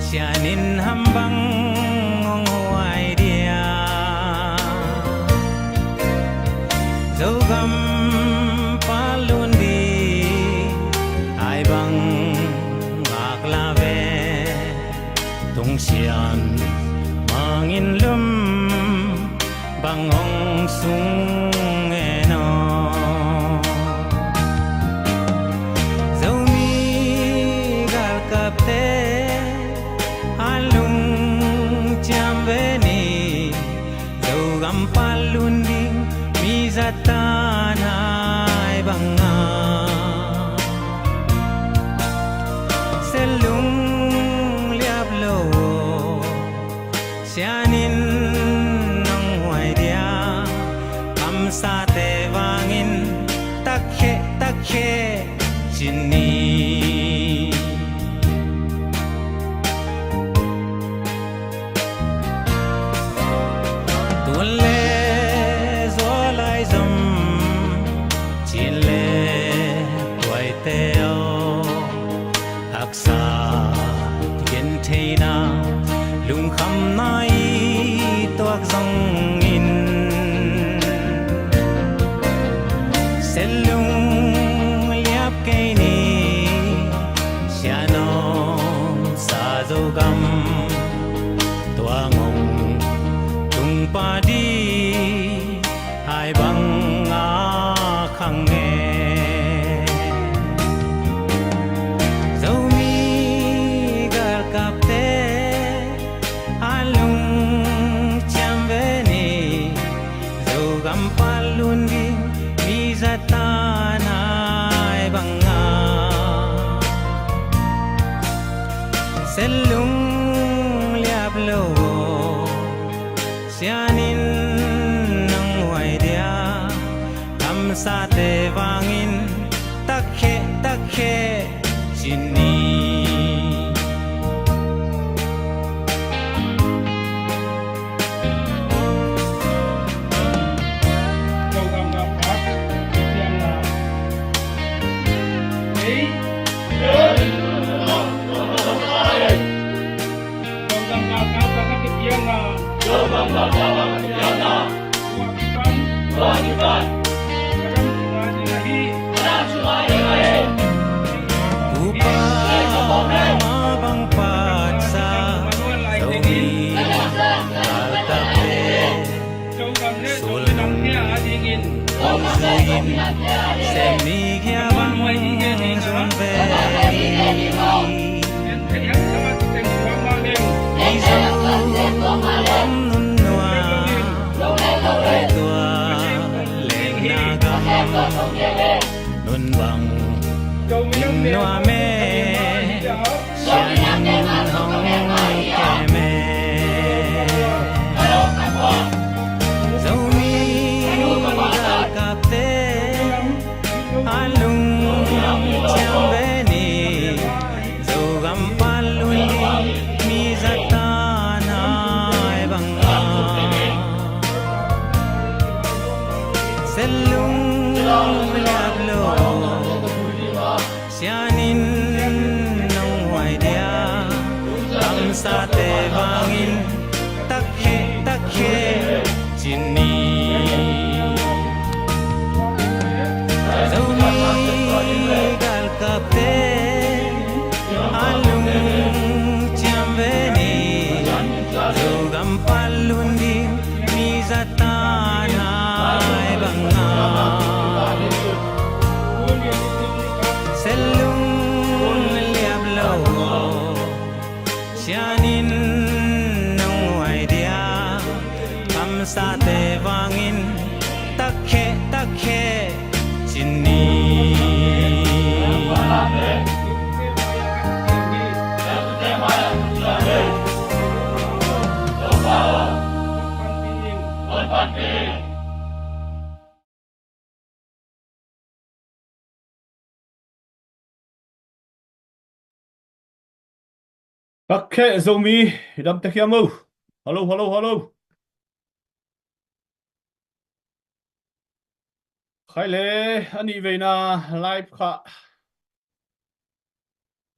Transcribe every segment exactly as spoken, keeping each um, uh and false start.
Sian in ham bang hong huai dia? Zogam palun di ai bang ngak la ve. Tung sian mangin lum bang hong sung e no. Zomi galkapte a lungciam ve ni. Zogam palun ding mi zatan ai banga selung liap lo. Sian in nong huai dia? Kamsate vangin takhe takhe cin ni. Tun le zualai zom cin le tuaite aw. Haksa gentheina lungkhamna i tuak zongin selung liap kei ni. Sianom sa Zogam tua ngong tung padi ai bang a khang e. Zomi galkapte a lungciam ve ni. Zogam palun ding mi zatan ai banga selung liap lo. Sian in nong huai dia? Kamsate vangin takhe takhe cin ni. Upa ma bang patsa Zomi galkapte sulung ong suin sem ni kia bang zun ve. Mizo om nun nua ai tua lengna gam nun bang in nua me. Sian in hong kem e. Zomi galkapte a lungciam ve ni. Zogam palun ding mi zatan ai banga selung liap lo. Sian in nong huai dia? Kamsate vangin takhe takhe cin ni. Zomi galkapte a lungciam ve ni. Zogam palun ding mi zatan ai banga selung liap lo. Sian in nong huai dia? Kamsate vangin takhe takhe cin ni. Khakkhe Zomi, i dam tek hiam o? Hello, hello, hello. Khai le, a nih veina live kha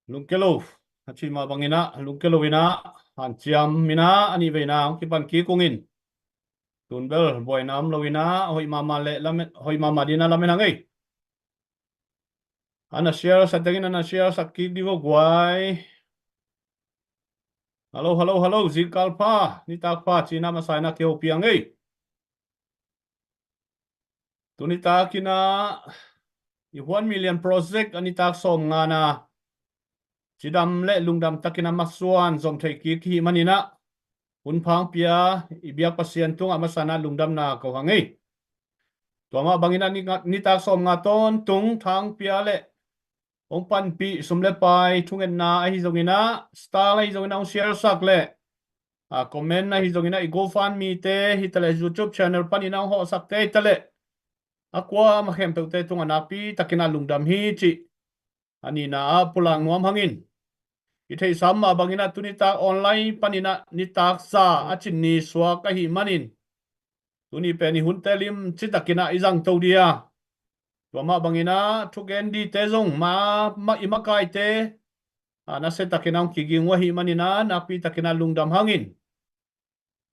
lungke lo. A cih mah bangin ah lungke loin ah hanciam in ah a nih veina hong kipan kik ung in. Tun bel buaina om loin ah hoih mahmah le lamen, hoih mahmah dingin ah lamen hang ei. A na share sa tengin a na share sak kik dih vo guai. Hello, hello, hello, zingkal pha, nitak pha, cih in ah masa in ah kihopih hang ei. Tuni takin ah i One Million Project a nitak sawmnga na cidam le lungdam takin ah masuan zom thei kik i hih manin ah hun pha hong pia i biak Pasian tungah masa in ah lungdamna ko hang ei. Tua mah bangin ah ni, nitak sawmnga tawntung tha hong pia le hong panpih sum le pai thungetna ahi zongin ah, star ahi zongin ah hong share sak le, a, comment ahi zongin ah, i GoFundMe te hi ta le, YouTube channel panin ah hong hawhsak te hi ta le, a kuamah khempeuhte tungah nakpi takin ah lungdam hi cih a nihna ah pulak nuam hangin. I theihsa mah bangin ah tuni tak online panin ah nitak za a cin ni suak ahih manin tuni pen i hunte limci takin ah i zang to dih a, tua mah bangin ah thugen dihte zong ma, ma, i makaite, a, nasia takin ah hong kiging uh ahih manin ah nakpi takin ah lungdam hangin.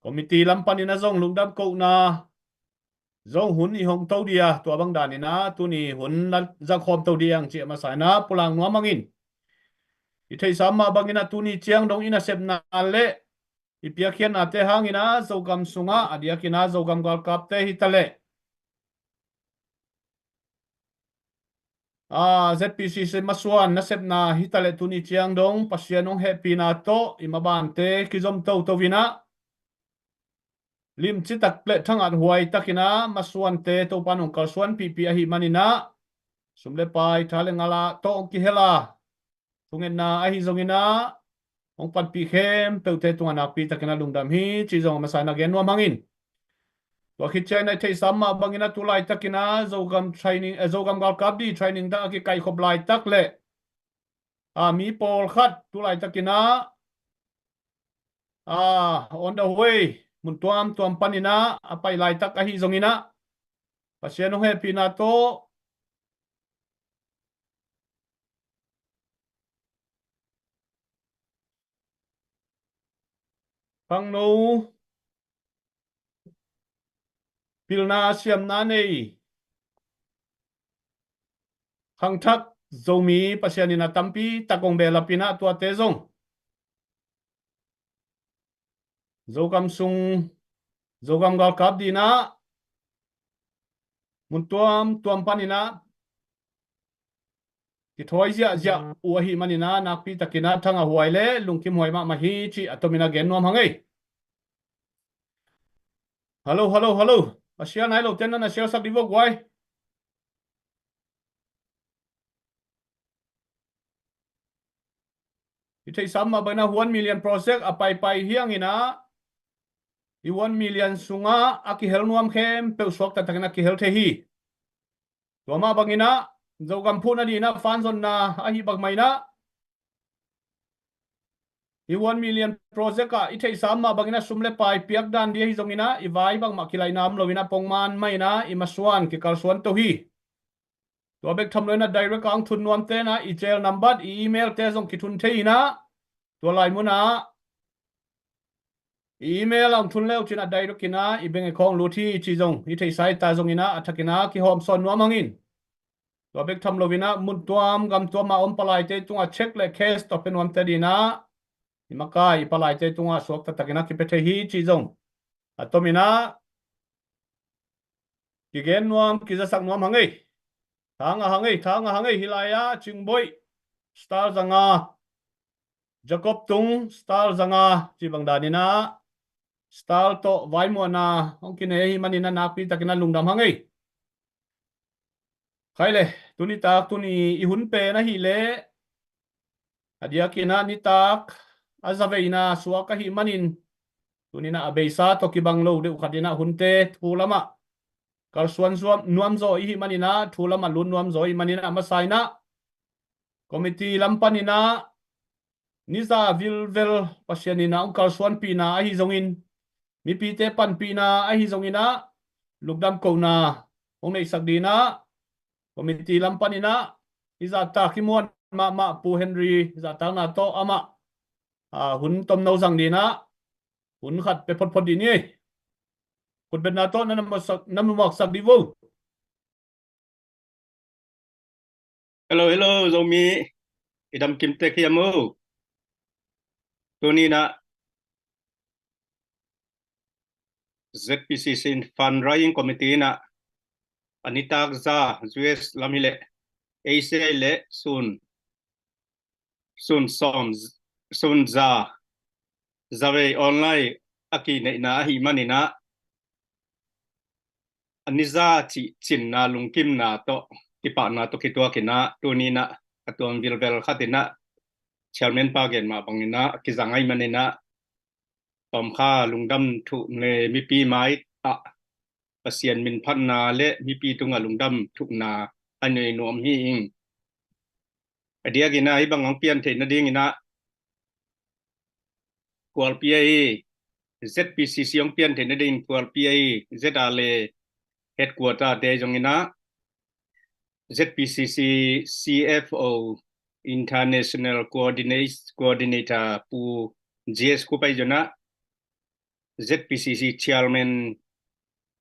Committee lam panin ah zong lungdam kohna zong hun i hong to dih a, tua bang danin ah tuni hun na zang khawm to dih ang cih a masa in ah pulak nuam hangin. I theihsa mah bangin ah tuni ciang dong i nasepna le i piakkhiatnate hangin ah Zogam sungah a diakin ah Zogam galkapte hi ta le, a, ZPCC masuan nasepna hi ta le tuni ciang dong Pasian hong hehpihna tawh i mabante kizom toto in ah limci tak le thangat huai takin ah masuante Topa'n hong kalsuanpihpih ahih manin ah sum le pai tha le ngal ah tawh hong kihel a, thungetna ahi zongin ah hong panpih khempeuhte tungah nakpi takin ah lungdam hi cih zong a masa in ah gen nuam hangin. Tua khit ciangin ah i theihsa mah bangin ah tu laitakin ah Zogam training, eh, Zogam galkap dih training dang a kikaihkhop laitak le, a, mi pawlkhat tu laitakin ah, a, on the way, mun tuamtuam panin ah a pai laitak ahi zongin ah Pasian hong hehpihna tawh khangno pilna siamna nei khangthak Zomi Pasian in ah tampi tak hong behlap in ah tuate zong Zogam sung, Zogam galkap dingin ah mun tuamtuam panin ah kithawi ziahziah uh ahih manin ah nakpi takin ah thangah huai le lungkim huai mahmah hi cih a tomin ah gen nuam hang ei. Hello, hello, hello. A share nai lote na na share sak dih vo guai. I theihsa mah bangin ah One Million Project a paipai hi hangin ah i One Million sungah a kihel nuam khempeuh suakta takin a kihel thei hi. Tua mah bangin ah Zogam phuhna dingin ah fan zonna ahi bang mah in ah i One Million Project ah i theihsa mah bangin ah sum le pai piak dan ding ahi zongin ah i vai bangmah kilaihna om loin ah pongman mah in ah i masuan kikalsuan to hi. Tua bek tham loin ah direct a hong thun nuamte in ah i cell number, i email te zong kithun thei in ah tua lai munah i email a hong thun le uh cin ah direct in ah i bank account lut hi cih zong i theihsa hi ta zongin ah a thakin ah kihawmsawn nuam hang in. Tua bek tham loin ah mun tuam gam tuam a om palaite tungah cheque le cash tawh pia nuamte dingin ah i makai i palaite tungah suakta takin ah kipia thei hi cih zong a tomin ah kigen nuam, kizasak nuam hang ei. Thangah hang ei, thangah hang ei, hih lai-ah Cingboih star zanga, Jacob Tung star zanga cih bang danin ah star tawh vaimuanna hong kinei ahih manin ah nakpi takin ah lungdam hang ei. Khai le, tuni tak tuni i hun pen ahih leh a diakin ah nitak a zaveina suak ahih manin tuni in ah a beisa tawh kibang lo deuh khat in ah hunte thu lamah kalsuan zuam nuamzaw i hih manin ah thu lamah lut nuamzaw i hih manin ah a masa in ah committee lam panin ah niza vilvel Pasian in ah hong kalsuanpihna ahi zongin mipite panpihna ahi zongin ah lungdam kohna hong neihsak dingin ah committee lam panin ah i zahtak i muan mahmah Pu Henry zahtakna tawh amah, ah, hun tomno zang dinah hun khat pia photphot dih ni. Khutbetna tawh na na muaksak, na muaksak dih vo. Hello, hello, Zomi. I dam kim tek hiam o? Tuni inah Z P C C in fundraising committee inah a nitak za U S lam hileh Asia hileh sun sun sawm, sun za zavei online a kineihna ahih maninah a niza cih cinna lungkimna tawh kipahna tawh kituakinah tuninah a tuam vilvel khatinah chairman pa gen mah banginah a kizang ahih maninah tawmkha lungdam thuh le mipi mai ah Pasian min phatna le mipi tungah lungdam thuhna a nei nuam hi ing. A diakinah hih bang hong pian theih nadinginah kualpi ahi Z P C C hong pian theih nading kualpi ahi Z R le headquarter te zonginah Z P C C C F O International Coordinate, Coordinator Pu G S Kupai zonah Z P C C Chairman,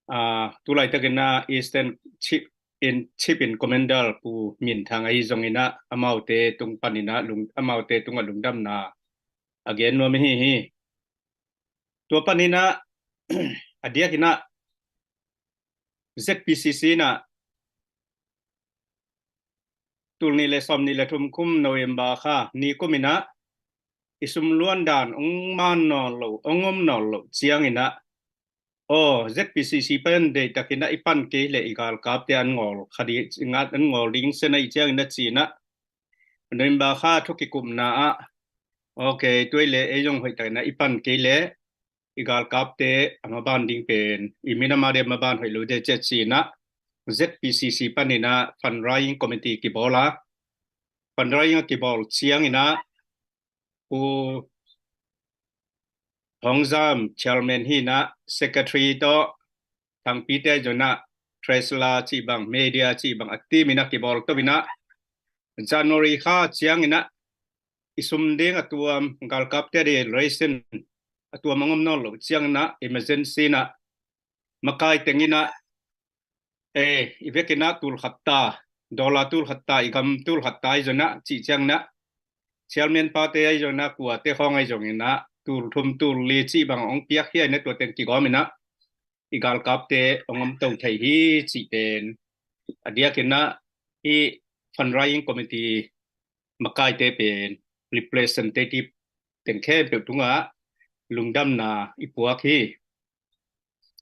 ah, tulaitakinah Eastern Chief in, Chief in Commander Pu Min Thang ahi zonginah amaute tung paninah lung, amaute tungah lungdamna a gen nuam hi hi. Tua paninah a diakinah Z P C C inah tul nih le sawm nih le thum kum November kha ni kuminah i sum luan dan ong man nawn lo, ong om nawn lo cianginah aw Z P C C pen deihtakinah i pan kei le i galkapte an ngawl khadi ngat an ngawl ding sena i cianginah cinah November kha thukikupna ah okay tuai le ei zong hoihtakinah i pan kei le i galkapte a maban ding pen i minamade maban hoih lo de ciah cinah Z P C C paninah fundraising committee kibawla fundraising a kibawl cianginah Pu Hong Zam chairman hinah secretary tawh thangpite zonah treasurer cih bang media cih bang a team inah kibawl to inah January kha cianginah i sum ding a tuam galkapte de ration a tuam a ngom nawn lo cianginah emergency inah makai tenginah e i vekinah tul khatta dollar tul khatta i gam tul khatta i zonah cih cianginah chairman pate ahi zonah kuate khawng ahi zonginah tul thum tul li cih bang ong piak hiainah tua teng kigawminah i galkapte ong om to thei hi cih pen a diakinah i fundraising committee makaite pen representative teng khempeuh tungah lungdamna i puak hi.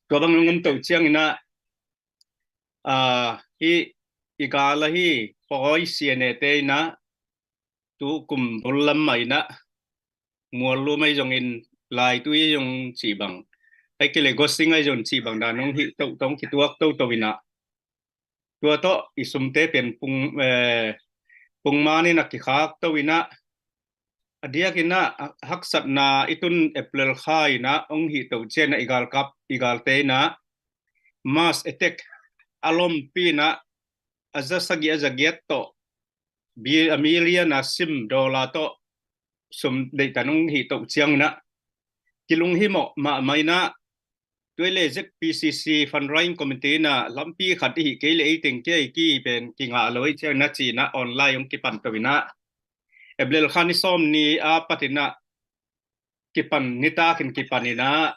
Tua bang ong om to cianginah ah, hi i gala hi pawi sianete inah tu kum bul lam mah inah muallum ahi zongin laitui ahi zong cih bang ai kei le gosing ahi zong cih bang dan ong hih toh tong kituak toto inah tua tawh i sumte pen pung eh, pungman inah kikhak to inah a diakinah haksatna i tun April kha inah ong hih toh cianah i galkap i galte inah mass attack a lompi inah a za sagih a za giat tawh a million a sim dollar tawh sum deihtan ong hih toh cianginah kilunghimawh mahmah inah tuai le Z P C C fundraising committee inah lampi khat i hih kei le ei teng kia i ki pen kingah lo i cianginah cinah online ong kipan to inah April kha ni sawm ni a patinah kipan nitakin kipan inah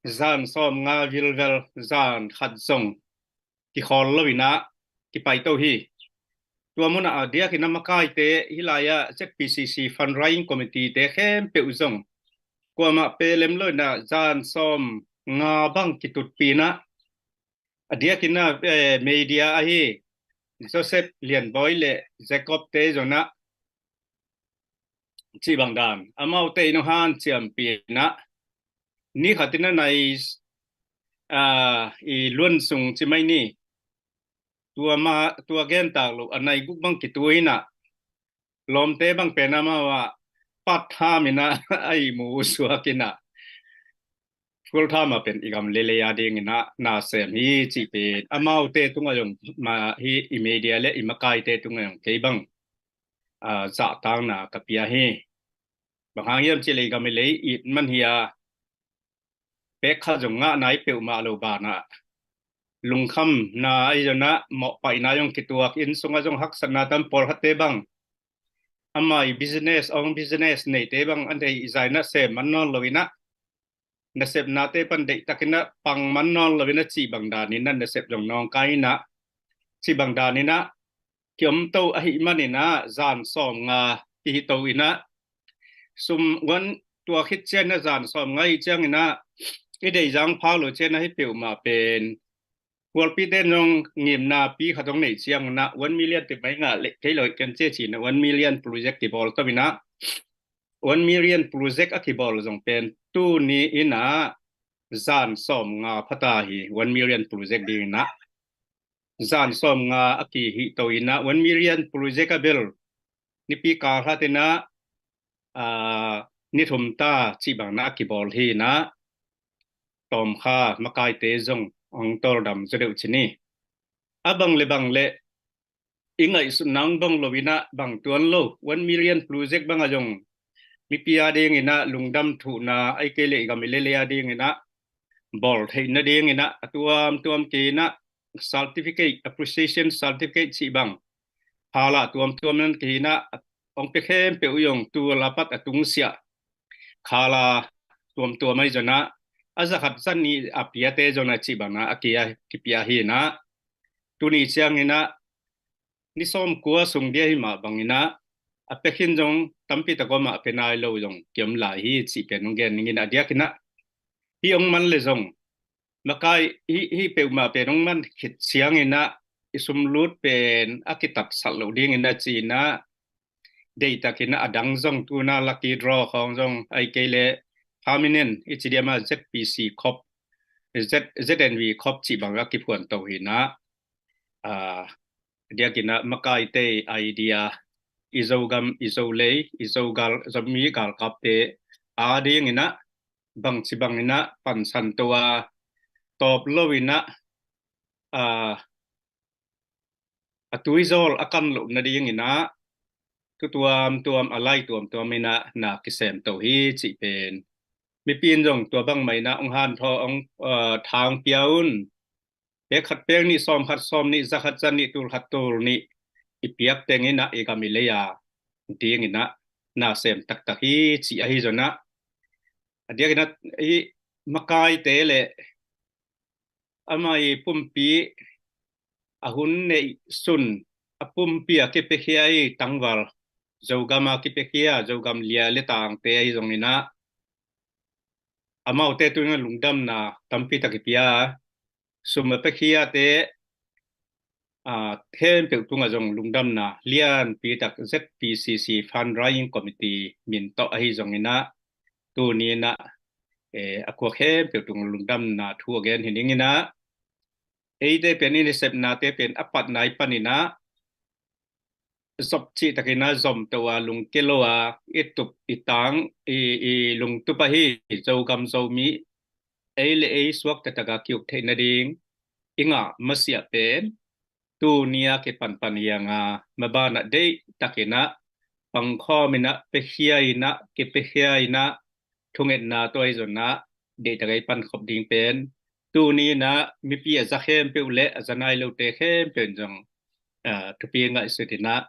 zan sawm nga vilvel zan khat zong kikhawl lo inah kipai to hi. Tua munah a diakinah makaite hilai-ah Z P C C fundraising committee te khempeuh zong kuamah pelem lo inah zan sawm nga bang kitutpi inah a diakinah eh, media ahi Joseph Lianbawi le Jacob te zonah cih bang dan amaute in hanciampi inah ni khatin a nai ah, i luan sung ci mai ni tua ma tua gentak lo a nai guk bang kitu inah lawmte bang pen amau ah part time inah a ihmu suak inah full time a pen i gam lele a dinginah nasem hi cih pen amaute tungah zong ma hi i media le i makaite tungah zong kei bang ah, zahtakna ka pia hi. Bang hang hiam cih leh i gam i lei it man hi a, pek khat zong ngahna i peuhmah lo banah lungkhamna ahi zongin ah mawhpaihna zong kituak, inn sungah zong haksatna tam, pawlkhatte bang ama i business, own business neite bang a neih zah in ah sem man nawn lo in ah, nasepnate pan deihtakin ah pang man nawn lo in ah, cih bang danin ah nasep zong nawngkai in ah, cih bang danin ah kiom to ahih manin ah zan sawmnga kihi to in ah, sum wan tua khit ciangin ah zan sawmnga ahih ciangin ah i deih zang phak lo ciangin ah hih peuhmah pen kualpite in zong ngimna pi khat zong neih ciangin ah one million ti mai ngah leh kei lo ken ci-in ah one million project kibawl to in ah, one million project a kibawl zong pen tuni in ah zan sawmnga pha ta hi. One million project ding in ah zan sawmnga a kihih to in ah one million project a bel nipi kal khat in ah, ah, ni thum ta cih bang in ah a kibawl hi in ah, tawmkha makaite zong hong tawldam zaw deuh ci ni. A bang le bang le i ngaihsutna hong dong lo in ah bang tuan lo, one million project bang ah zong mipi a ding in ah lungdam thuhna, ahih kei leh i gam i lei a ding in ah bawl theihna ding in ah a tuamtuam kei in ah certificate, appreciation certificate cih bang, khala tuamtuam nan kei in ah hong pia khempeuh uh zong tul a pat a tungsiah khala tuamtuam ahi zongin ah, a za khat za nih a piate zong a cih bang in ah a kia kipia hi in ah, tuni ciangin ah ni sawmkua sung dia hi mah bangin ah a pia khin zong tampi tak om a, a pia nai lo zong kiom lai hi cih pen hong gen ning in ah, a diakin ah hih hong man leh zong makai hih, hih peuhmah pen hong man khit ciangin ah i sum lut pen a kitatsak loh ding in ah ci in ah, deihtakin ah a dang zong tu in ah lucky draw khawng zong, ahih kei leh permanent i ci diam ah Z P C khop, Z, Z N V khop cih bang a kiphuan to hi in ah, ah, a diakin ah makaite idea, i Zogam, i Zolei, i Zogal, Zomi galkapte a ding in ah bangci bang in ah pansan to a, tawp lo in ah, ah, a tuizawl a kan loh nading in ah thu tuamtuam, a lai tuamtuam in ah na kisem to hi cih pen mipi in zong tua bang mah in ah hong hanthawn, hong, ah, tha hong pia un. Pek khat pek nih, sawm khat sawm nih, za khat za nih, tul khat tul nih i piak teng in ah i gam i lei a ding in ah na sem taktak hi cih ahi zongin ah, a diakin ah i makaite leh ama i pumpi, a hun neihsun a pumpi a kipiakhia i tangval, Zogam a kipiakhia, Zogam lia le tangte ahi zongin ah amaute tungah lungdamna tampi tak i pia. Sum a piakhiate, ah, khempeuh tungah zong lungdamna lianpi tak Z P C C Fundraising Committee min tawh ahi zongin ah, tuni in ah, eh, a khua khempeuh tungah lungdamna thu a gen hi ning in ah, eite pen i nasepnate pen a patna i panin ah zop cih takin ah zom to a, lungkia lo a, i tup i tang, i, i lungtup ahi Zogam Zomi ei le ei suak taktak a ki-uk theih nading i ngah masiah pen tuni a kipanpan hi a, maban ah deihtakin ah pangkhawm in ah, piakhia in ah, kipiakhia in ah, thungetna tawh ahi zongin ah deihtak a i pankhop ding pen tuni in ah mipi a za khempeuh le a za nai lote khempeuh in zong, ah, thupi ngaihsut in ah,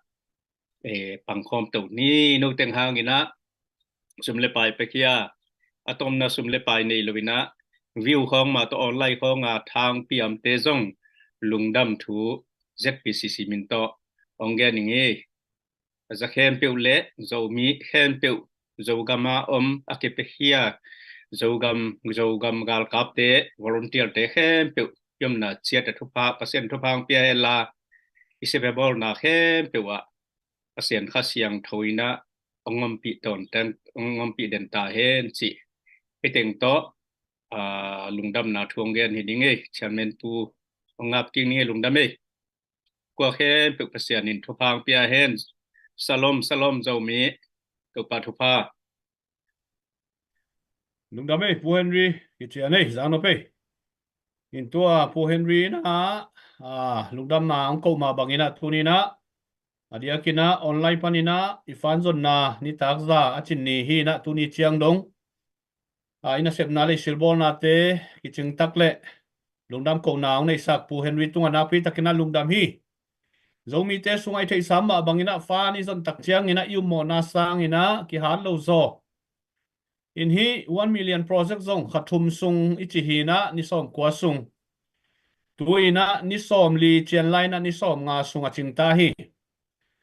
eh, pangkhawm to ni. No teng hangin ah sum le pai piakhia, a tomna sum le pai nei lo in ah view khawng mah tawh online khawng a tha hong piamte zong lungdam thu Z P C C min tawh hong gen ning hi. A za khempeuh le Zomi khempeuh, Zogam a om a kipiakhia, Zogam, Zogam galkapte, volunteerte khempeuh i omna ciat ah thupha, Pasian thupha hong pia hen la, i sepna bawlna khempeuh ah Pasian Kha Siangtho in ah hong ompih tawntung, hong ompih den ta hen cih hih teng tawh, ah, lungdamna thu hong gen hi ning ei. Chairman pu hong ngap kik ning ei, lungdam ei. Khua khempeuh Pasian in thupha hong pia hen. Shalom, shalom Zomi. Topa thupha. Lungdam ei, Pu Henry, kician ei, zang nop ei. In tua Pu Henry in ah, ah, lungdamna hong koh mah bangin ah tuni in ah A diakin ah online panin ah i fan zonna nitak za a cin ni hi in ah tuni ciang dong a i nasepna le i silbawlnate kicing tak leh lungdam kohna hong neihsak Pu Henry tungah nakpi takin ah lungdam hi. Zomite sungah i theihsa mah bangin ah fan i zon tak ciangin ah i ummawhna sangin ah kihat lo zaw in hih one million project zong kha thum sung i ci hi in ah ni sawmkua sung, tu in ah ni sawmli ciang lai in ah ni sawmnga sung a cing ta hi.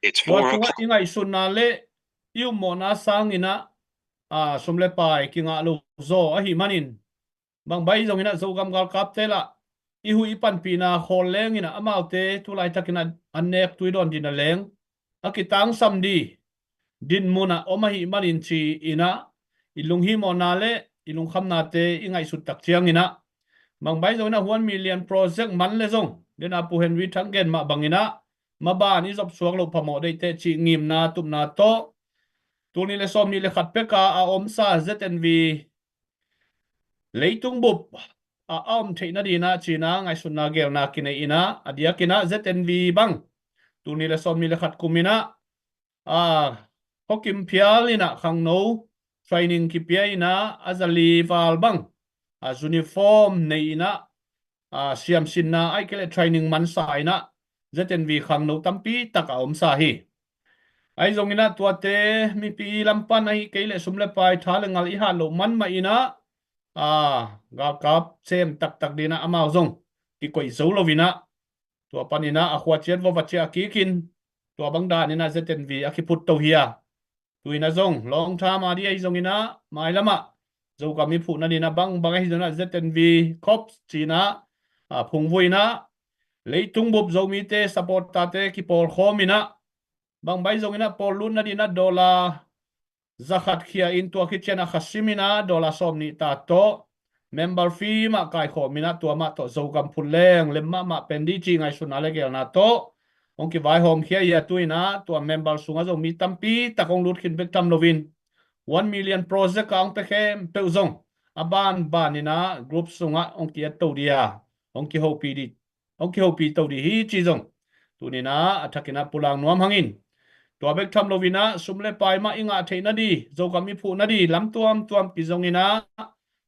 Tua tungah i ngaihsutna le i ummawhna sangin ah sum le pai kingah lo zaw ahih manin bang bang zongin ah Zogam galkapte lah i huih i panpihna khawl lengin ah amaute tu laitakin ah an nek tui dawn ding a leng a kitangsam ding dinmun ah om ahih manin ci in ah i lunghimawhna le i lungkhamnate i ngaihsut tak ciangin ah bang bang zongin ah one million project man le zong den a Pu Henry thang gen mah bangin ah maban i zop suak loh phamawh deih teh cih ngimna tupna tawh tul nih le sawm nih le khat pek a a omsa Z N V leitung bup a a om theih nading ah ci in ah ngaihsutna geelna kinei in ah a diakin ah Z N V bang tul nih le sawm nih le khat kum in ah a khuakim phial in ah khangno training kipia in ah a zali val bang a uniform nei in ah a siamsinna ahih kei leh training mansa in ah Z N V khangno tampi tak a omsa hi. Ahi zongin ah tuate mipi lam pan ahih kei leh sum le pai tha le ngal i hat loh man mah in ah a galkap sem taktak ding in ah amau zong kikoih zo lo in ah tua panin ah a khua ciat vua va ciah kik in tua bang danin ah Z N V a kiphut to hi a. Tu in ah zong long term a ding ahi zongin ah mailam ah Zogam i phuh nading ah bang bang ahi zongin ah Z N V corps ci in ah a phungvuh in ah leitung bup Zomite supporter-te kipawlkhawm in ah bang bang zongin ah pawl lut nading ah dollar za khat khia in tua khit ciang ah kha sim in ah dollar sawm nih ta tawh member fee mah kaikhawm in ah tua mah tawh Zogam phut leng lem mahmah pen ding cih ngaihsutna le geelna tawh hong kivaihawm khia hi a. Tu in ah tua member sungah zong mi tampi tak hong lut khin bek tham loin one million project a hong pia khempeuh zong a banban in ah group sungah hong ki-add to ding a hong kihopih ding hong kihopih to ding hi cih zong tuni in ah a thakin ah pulak nuam hang in. Tua bek tham loin ah sum le pai mah i ngah theih nading Zogam i phuh nading lam tuamtuam kizong in ah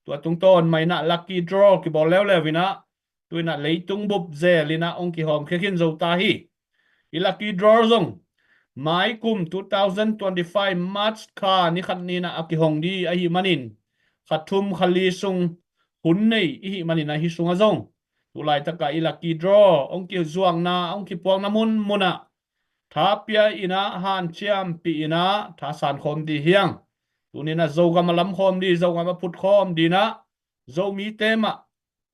tua tungtawn mah in ah lucky draw kibawl leuleu in ah tu in ah leitung bup zel in ah hong kihawm khia khin zo ta hi. I lucky draw zong mai kum two thousand twenty-five March kha ni khat ni in ah a kihong ding ahih manin kha thum kha li sung hun nei i hih manin ah hih sungah zong tu laitak ah i lucky draw hong kizuakna hong kipuakna munmun ah tha pia in ah hanciampih in ah tha sankhawm ding hi hang. Tuni in ah Zogam a lamkhawm ding Zogam a phutkhawm ding in ah Zomite mah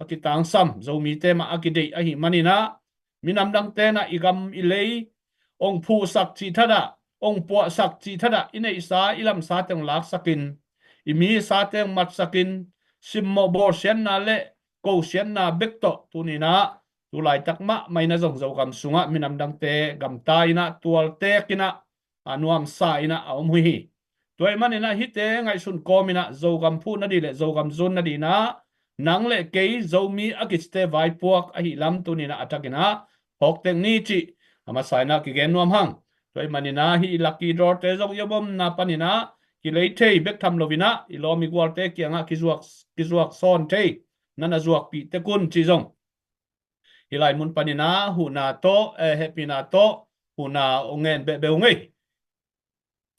a kitangsam Zomite mah a kideih ahih manin ah minam dangte in ah i gam i lei hong phuhsak cih thadah hong puahsak cih thadah i neihsa i lamsa teng laksakin i mi i sa teng matsakin simmawh bawlsiatna le kosiatna bek tawh tuni in ah tu laitak mahmah in ah zong Zogam sungah minam dangte gamta in ah tualtek in ah a nuamsa in ah a om uh hi. Tua ahih manin ah hihte ngaihsun kawm in ah Zogam phuh nading le Zogam zun nading in ah nang le kei Zomi a kicite vaipuak ahih lam tuni in ah a thakin ah phawk tek ni cih a masa in ah kigen nuam hang. Tua ahih manin ah hih i lucky draw-te zong i omomna panin ah kilei thei bek tham loin ah i lawm i gualte kiangah kizuak kizuak sawn thei na na zuakpih tek un cih zong hih lai mun panin ah huhna tawh eh hehpihna tawh huhna hong ngen behbeh ung ei.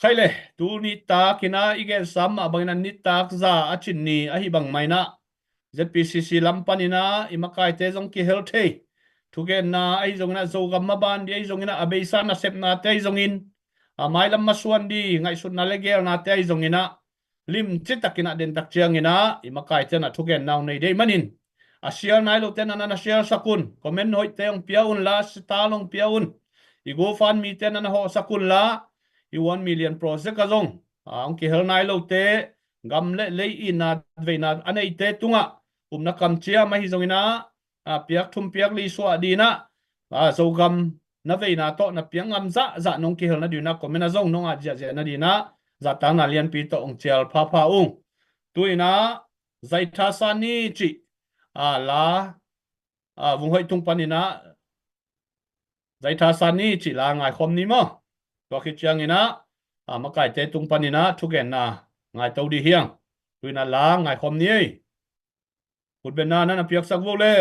Khai le tu nitak in ah i gensa mah bangin ah nitak za a cin ni ahih bang mah in ah Z P C C lam panin ah i makaite zong kihel thei thugenna ahi zongin ah Zogam maban ding ahi zongin ah a beisa nasepnate ahi zongin a mailam masuan ding ngaihsutna le geelnate ahi zongin ah limci takin ah den tak ciangin ah i makaite in ah thugenna hong nei ding ahih manin a share nai lote in ah na na share sak un. Comment hoihte hong pia un la, sitar hong pia un. I GoFundMe-te in ah na hawhsak un la i one million project ah zong a hong kihel nai lote gam le lei itna veina a neite tungah upna kamciam ahi zongin ah a piak thum piak li suah ding in ah a Zogam na veina tawh na piak ngam zahzah nong kihel nading in ah comment ah zong nong at ziahziah nading in ah zahtakna lianpi tawh hong cial phapha ung. Tu in ah Zaitha Sani cih a la a vung hoih tung panin ah Zaitha sa ni cih la ngaikhawm ni maw? Tua khit ciangin ah, a, makaite tung panin ah thugenna ngaito dih hiang. Tu-in ah la ngaikhawm ni ei. Khutbetna na na piaksak vo le.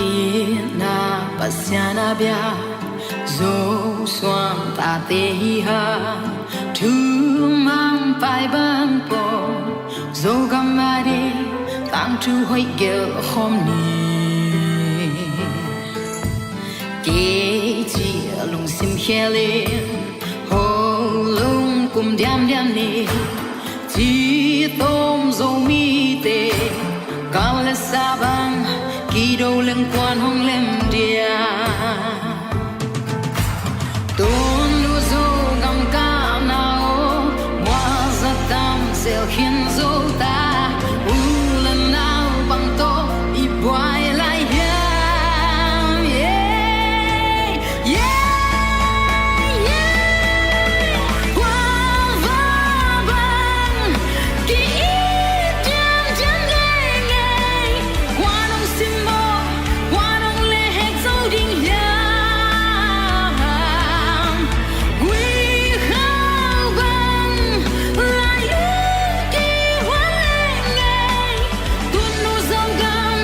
Itna Pasian a bia Zo suang tate hi hang, thu mang pai bang pong, Zogam a ding tangthu hoih gelh khawm ni. Kei ci lungsim khel in, ho lungkum diamdiam ni. Ci tawm Zomite, kau le sa bang, kido leng kuan hong lem dia. Tun nu Zogam kahna aw, muaza tam sel khin zo ta, u le nau bang tawh i buai lai hiam. Yeah, yeah, yeah. Kua va bang ki-it diamdiam ngei ngei. Kua nong sim maw, kua nong lehhek zo ding hiam? Gui khau bang lai lung kihuan leng ngei. Tun nu Zogam,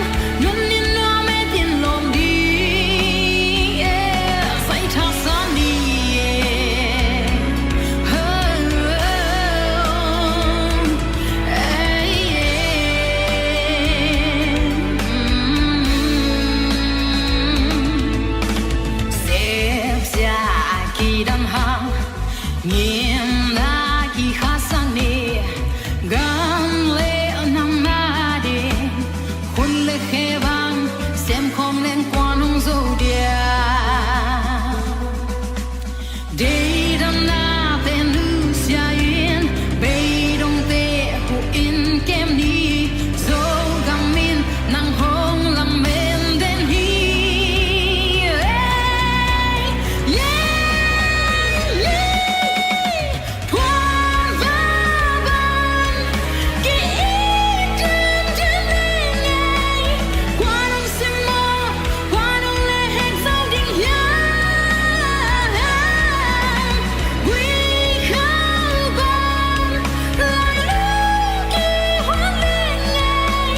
nun in nuam e tin lawm ding e, sai thak sa ni e. Ho, ei, ei. Sepsia a kidam hang, ngimna kikhasak ni, gam le nam a ding, hun le khe bang, sem khawm leng kua nong zo dia. Deidamna pen nusia in, beidongte huh in kem ni, Zogam in nang hong lamen den hi. Ei, ei, ei. Thuan va bang ki-it diamdiam ngei ngei. Kua nong sim maw, kua nong lehhek zo ding hiam? Gui khau bang lai lung kihuan leng ngei.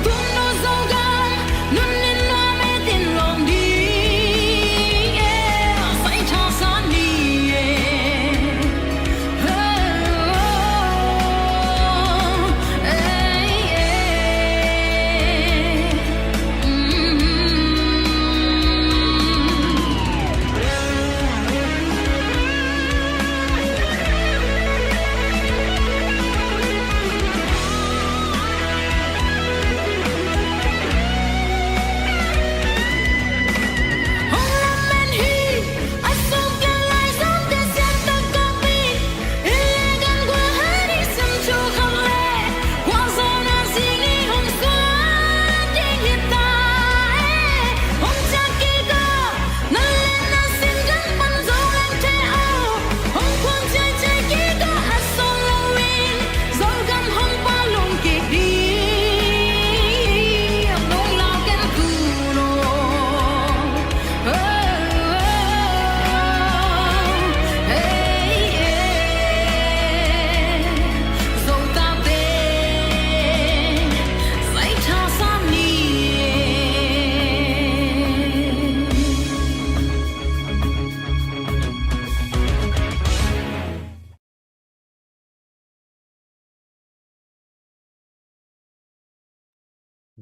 Tun nu Zogam, nun in nuam e tin lawm ding e, sai thak sa ni e.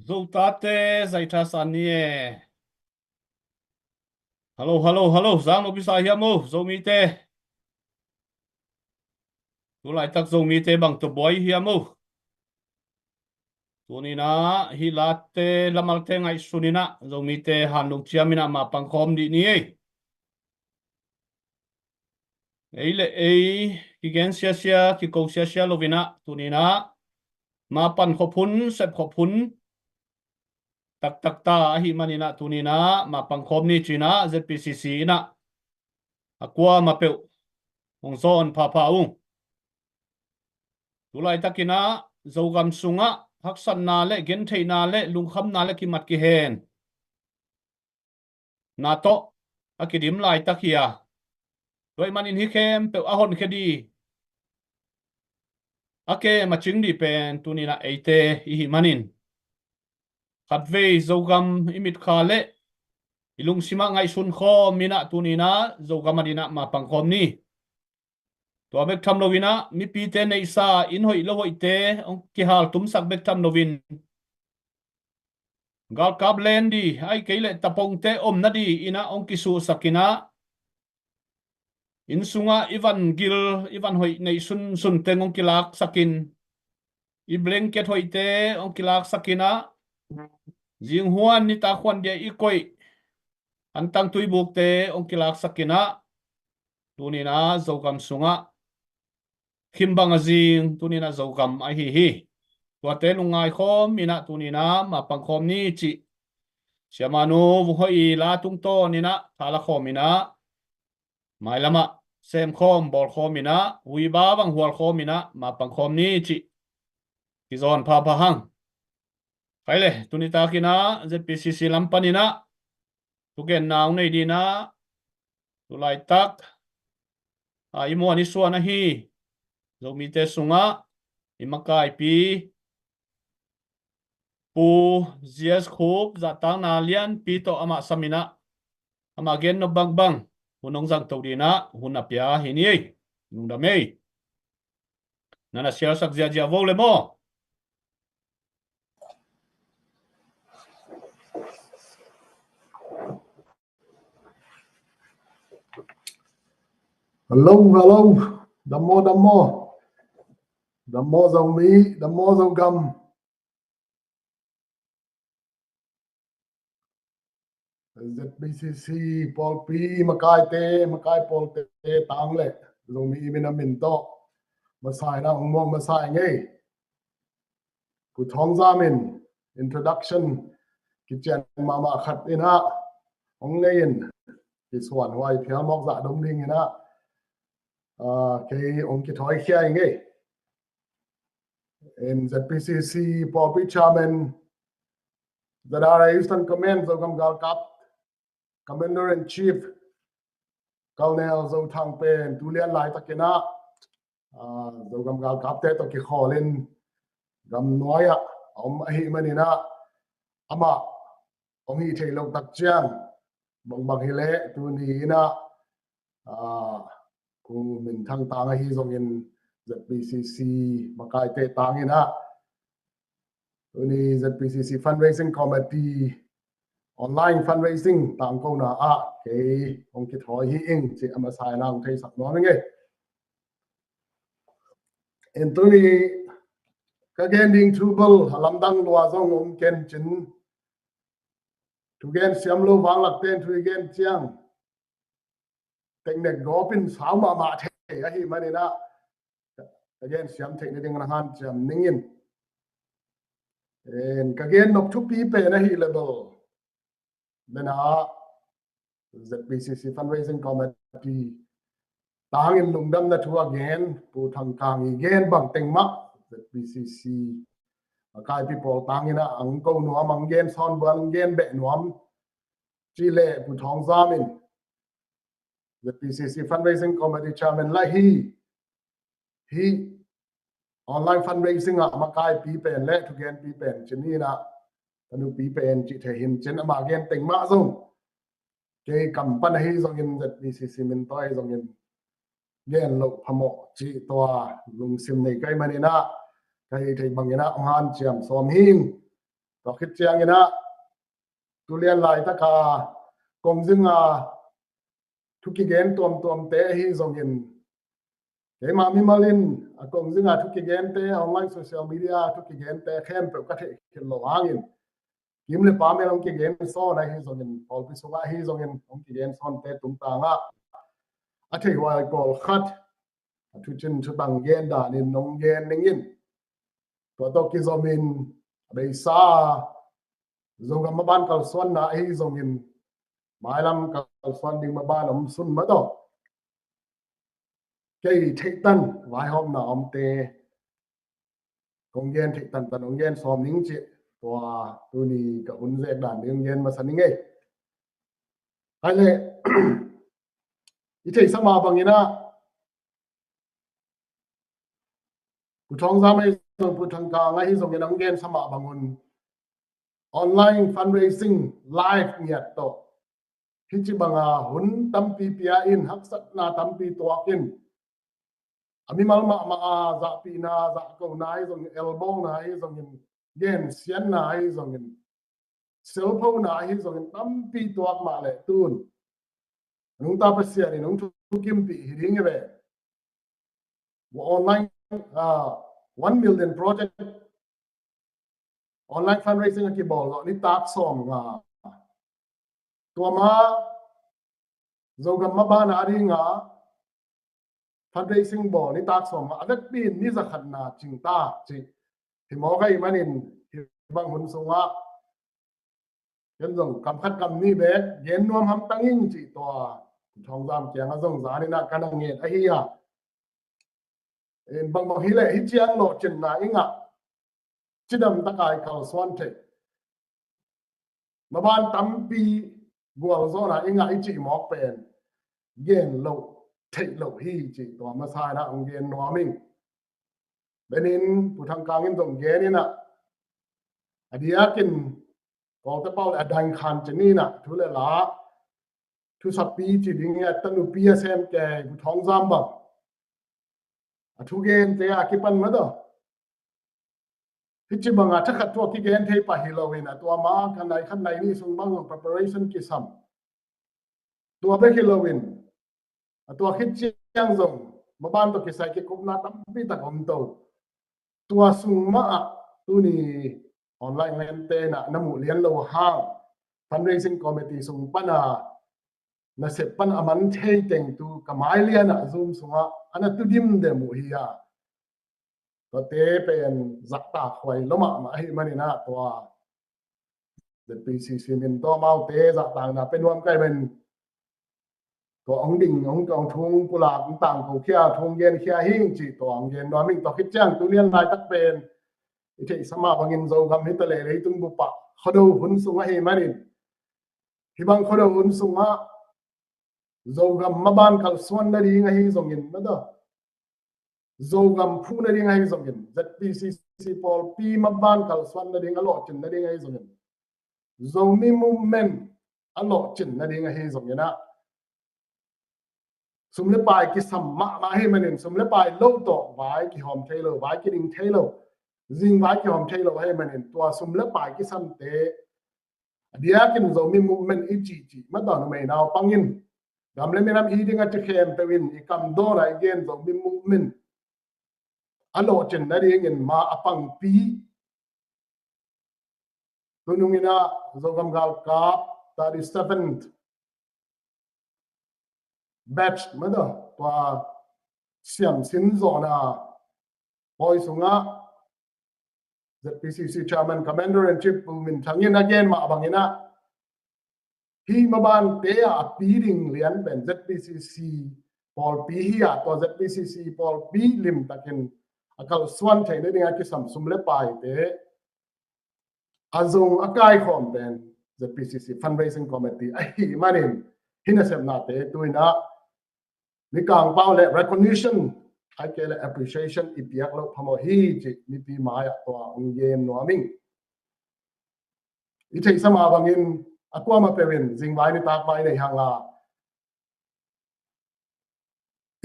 Zotate, zaitha sa ni e. Hallo, hallo, hallo. Zang lo bisa hiam o, Zomite. Tu laitak Zomite bang tua buai hiam o. Tuninah hih late lamalte ngaihsuninah Zomite han dong ciaminah mapang khawm dih ni ei. Ei le ei kigen siasia, kiko siasia lovinah tuninah mapan khop hun, sep khop hun taktakta ahih maninah tuninah mapang khawm ni cinah Z P C C inah a kuamah peuh hong zawn phapha ung. Tulaitakin ah Zogam sungah haksatna le gentheihna le lungkhamna le kimat kihen na tawh a kidim laitak hi a, tua ahih manin hih khempeuh a honkhia ding a kem a cing ding pen tuni-in ah eite i hih manin, khatvei Zogam i mitkha le i lungsimah ngaihsun khawm in ah tuni-in ah Zogam adingin ah mapang khawm ni. Tua bek tham loin ah mipite neihsa inn hoih lo hoihte hong kihaltumsak bek tham loin, galkap len ding ahih kei leh tapongte omna dingin ah hong kisuhsakin ah, inn sungah i van gil, i van hoih neih sunsun teng hong kilaksakin, i blanket hoihte hong kilaksakin ah, zinghuan nitak huan dia i koih hantang tuibukte hong kilaksakin ah, tuni-in ah Zogam sungah khimbang a zing tuni-in ah Zogam ahi hi. Tuate lungngai khawm in ah tuni-in ah mapang khawm ni cih Siamahnu Vung Hoih i la tungtawnin ah thala khawm in ah, mailamah sem khawm bawl khawm in ah, huiba bang hual khawm in ah mapang khawm ni cih kizawn phapha hang. Khaile, tuni takin ah Z P C C lam panin ah thugenna hong nei dingin ah, tulaitak a i muan i suan ahi Zomite sungah i makaipi Pu G S Khup zahtakna lianpi tawh amah samin ah, amah gen nop bangbang hun hong zangto dingin ah hun a pia hi ni ei. Lungdam ei. Na na share sak ziahziah vo le maw. Hello, hello. Dam maw, dam maw. Dam maw Zomi, dam maw Zogam. Z P C C pawlpi makaite, makai pawlte tang le Zomi i min a min tawh masa in ah hong muak masa ing ei. Pu Thawng Zam in introduction kician mahmah khat in ah hong nei in, kisuanhuai phial mawk zah dom dingin ah, ah, kei hong kithawi khia ing ei. In Z P C C pawlpi chairman, Z R A Eastern Command Zogam galkap Commander in Chief Colonel Zo Thang pen tulian laitakin ah, ah, Zogam galkapte tawh kikhawlin gamnuai ah a om ahih manin ah, amah hong hih theih loh tak ciang bangbang hi leh tuni in ah, ah, Pu Min Thang tang ahi zongin Z P C C makaite tangin ah, tuni Z P C C Fundraising Committee online fundraising tangkona ah kei hong kithawi hi ing cih a masa in ah hong theisak nuam ing ei. In tuni ka gen ding thu bel a lamdang lua zong om ken cin, thugen siam lo vanglakte in thu i gen ciang teknek gawp in sau mahmah thei ahih manin ah, ka gen siam theih nading na hanciam ning in. In ka gen nop thupi pen ahih leh bel, nena Z P C C Fundraising Committee tangin lungdamna thu a gen Pu Thang Kang i gen bang teng mah Z P C C makaipi pawl tangin ah ang ko nuam, ang gen sawn buan, ang gen beh nuam cih leh Pu Thawng Zam in Z P C C Fundraising Committee Chairman lah hi. Hih online fundraising ah makaipi pen le thugenpi pen cih ni in ah, tanupi pen cih thei hi in cin, amah gen teng mah zong kei kam pan ahi zongin Z P C C min tawh ahi zongin gen loh phamawh cih tua lungsim nei ka hih manin ah, ka hih theih bangin ah hong hanciam sawm hi ing. Tua khit ciangin ah tulian laitaka kongzinga thu kigen tuamtuamte ahi zongin, keimah mimal in a kongzinga thu kigente, online social media thu kigente khempeuh ka theih khit loh hangin, kim le pam in hong kigen sawn ahi zongin, pawlpi sungah ahi zongin hong kigen sawnte tungtangah a theih huai pawlkhat a thucin thutang gen danin nong gen ningin, tua tawh kizomin a beisa Zogam maban kalsuanna ahi zongin, mailam kalsuan ding maban om sun mah tawh kei theihtan vaihawmna omte kong gen theihtan tan kong gen sawm ning cih tua tuni ka hun zek dan ding kong gen masa ning ei. Hai le i theihsa mah bangin ah Pu Thawng Zam ahi zong, Pu Thang Kang ahi zongin hong gensa mah bangun online fundraising live ngiat tawh hih ci banga hun tampi pia in, haksatna tampi tuak in, a mimal mahmah a zahpihna, zahkona ahi zongin, elbowna ahi zongin, gensiatna ahi zongin, selphona ahi zongin tampi tuak mah leh tun nungta Pasian in hong thukimpih hi ding hi ve. Online, ah, one million project online fundraising a kibawl zawh nitak sawm nga. Tua ma Zogam maban a dinga fundraising bawl nitak sawm nga a vekpi in ni zakhatna cingta cih hi mawk ahih manin hih bang hun sungah ken zong kam khat kam nih bek gen nuam hamtang ing cih tua Thawng Zam kiangah zong zaninah ka na ngen ahi a. Bangbang hileh hih ciang lawhcinna i ngah cidam taka i kalsuan theih maban tampi gualzawhna i ngah i cih mawk pen gen loh theih loh hi cih tua masa inah hong gen nuam ing. Benin Pu Thang Kang in zong gen inah a diakin Kawlte pau le a daing khan cin inah thu le la thusapi ci ding i a tanupi a sem kei Pu Thawng Zam bang a thugente a kipan mah tawh hih ci banga thakhat thu a kigen thei pah hi loin a tua ma ka nai khat nai nih sung bang zong preparation kisam. Tua bek hi loin a tua khit ciang zong maban tawh kisai kikupna tampi tak om to. Tua sung mah ah tuni online ngente na na muh lian lo hang fundraising committee sung pana nasep pan a man thei teng tu ka mai lianah Zoom sungah a na tudim dem uh hi a. Tuate pen zahtak huai lo mahmah ahih maninah tua ZPCC min tawh amaute zahtakna pe nuam kai men tua hong ding hong ka hong thung pulak hong tangko khia thung gen khia hing cih tua hong gen nuam hing. Tua khit ciang tunian laitak pen i theihsa mah bangin Zogam hita leh leitung bupah khuado hun sung ahih manin hih bang khuado hun sungah Zogam maban kalsuan nading ahi zongin mata Zogam phu nading ahi zongin ZPCC pawlpi maban kalsuan nading a lawhcin nading ahi zongin Zomi movement a lawhcin nading ahi zongin ah sum le pai kisam mahmah ahi manin sum le pai lo tawh vai kihawm thei lo, vai kiding thei lo, zing vai kihawm thei lo ahi manin tua sum le pai kisamte a diakin Zomi movement i cihcih mataw numei naupangin gam le minam i ding a ci khempeuh in i kam dawn a i gen Zomi movement a lawhcin nadingin ma a pangpi tunung inah Zogam galkap thirty seventh batch mata tua siam sin zawhna pawi sungah ZPCC Chairman Commander in Chief Pu Min Thang in a gen mah bangin ah hih mabante ah a pi ding lian pen ZPCC pawlpi hi a tua ZPCC pawlpi limtakin a kalsuan theih nading a kisam sum le paite a zong a kaikhawm pen ZPCC Fundraising Committee ahih manin hih nasepnate tu inah mikang pau le recognition ai kei le appreciation i piak loh phamawh hi cih mipi mai-ah tua hong gen nuam ing. I theihsa mah bangin a kuamah peuh in zingvai nitak vai nei hang a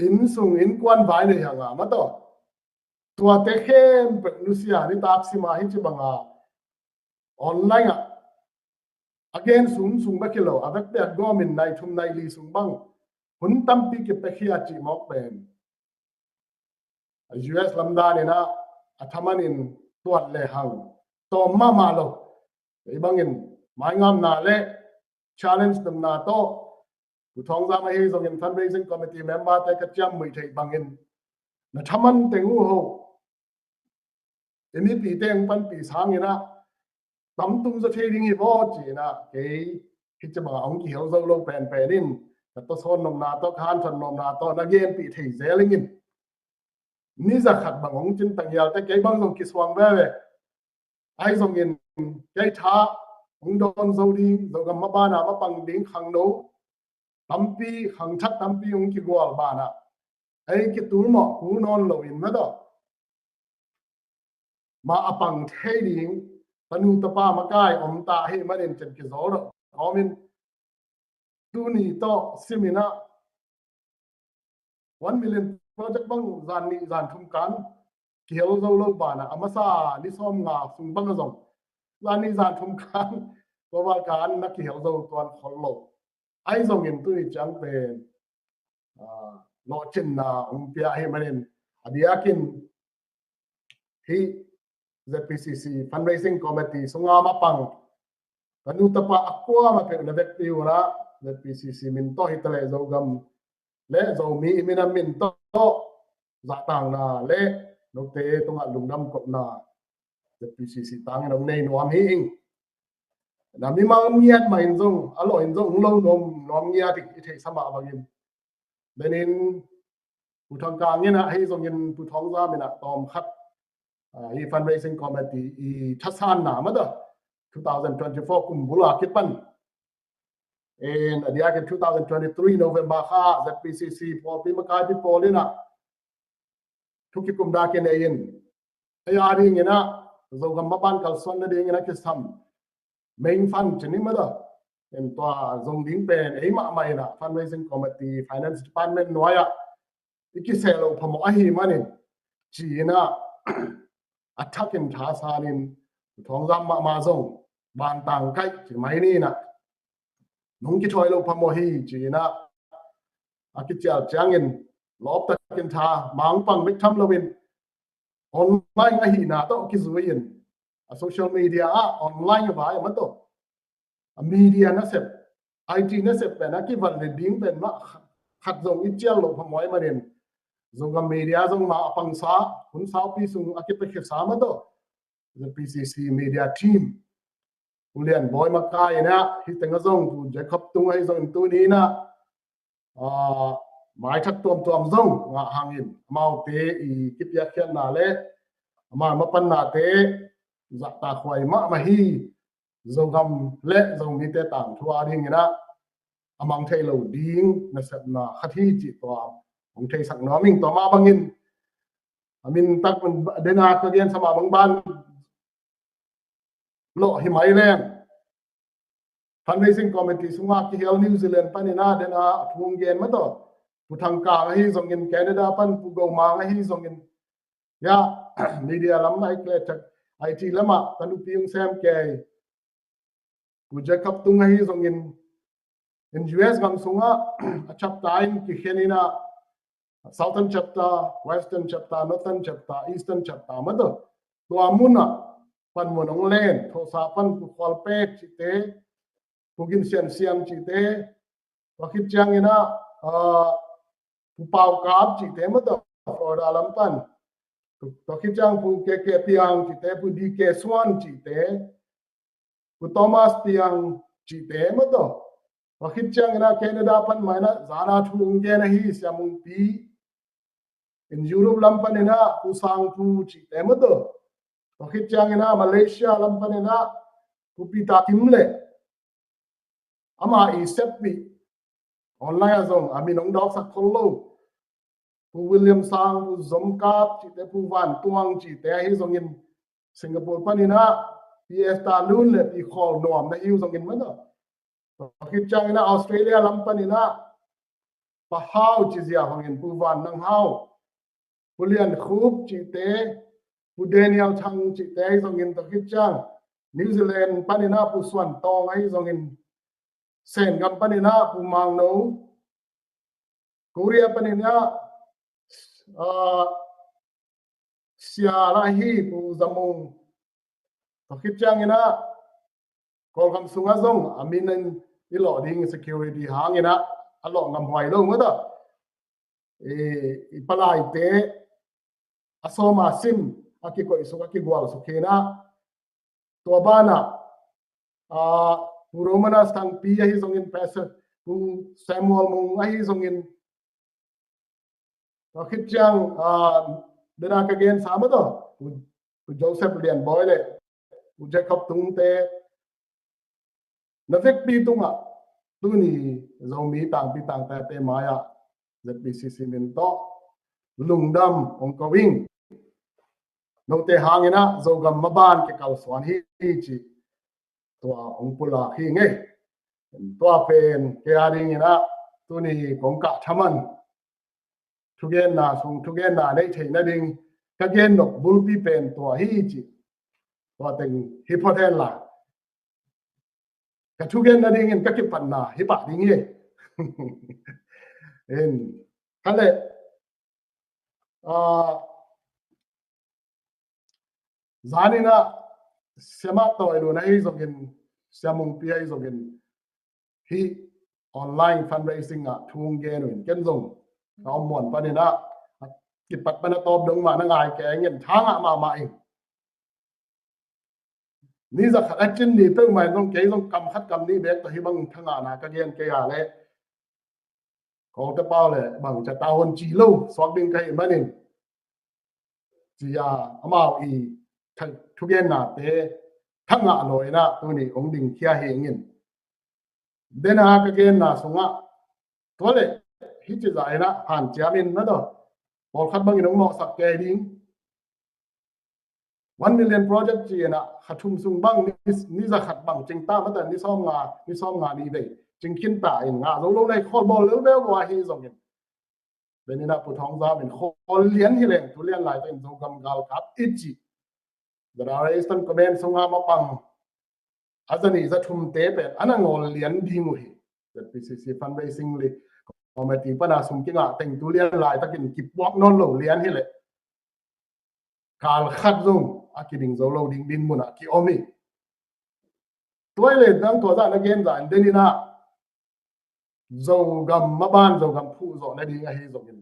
innsung innkuan vai nei hang a mataw tuate khempeuh nusia nitak sima hih ci banga online ah a gen sum sung bek hi lo a vekte a gawmin nai thum nai li sung bang hun tampi kipekhia cih mawk pen US lamdan inah a thaman in tuat le hang tawm mahmah lo. Ei bangin maingamna le challenge nopna tawh Pu Thawng Zam ahi zongin fundraising committee member te ka ciam muih theih bangin na thaman teng uh ho i mipite hong panpih sanginah tamtum zaw thei ding hi vaw cinah kei hih ci bangah hong kihel zo lo penpen in ka tawsawn nopna tawh, ka hanthawn nopna tawh na genpih thei zel ing in. Ni za khat bang hong cin tanghial teh kei bang zong kisuang veve. Ahi zongin kei tha hong dawn zo ding, Zogam maban a mapang ding khangno tampi, khangthak tampi hong kigual banah ei kitul mawh kul nawn loin mah tawh, mah a pang thei ding tanu tapa makai om ta ahih manin cen kizol dawh kawmin tuni tawh simin ah one million project bang zan nih zan thum kan kihel zo lo banah, a masa ni sawmnga sung bang a zong zan nih zan thum kan tua bang kan na kihel zo tuan khol lo. Ahi zongin tuni ciang pen, ah, lawhcinna hong pia ahih manin a diakin hih Z P C C Fundraising Committee sunga mapang tanu tapa a kuamah peuh na vekpi un ah Z P C C min tawh hi ta leh Zogam le Zomi i minam min tawh zahtakna le note tungah lungdam kopna Z P C C tangin hong nei nuam hi ing. Na mimal ngiat mah in zong, a lawh in zong hong lo nuam, nuam ngiat i, i theihsa mah bangin. Denin Pu Thang Kang in ah, ahi zongin Pu Thawng Zam in ah tawm khat, ah, hi fundraising committee i thasanna mah tawh two thousand twenty-four kum bul a kipan in a diakin two thousand twenty-three November kha Z P C C pawlpi makaipi pawl in ah thu kikum dak kinei in, ei a dingin ah Zogam maban kalsuan nadingin a kisam main fund ci ni mah tawh, en tua zong ding pen ei mahmah in ah fundraising committee, finance department nuai ah i kiseh loh phamawh ahih manin ci-in ah a thakin thasanin Pu Thawng Zam mahmah zong bantang kaih ci mai ni in ah nong kithawi loh phamawh hi ci-in ah a kicial ciangin lawp takin tha mangpang bek tham loin online ahihna tawh kizui in a social media ah online a vai a mah tawh a media nasep, I T nasep pen a kivat le ding pen mah khat zong i cial loh phamawh ahih manin Zogam media zong mah a pangsa hun saupi sung a kipiakhia sa mah tawh Z P C C media team Pu Lian Bawi makai in ah hih teng a zong Pu Jacob Tung ahi zongin tuni in ah, ah, maithak tuamtuam zong ngah hangin amaute i kipiakkhiatna le ama mapannate zahtakhuai mahmah hi. Zogam le Zomite tangthu a dingin ah a mang thei lo ding nasepna khat hi cih tua hong theisak nuam ing. Tua mah bangin a min tak den a ka gensa mah bang ban lawh hi mai leng fundraising committee sunga kihel New Zealand panin ah den a a thu hong gen mah tawh Pu Thang Kang ahi zongin Canada pan Pu Go Mang ahi zongin ya media lam ah i klet tak I T lam ah ka nupi hong sem kei Pu Jacob Tung ahi zongin in U S gam sungah a chapter in kikhen in ah Southern chapter, Western chapter, Northern chapter, Eastern chapter mah tawh tua mun ah panmun hong len, Tulsa pan Pu Khual Pek cihte, Pu Gin Sian Siam cihte, tua khit ciangin ah, ah, Pu Pau Kap cihte mah tawh Florida lam pan, tua khit ciang Pu K K Piang cihte, Pu D K Suan cihte, Pu Thomas Piang cihte mah tawh, tua khit ciangin ah Canada pan mah in ah zan a thu hong gen ahi Sia Mung Pi, in Europe lam panin ah Pu Sang Pu cihte mah tawh, tua khit ciangin ah Malaysia lam panin ah Pu Peter Kim le ama i seppih online ah zong a min hong dawksak khol lo Pu William Sang, Pu Zom Kap cihte, Pu Van Tuang cihte ahi zongin Singapore panin ah P S Ta Lun le Pi Khawl Nuam na hi uh zongin mah tawh, tua khit ciangin ah Australia lam panin ah Pa Hau ci zia hongin Pu Van Nang Hau, Pu Lian Khup cihte, Pu Daniel Thang cihte ahi zongin tua khit ciang New Zealand panin ah Pu Suan Tawng ahi zongin Sengam panin ah Pu Mang No, Korea panin ah, ah, Sia la hi Pu Zamung, tua khit ciangin ah Kawlgam sungah zong a min in i lawh ding security hangin ah a lawh ngamhuai lo mah tawh. I, i palaite a sawm a sim a kikoihsuk a kigualsuk hi in ah tua banah, ah, Pu Romanas Thangpi ahi zongin Pastor Samuel Mung ahi zongin, tua khit ciang, ah, dena ka gen sa mah tawh, U, U Joseph Lian Bawi le U Jacob Tungte, na vekpi tungah tuni Zomi tangpi tangtate mai-ah Z P C C min tawh lungdam hong ko ing. Note hangin ah Zogam maban kikalsuan hi, hi cih tua hong pulak hi ing ei. Tua pen kei a dingin ah tuni kong kah thaman thugenna sung thugenna neih theih nading ka gen nop bulpi pen tua hi cih tua teng hi phot hen la, ka thugen nadingin ka kipatna hi pah ding hi. In, ka leh, ah, zanin ah Sia Mah Tawi Lun ahi zongin, Sia Mung Pi ahi zongin, hih online fundraising ah thu hong gen uh in ken zong ka om muan panin ah kipat pan a tawp dong mah na ngai kei ing, tha ngah mahmah ing. Ni zakhat a cin ni peuhmah in zong kei zong kam khat kam nih bek tawh hih bang tha ngahna ka gen kei a leh Kawlte pau le bang ca ta hon ci lo suak ding ka hih manin, ci-a amau i tha-, thugennate tha ngah lo in ah tuni hong dingkhia hi ing in. Dena ka genna sungah, tua leh hih ci zah in ah hanciam in na daw, pawlkhat bangin hong mawhsak kei ding. One million project ci-in ah kha thum sung bang ni, ni zakhat bang cing ta mah ta, ni sawmnga, ni sawmnga ni vei cing khin ta in ngah zo lo nai khawl bawl lel bel bua hi zongin. Benin ah Pu Thawng Zam in khawl lian hi leng tu lian lai ta in Zogam galkap i ci. The Eastern Command sungah mapang a za nih za thumte pen a na ngawl lian ding uh hi. Z P C C fundraising li committee pana sum kingah teng tu lian laitakin kipuak nawn lo lian hileh kal khat zong a kiding zo lo ding dinmun ah ki-om hi. Tua hi leh nang tua zah na gen zah in denin ah Zogam maban Zogam phuh zawh nading ahi zongin,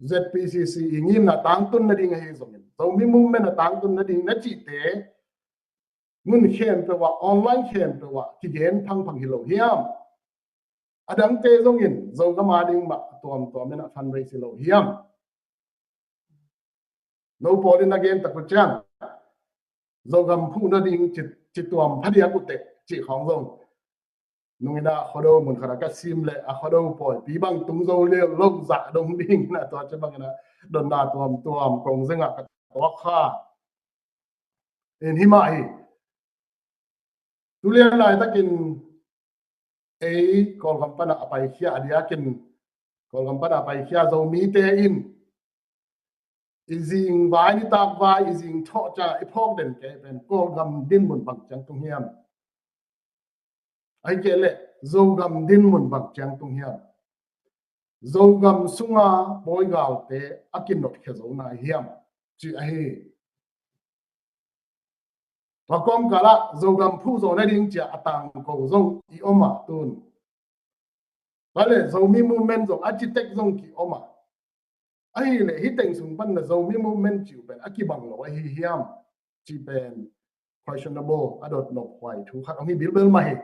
Z P C C i ngimna tangtun nading ahi zongin, Zomi Movement a tangtun nading na cihte mun khempeuh ah, online khempeuh ah kigen phangphang hi lo hiam? A dangte zongin Zogam a ding mah tuamtuam in a fundraise hi lo hiam? No pawl in a gen tak uh ciang Zogam phuh nading ci, ci tuam phadiak uh teh cih khawng zong nung in a Khuado mun khat a ka sim leh a Khuado pawipi bang tung zo lel lo zah dong ding in a tua ci bang in a dotna tuamtuam kong zengah ka tuak kha. In himah hi. Tu lian laitakin ei Kawlgam pana a paikhia a diakin Kawlgam pana a paikhia Zomite in i zing vai nitak vai i zing thawh ca i phawk den kei pen Kawlgam dinmun bang ciang tung hiam? Ahi kei leh Zogam dinmun bang ciang tung hiam? Zogam sunga pawigalte a kinotkhia zo nai hiam? Ci ahi. Tua kawmkal ah Zogam phuh zawh nading cia a tangko zong i om a tun. Tua leh Zomi Movement zong a citek zong ki om a. Ahi leh hih teng sung pan na Zomi Movement cih uh pen a kibang lo ahi hiam? Cih pen questionable, a dot nop huai thu khat hong hi bilbel mah hi.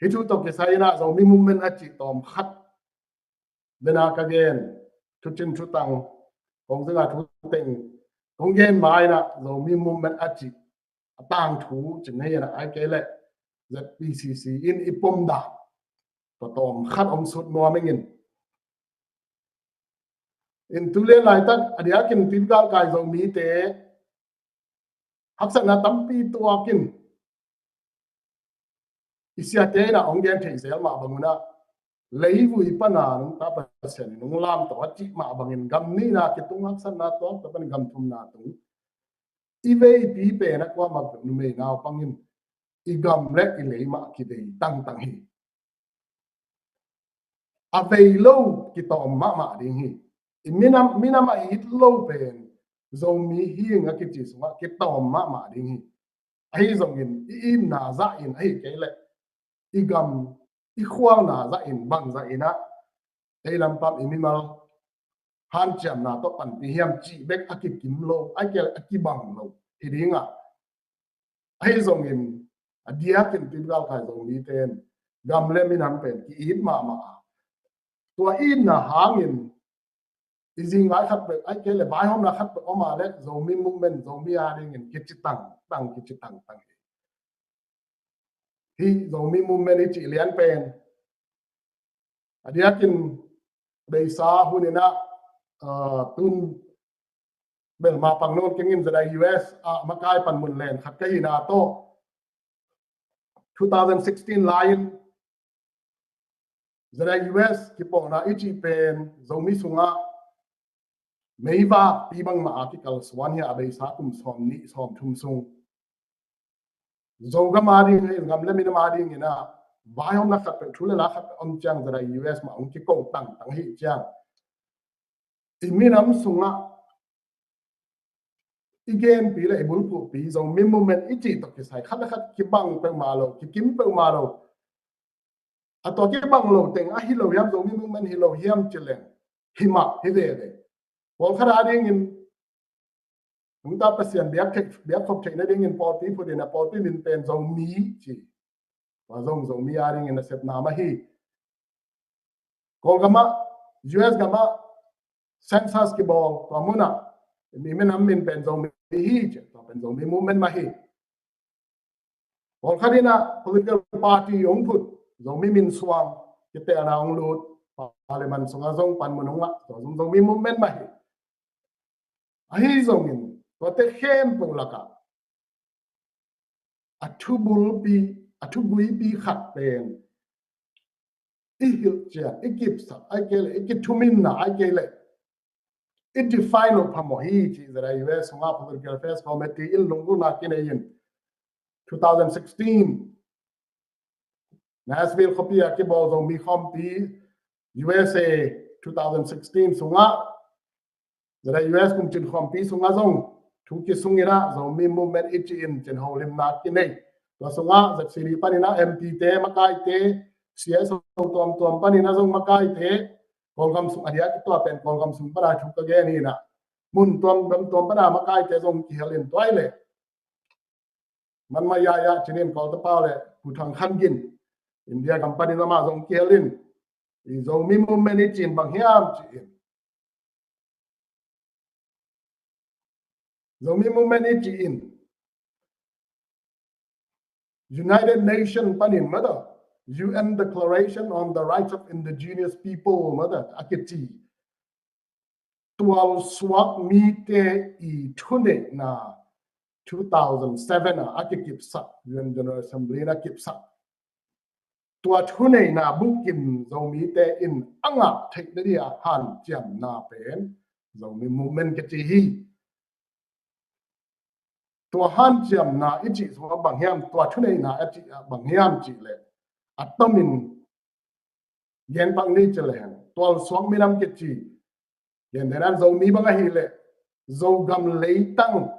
Hih thu tawh kisai in a Zomi Movement a cih tawm khat bena ka gen, thucin thutang kong zinga thu teng kong gen ma in a Zomi Movement a cih a tangthu cin hei in a ai kei leh Z P C C in i pom dan tua tawm khat om sut nuam ing in. In tu lian laitak a diakin tuipi galkai Zomite haksatna tampi tuakin i siate in a hong gen thei zel mah bang un a leivui pana nung ta Pasian in nung lam tawh a cih mah bangin gam nihna kitung haksatna tuak ta pan gam thumna tung i veipi pen a kuamah peuh numei naupang in i gam le i lei mah kivei tangtang hi. A vei lo kitawm mahmah ding hi. I minam, minam a it lo pen Zomi hing a kici sungah kitawm mahmah ding hi. Ahi zongin i itna zah in ahi kei leh i gam i khualna zah in bang zah in a ei lampam i mimal hanciamna tawh panpih hiam cih bek a kikim lo, a kei leh a kibang lo hi ding a. Ahi zongin a diakin tuipi galkai Zomite in gam le minam pen ki-it mahmah a, tua itna hangin i zingvai khat peuh, ahih kei leh vaihawmna khat peuh om a leh Zomi movement, Zomi a dingin kici tangtang, kici tangtang hi. Hih Zomi movement i cih lian pen a diakin beisa hun in ah, ah, tun bel mapang nawn keng in, ZIUS ah makai panmun len khat ka hihna tawh two thousand sixteen lai-in ZIUS kipawlna i cih pen Zomi sungah meivakpi bangmah a kikalsuan hi a, beisa kum sawmnih sawmthum sung Zogam a ding hi, gam le minam a dingin ah vaihawmna khat peuh, thu le la khat peuh om ciang ZIUS mah hong kiko tangtang hi ciang, i minam sungah i genpi le i bulphuhpi Zomi movement i cih tawh kisai khat le khat kibang peuhmah lo, kikim peuhmah lo. A tua kibang lo teng ahi lo hiam, Zomi movement hi lo hiam ci leng, hi mah hi veve. Pawlkhat a dingin nungta Pasian biak theih, biak khop theih nadingin pawlpi phut in a, pawlpi min pen Zomi ci. Tua zong Zomi a dingin nasepna mah hi. Kawlgam ah, US gam ah census kibawl, tua mun ah i minam min pen Zomi hi ci, tua pen Zomi movement mah hi. Pawlkhat in ah political party hong phut, Zomi min suang, kiteelna hong lut, parliament sungah zong panmun hong ngah, tua zong Zomi movement mah hi. Ahi zongin tuate khempeuh lakah a thubulpi, a thuguipi khat pen i hilhcian, i kipsak, ahih kei leh i kithuminna, ahih kei leh i define loh phamawh hi ci, ZIUS sungah Political Affairs Committee in lunggulhna kinei in two thousand sixteen Nashville khuapi ah kibawl Zomi khawmpi, USA two thousand sixteen sungah, ZIUS kumcin khawmpi sungah zong thu kisung in ah Zomi movement i cih in cin holimna kinei. Tua sungah ZCD panin ah MP te, makaite, CSO tuamtuam panin ah zong makaite, Kawlgam sung a diak, tua pen Kawlgam sung pan a thu ka gen hi in ah, mun tuam gam tuam pan a makaite zong kihel in, tua hi leh manmah yaya cinin Kawltapa le Pu Thang Khan Gin, India gam panin amah zong kihel in, i Zomi movement i cih in bang hiam ci in, Zomi movement i cih in United Nation panin mata, UN Declaration on the Rights of Indigenous People mata a kici, tualsuak mite i thuneihna two thousand seven ah a kikipsak, UN General Assembly in a kipsak, tua thuneihna bukim Zomite in a ngah theih nading a hanciamna pen Zomi movement kici hi. Tua hanciamna i cih sungah bang hiam, tua thuneihna a cih ah bang hiam cih leh, a tomin genpak ni ci leng, tualsuak minam kici, gentehna in Zomi bang ahih leh Zogam leitang,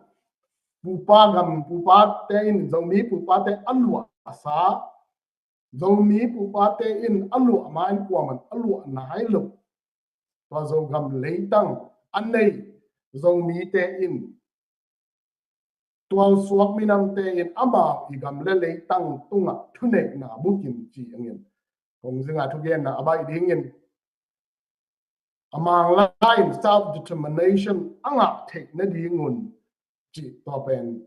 pupa gam, pupate in, Zomi pupate a luahsa, Zomi pupate in a luah ma-in kuaman a luah nai lo, tua Zogam leitang a nei Zomite in tualsuak minamte in amau i gam le leitang tungah thuneihna bukim ci angin, kong zinga thugenna a baih dingin a Manglai in self determination a ngah theih nadingun cih tua pen,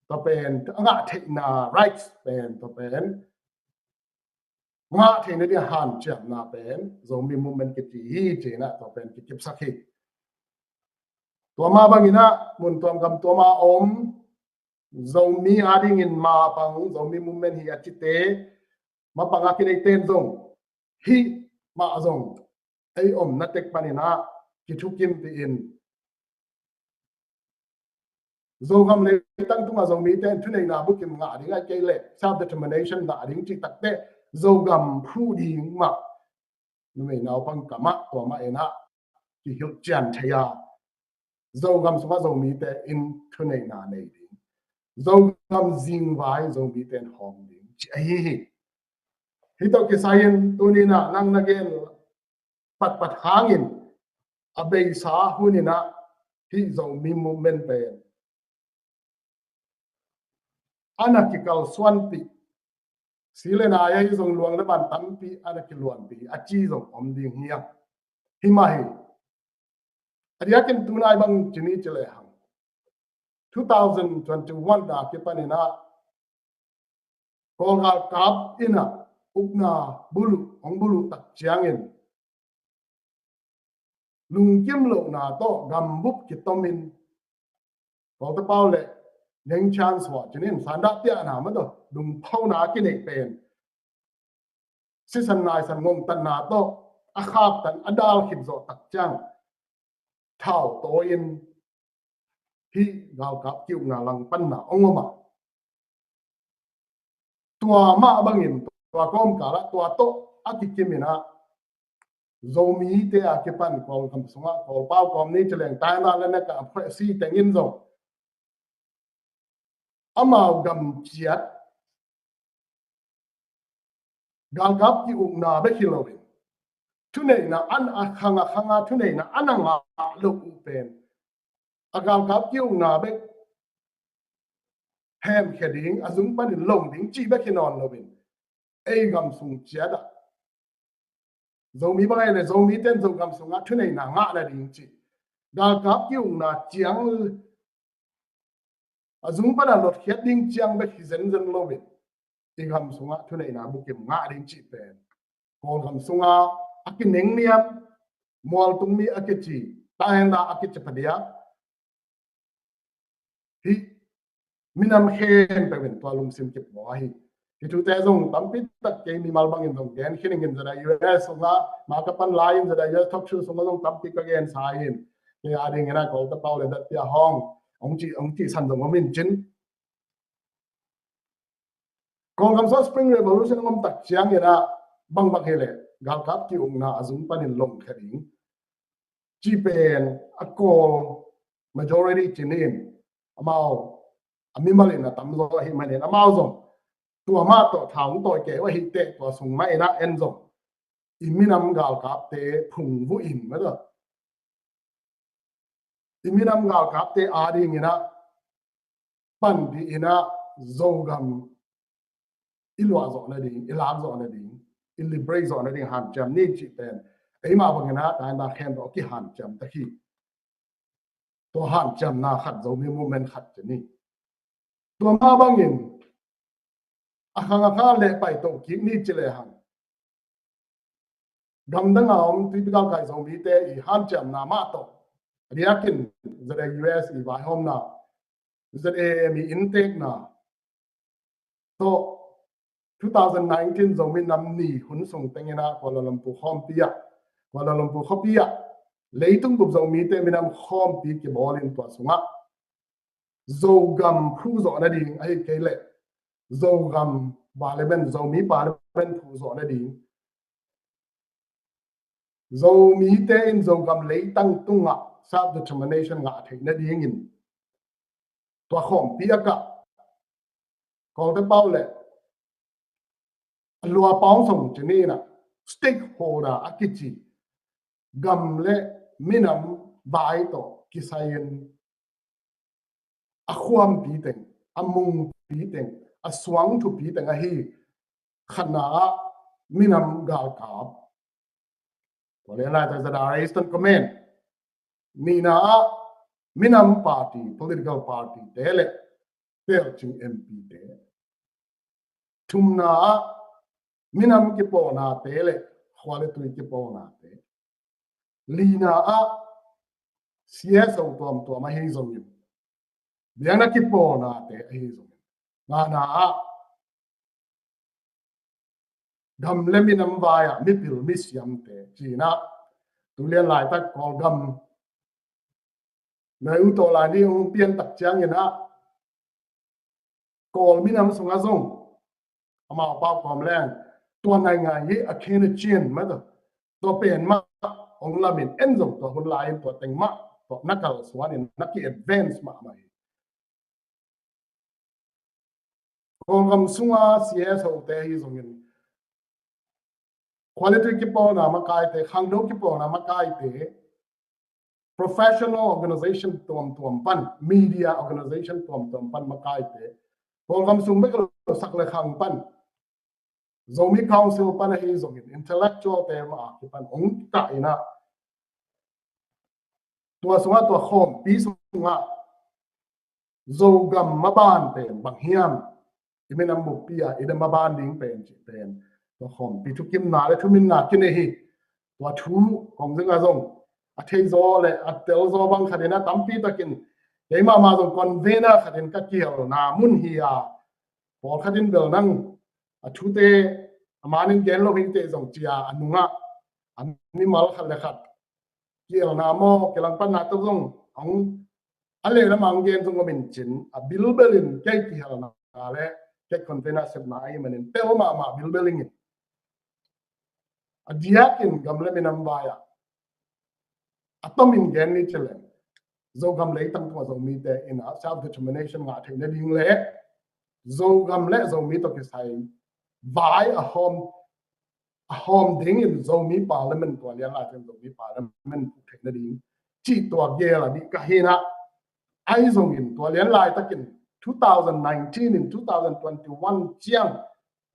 tua pen a ngah theihna rights pen, tua pen ngah theih nading hanciamna pen Zomi movement kici hi ci-in ah tua pen kikipsak hi. Tua mah bangin ah mun tuam gam tuam a om Zomi adingin mapang Zomi movement hi a cite, mapang a kineite in zong hih mah zong ei omna tek panin ah kithukimpih in, Zogam leitang tungah Zomite in thuneihna bukim ngah ding ahih kei leh self determination ngah ding cih takteh Zogam phu ding mah numei naupang kamah tua mah in ah kihilhcian thei a, Zogam sungah Zomite in thuneihna nei ding, Zogam zingvai Zomite in hawm ding cih ahi hi. Hih tawh kisai-in tuni-in ah nang na gen patpat hangin a beisa hunin ah hih Zomi movement pen a na kikalsuanpih Si le nai ahi zong luang le ban tampi a na kiluanpi a ci zong om ding hi a. Hi mah hi. A diakin tunai bang ci ni ci le hang. Two thousand twenty-one na kipanin ah Kawl galkap in ah ukna buluh, hong buluh tak ciangin lungkim lohna tawh gambup kitomin Kawlte pau le neng chance hua cinin sandah piahna mah tawh lungphona kineih pen sisan naisan ngongtatna tawh a khaptan a dal khit zawh tak ciang thau tawi-in hih galkap ki-ukna langpanna hong om a. Tua mah bangin tua kawmkal ah tua tawh a kikimin ah Zomite a kipan Kawlgam sungah Kawlpau kawm ni ci leng taina le na ka a phuaisi tengin zong amau gam ciat galkap ki-ukna bek hi loin thuneihna an a khang a khang a thuneihna an a ngah loh uh pen a galkap ki-ukna bek hemkhia ding a zung panin long ding cih bek hi nawn loin ei gam sung ciat ah Zomi bang ahi le Zomite in Zogam sungah thuneihna ngah nading cih galkap ki-ukna ciang a zung pana lotkhiat ding ciang bek hi zenzen loin i gam sungah thuneihna bukim ngah ding cih pen Kawlgam sungah a kinengniam mualtungmi a kici tahenda a kici padiak hih minam khempeuh in tua lungsim kipua hi. Hih thute zong tampi tak kei mimal bangin zong gen khin ingin zada U S sungah makapan lai-in zada U S talk show sungah zong tampi ka gensa in kei a dingin a Kawlte pau le dat pia hong hong cih hong cihsan zong om in cin. Kawlgam sungah Spring Revolution a om tak ciangin ah bangbang hi leh galkap ki-ukna a zung panin longkhia ding cih pen a Kawl majority cinin amau a mimal in a tamzaw ahih manin amau zong tua mah tawh thaung tawi kei uh ahih teh tua sung mah in ah en zong i minam galkapte phungvuh in mah tawh i minam galkapte a dingin ah panpih in ah Zogam i luah zawh nading i lak zawh nading i liberate zawh nading hanciam ni cih pen eimah bangin ah taina khen tawh kihanciam ta hi. Tua hanciamna khat Zomi movement khat ci ni. Tua mah bangin a khang a kha le paito kik ni ci le hang gamdang a om tuipi galkai Zomite i hanciamna mah tawh a diakin Z A U S i vaihawmna Z A M i inntekna tawh two thousand nineteen Zomi Nam Ni hun sung tengin ah Kuala Lumpur khawmpi ah Kuala Lumpur khuapi ah leitung bup Zomite minam khawmpi kibawlin tua sungah Zogam phu zawh nading ahih kei leh Zogam parliament Zomi parliament phu zawh nading Zomite in Zogam leitang tungah self determination ngah theih nadingin tua khawmpi a kah Kawlte pau le a lua pawng song ci ni in ah stakeholder a kici gam le minam vai tawh kisai-in a khuampi teng a mungpi teng a suangthupi teng ahi khatna ah minam galkap Tua lian laitak zada Eastern Command nihna ah minam party political party te le telcing M P te thumna ah minam kipawlna te le khua le tui kipawlna te lina ah C S O tuamtuam ahi zongin biakna kipawlna te ahi zongin ngana ah gam le minam vai ah mipil misiam te cina tulian laitak Kawlgam nai u tawh lai ni hong pian tak ciangin ah Kawl minam sungah zong amau pau kawm leng tua nai ngai hi a khen a cian mah tawh tua pen mah hong lamin en zong tua hun lai-in tua teng mah tua na kalsuan in na ki advance mahmah hi. Kawlgam sunga C S O te hi zongin quality kipawlna makaite khangdo kipawlna makaite professional organization tuamtuam pan media organization tuamtuam pan makaite Kawlgam sung bek lo sak le khang pan Zomi Council pan ahi zongin intellectual te mah a kipan ong kah in ah, tua sungah, tua khawmpi sungah Zogam maban pen bang hiam, i minam buppi ah i maban ding pen cih pen tua khawmpi thukimna le thuminna kinei hi. Tua thu kong zingah zong a thei zaw le a tel zaw bang khat in ah, tampi takin keimah mah zong convener khat in ka kihelna mun hi a, pawlkhat in bel nang a thute a manin gen lo hi teh zong ci a, a nungah a mimal khat le khat kihelna maw, kilangpanna tawh zong hong a lehlam ah hong gen zong om in cin, a bilbel in kei kihelna le kei convener sepna ahih manin tel mahmah bilbel ing in. A diakin gam le minam vai ah a tomin gen ni ci leng, Zogam leitang tungah Zomite in ah self determination ngah theih nading le Zogam le Zomi tawh kisai vai a hawm, a hawm dingin Zomi Parliament, tua lian laitakin Zomi Parliament puk theih nading cih tua gel a dih ka hi in ah, ahi zongin tua lian laitakin two thousand nineteen in two thousand twenty-one ciang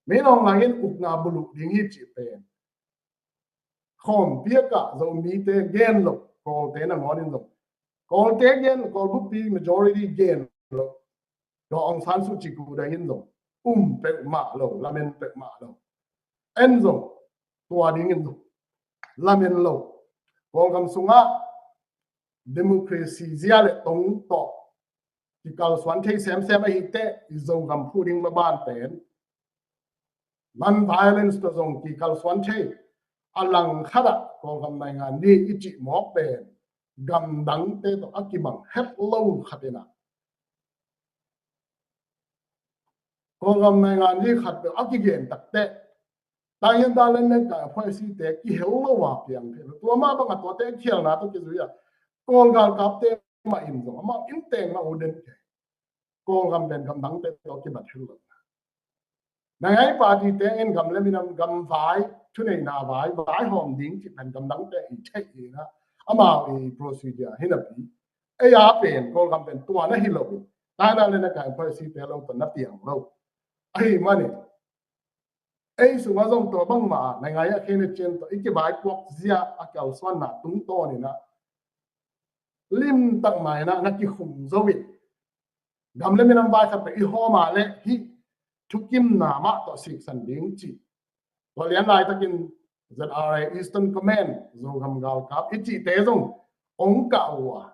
Min Aung Hlaing in ukna buluh ding hi cih pen khawmpi ah Zomite gen lo, Kawlte nangawn in zong, Kawlte gen lo, Kawl buppi majority gen lo, Daw Aung San Suu Kyi kudang in zong um peuhmah lo, lamen peuhmah lo. En zong tua dingin zong lamen lo. Kawlgam sungah democracy zia le tong tawh kikalsuan thei semsem ahi teh, i Zogam phu ding maban pen non-violence tawh zong kikalsuan thei. A langkhat ah Kawlgam naingan ni i cih mawk pen gamdangte tawh a kibang het lo khat in ah, Kawlgam naingan ni khat peuh a kigen tak teh, taiyan dalen len kai a phuaisite kihel lo a piang thei lo. Tua mah bangah tuate khialna tawh kizui a Kawl galkapte mah in zong amau in teng mah u den kei. Kawlgam pen gamdangte tawh kibat hel lo. Nangai party te in gam le minam, gam vai, thuneihna vai, vai hawm ding cih pen gamdangte i theih in ah, amau i procedure hi napi, ei a pen Kawlgam pen tua na hi lo in, taiyan dalen len kai a phuaisite lo tawh na piang lo. Ahih manin ei sungah zong tua bangmah a, nangai a khen a cian tawh i kivaipuak zia a kalsuanna tungtawn in ah limtak mah in ah na kikhum zo in, gam le minam vai khat peuh i hawm a leh hih thukimna mah tawh siksan ding cih, tua lian laitakin Z R A Eastern Command, Zogam galkap i cihte zong ong kah uh a,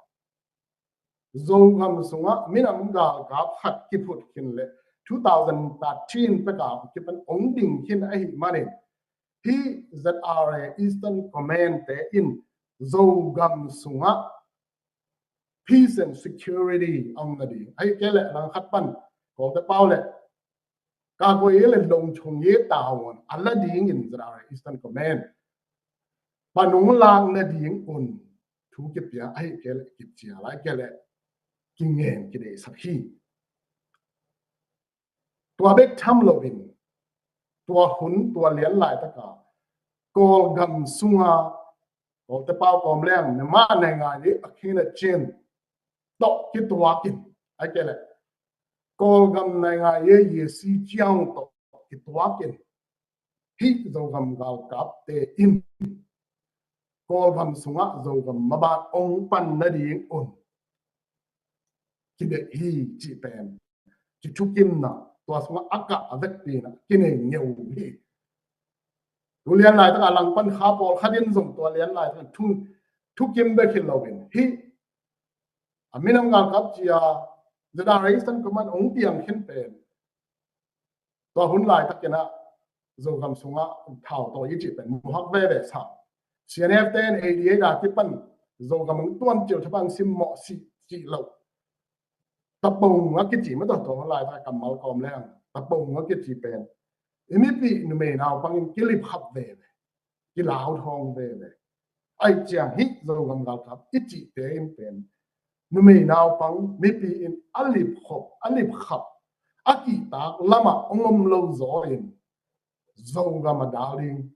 Zogam sungah minam galkap khat kiphut khin leh two thousand thirteen pek a kipan ong ding khin ahih manin, hih Z R A Eastern Command te in Zogam sungah peace and security a om nading, ahih kei leh langkhat pan Kawlte pau le Kakoye le Longchongye tavuan a la dingin Z R A Eastern Command panung lak nading un thu kipia, ahih kei leh kicia, ahih kei leh kingen kideihsak hi. Tua bek tham loin, tua hun, tua lian laitaka Kawlgam sunga Kawlte pau kawm leng, Myanmar naingan ye a khin a cin tawh kituakin, ahih kei leh Kawlgam naingan ye ye si ciang tawh kituakin, hih Zogam galkapte in Kawlgam sungah Zogam maban ong pan nading un kideih hi cih pen kithukimna, tua sungah a kah a vekpi-in ah kinei ngeu hi. Tu lian laitak a langpan kha pawlkhat in zong tua lian laitak thu, thukim bek hi loin, hih a minam galkap ci-a Z R A Eastern Command ong piang khin pen, tua hun laitakin ah Zogam sungah thautawi i cih pen muhak veve sa. C N F te in eighty-eight a kipan Zogam ong tuam cil thapan simmawh sih cih loh, Tapong a kici mah tawh, tua hun laitak kammal kawm leng Tapong a kici pen i mipih numei naupang in kilipkhap veve, kilauthawng veve. Ahih ciang hih Zogam galkap i cihte in pen numei naupang mipi in a lipkhop, a lipkhap, a kihtak lamah ong om lo zaw in Zogam a dal ding,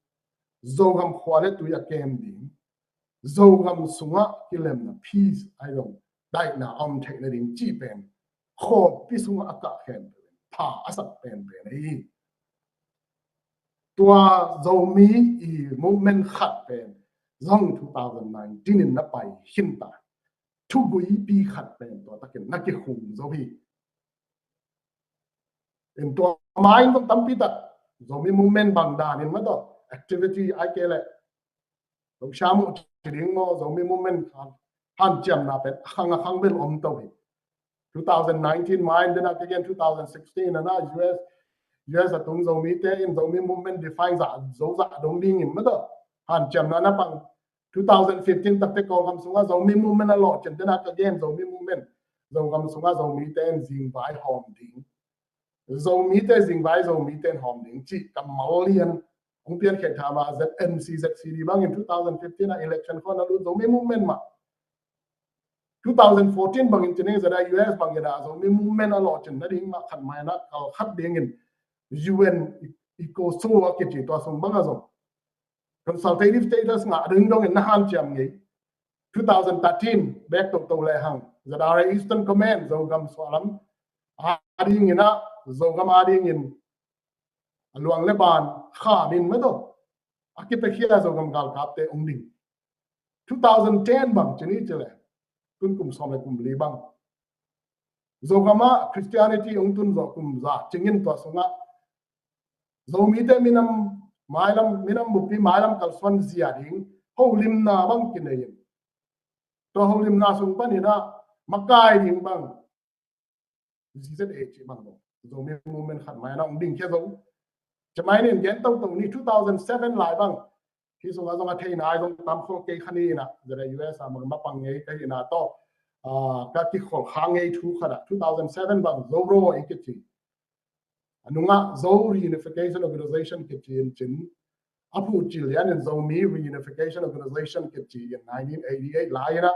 Zogam khua le tui a kem ding, Zogam sungah kilemna, peace ahi zong, daihna a om theih nading cih pen khawmpi sungah a kah khempeuh in pha a sak penpen ahi hi. Tua Zomi i movement khat pen zong two thousand nineteen in na pai khin ta. Thuguipi khat pen tua takin na kikhum zo hi. In tua ma in zong tampi tak Zomi movement bang dan in mah tawh activity ai ke le Zomi siam uh ci ding maw, Zomi movement khan hanciamna pen a khang a khang bel om to hi. Two thousand nineteen ma in, then again two thousand sixteen a na U S, U S a tung Zomite in Zomi movement define zah zo zah dong ding in mah tawh hanciamna na pang. Two thousand fifteen takte Kawlgam sungah Zomi movement a lawh cin, then again Zomi movement Zogam sungah Zomite in zingvai hawm ding, Zomite zingvai Zomite in hawm ding cih kammal lian hong pian khek tha ma. Z M C, Z C D bangin two thousand fifteen a election khawng a lut Zomi movement mah. Two thousand fourteen bangin ci ning, zada U S bangin a Zomi movement a lawh cin nading mah khat mai na kal khat dingin U N ECOSOC a kici tua sung bang a zong consultative status ngah ding dongin na hanciam ngei. Two thousand thirteen bek toto le hang, Z R A Eastern Command Zogam suahlam a dingin a, Zogam a dingin a luang le ban khamin mah tawh a kipakhia Zogam galkapte ong ding. Two thousand ten bang ci ni ci le, tun kum sawm le kum li bang Zogam ah Christianity ong tun zawh kum za cingin tua sungah Zomite minam mailam, minam bupi mailam kalsuan zia ding holimna bang kinei in, tua holimna sung panin a makai ding bang Z Z A ci bang lo, Zomi movement khat mai na ong ding khia zo. Ci mai nin gen toto ni, two thousand seven lai bang hi sungah zong a theina ai zong tam khol kei kha ni in a, zada U S a mah mapang ngei ka hi na tawh ka kikhol kha ngei thu khat a, two thousand seven bang Zoro i kici a nungah Zo Reunification Organization kici in cin, a phuh cil lian in Zomi Reunification Organization kici in nineteen eighty-eight lai in a,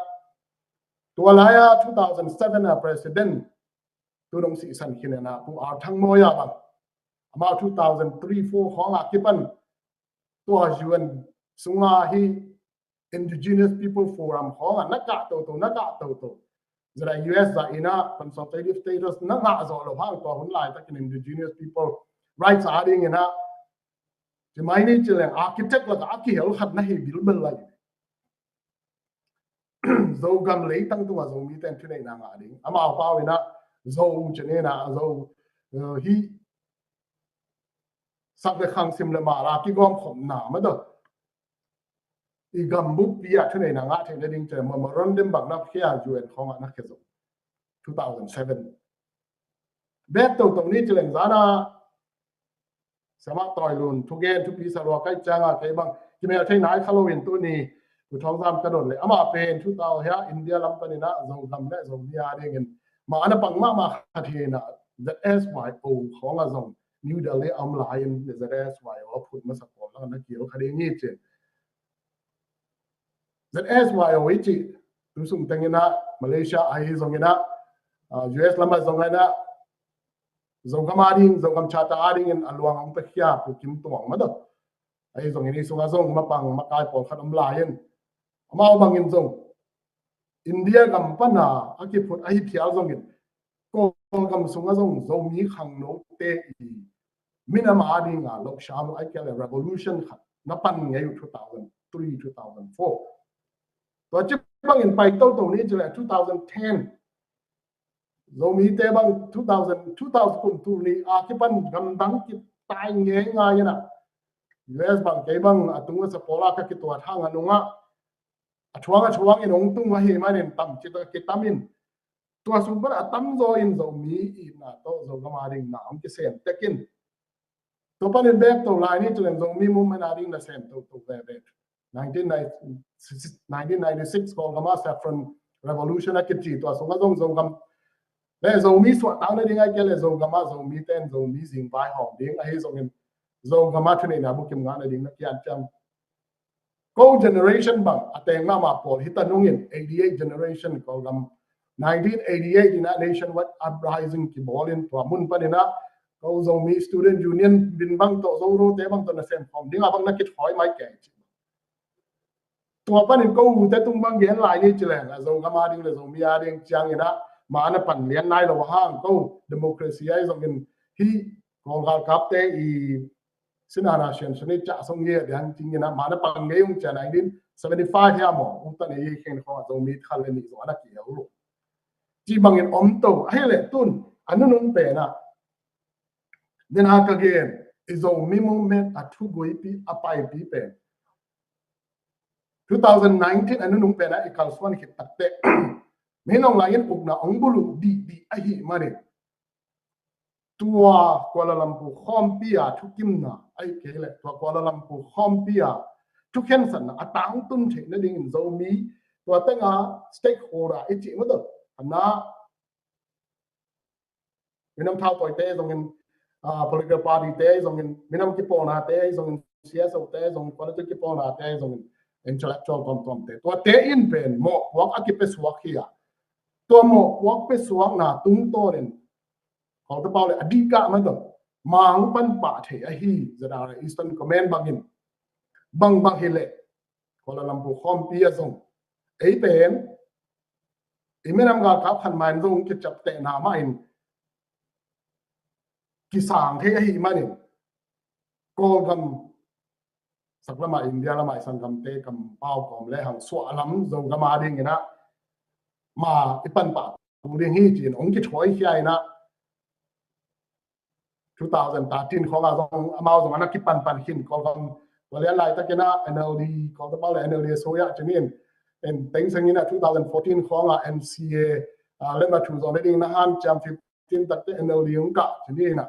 tua lai a two thousand seven a president tu nong sihsan khin in a, Pu R Thangmawi a bang, amau two thousand three four khawng a kipan tua U N sunga hi Indigenous People Forum khawng a na kah toto, na kah toto, zada U S zah in a consultative status na ngah zawh lo hang tua hun laitakin Indigenous People Rights a dingin a ci mai ni ci leng architect lakah a kihel khat na hi bilbel lai. Zogam leitang tungah Zomite in thuneihna ngah ding, amau pau in a Zo ci ni in a Zo hi sak le khang sim le mala kigawm khopna mah tawh i gam buppi ah thuneihna ngah theih nading ci le memorandum bang na khia U N khawng ah na khia zo two thousand seven. Bek toto ni ci leng zana Siamah Tawi Lun thugen thupi sa lua kai cianga kei bang kimel thei nai kha lo in tuni Pu Thawng Zam ka dot le amah pen thu tau hia India lam panin a Zogam le Zomi a dingin mah ana pang mahmah khat hi in a, Z S Y O khawng a zong New Delhi a om lai in Z S Y O a phut masa pawl lang na kil kha ding hi ci. Z S Y O i cih tu sung teng in a Malaysia ahi zong in a, U S lam ah zong in a Zogam a ding, Zogam Charter a dingin a luang hong pekhia Pu Kim Tuang mah tawh ahi zongin i sungah zong mapang makai pawlkhat om lai in, amau bangin zong India gam pana a kiphut ahi phial zongin Kawlgam sungah zong Zomi khangnote i minam a dinga lohsam uh ai kei le revolution khat na pan ngei uh two thousand three, two thousand four. Tua ci bangin pai toto ni ci le two thousand ten Zomite bang two thousand, two thousand kum tul ni a kipan gamdang kitai ngei ngai in a U S bang kei bang a tung a sa pawl a ka kituat hang a nungah a thuang a thuang in hong tung ahi manin tam ci ta kitam in tua sung pan a tamzaw in Zomi itna tawh Zogam a dingin na hong kisem tek in tua panin bek to lai ni ci leng Zomi movement a ding na sem toto veve. Nineteen ninety, nineteen ninety-six Kawlgam a Saffron Revolution a kici tua sungah zong Zogam le Zomi suahtakna ding ai kei le Zogam a Zomite in Zomi zingvai hawm ding ahi zongin Zogam a thuneihna bukim ngahna ding na kian ciang ko generation bang a teng mahmah pawl hi ta nungin eighty-eight generation Kawlgam nineteen eighty-eight in a nationwide uprising kibawl in tua mun panin a ko Zomi Student Union bin bang tawh Zorote bang tawh na sem khawm ding a bang na kithawi mai kei ci. Tua panin ko ute tung bang gen lai ni ci leng a Zogam a ding le Zomi a ding ciangin a ma na pan lian nai lo hang ko democracy ahi zongin hi Kawl galkapte i Sinana Sian Suni Ca Song Ye diang cingin a mana pang ngei ung cian a inin seventy five hiam aw ung tan ei khen khong a Zomi khat le nih zong ana kiel lo. Ci bangin om to ahi le tun a nunung pen a nena ka gen i Zomi movement a thuguipi a paipi pen two thousand nineteen a nunung pen a i kalsuan khit takte mi nong lai in ukna ong bulu di di ahi manin tua Kuala Lumpur khawmpi a thukimna ahi kei le tua Kuala Lumpur khawmpi a thukhensatna a tangtun theih nadingin Zomi tua tenga stakeholder i cih mawtaw ana minam thau toite zongin political party te zongin minam kipawlnate zongin C S O te zongin political kipawlnate zongin intellectual tuamtuamte tuate in pen mawhpuak a kipesuak hi a tua mawhpuak pesuakna tungtawnin Kawltapau le a dihkah mah dong mang pan pah thei ahi zedara Eastern Command bangin bangbang hi leh Kuala Lumpur khawmpi a zong ei pen i minam galkap khan main zong kiciaptehna mahin kisang thei ahi manin Kawlgam saklama India lama i sanggamte kampau kawm le hang suah lam Zogam a dingin a ma i pan pah kul ding hi ci-in ong kithawi khia in a two thousand thirteen khawng a zong amau zong ana kipanpan khin Kawlgam tua lian laitakin a N L D Kawlgam le N L D a soya cinin en tengsengin a two thousand fourteen khawng a N C A lema thu zong le ding na han ciam fifteen takte N L D ong kah cinin a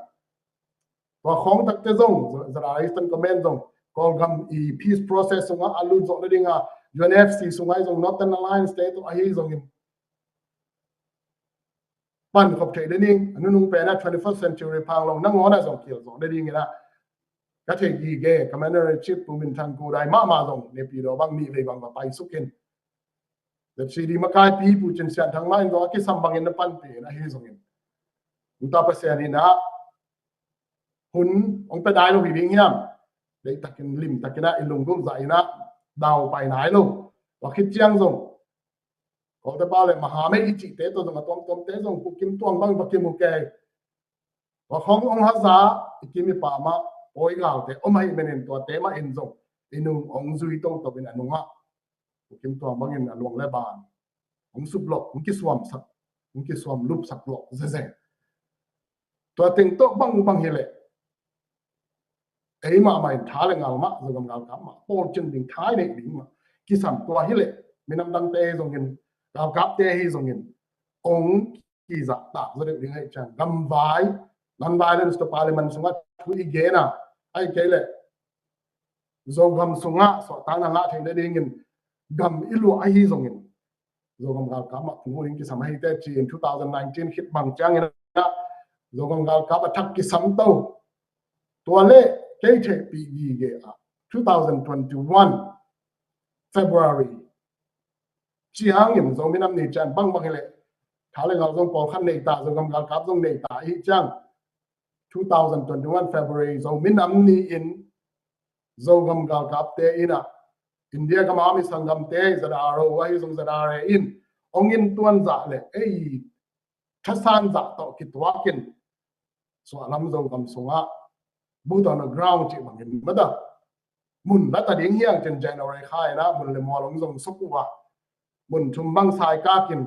tua khawng takte zong zara Eastern Command zong Kawlgam i peace process sungah a lut zawh le ding a U N F C sungah zong Northern Alliance te tawh ahi zongin pan khop theih le ding a nunung pen a twenty first century phang lo nangawn a zong kil zawh le ding in a ka thei gige Commander in Chief Pu Min Thang Ku Dai mahmah zong nepi daw bang nih vei bang va pai sukin Z C D makaipi Pu Cin Sian Thang mah in zong a kisam bangin na panpih in ahi zongin nta Pasian in a hun ong pe dai lo hi ding hiam? Deihtakin limtakin a i lunggulh zah in a dau pai nai lo wa khit ciang zong Kawltapau le mahamei i cihte tawh zong a tuamtuamte zong Pu Kim Tuang bang va kimu kei. Tua khawng ong haza i kim i pamah pawi galte om ahi menin tuate mah in zong i nung ong zui toto in a nungah Pu Kim Tuang bangin a luang le ban ong suplawh ong kisuamsak ong kisuam lupsak lawh zeze. Tua teng tawh bangbang hi leh ei mahmah in tha le ngal mah Zogam galkap mah pawl cin ding thai neih ding mah kisam tua hi leh minam dangte hi zongin galkapte hi zongin ong kizahtak zaw deuh ding ahi ciang gamvai non-violence to parliament sungah thu i gen a ahi kei leh Zogam sungah suahtakna ngah theih nadingin gam i luah ahi zongin Zogam galkap mah phung uh in kisam ahi teh ci-in two thousand nineteen khit bang ciangin ah Zogam galkap a thak kisam to tua le kei theihpih gige ah two thousand twenty-one February ciangin Zomi Nam Ni ciang bangbang hi leh tha le ngal zong pawlkhat nei ta Zogam galkap zong nei ta ahi ciang two thousand twenty-one February Zomi Nam Ni in Zogam galkapte in ah India gam a mi sanggamte Z R O ahi zong Z R A in ong in tuan zah le ei thasan zah tawh kituakin suahlam Zogam sungah boot on the ground cih bangin mada mun la ta ding hiang cin January kha in ah mun le mual ong zong suk uh a mun thum bang sai kakin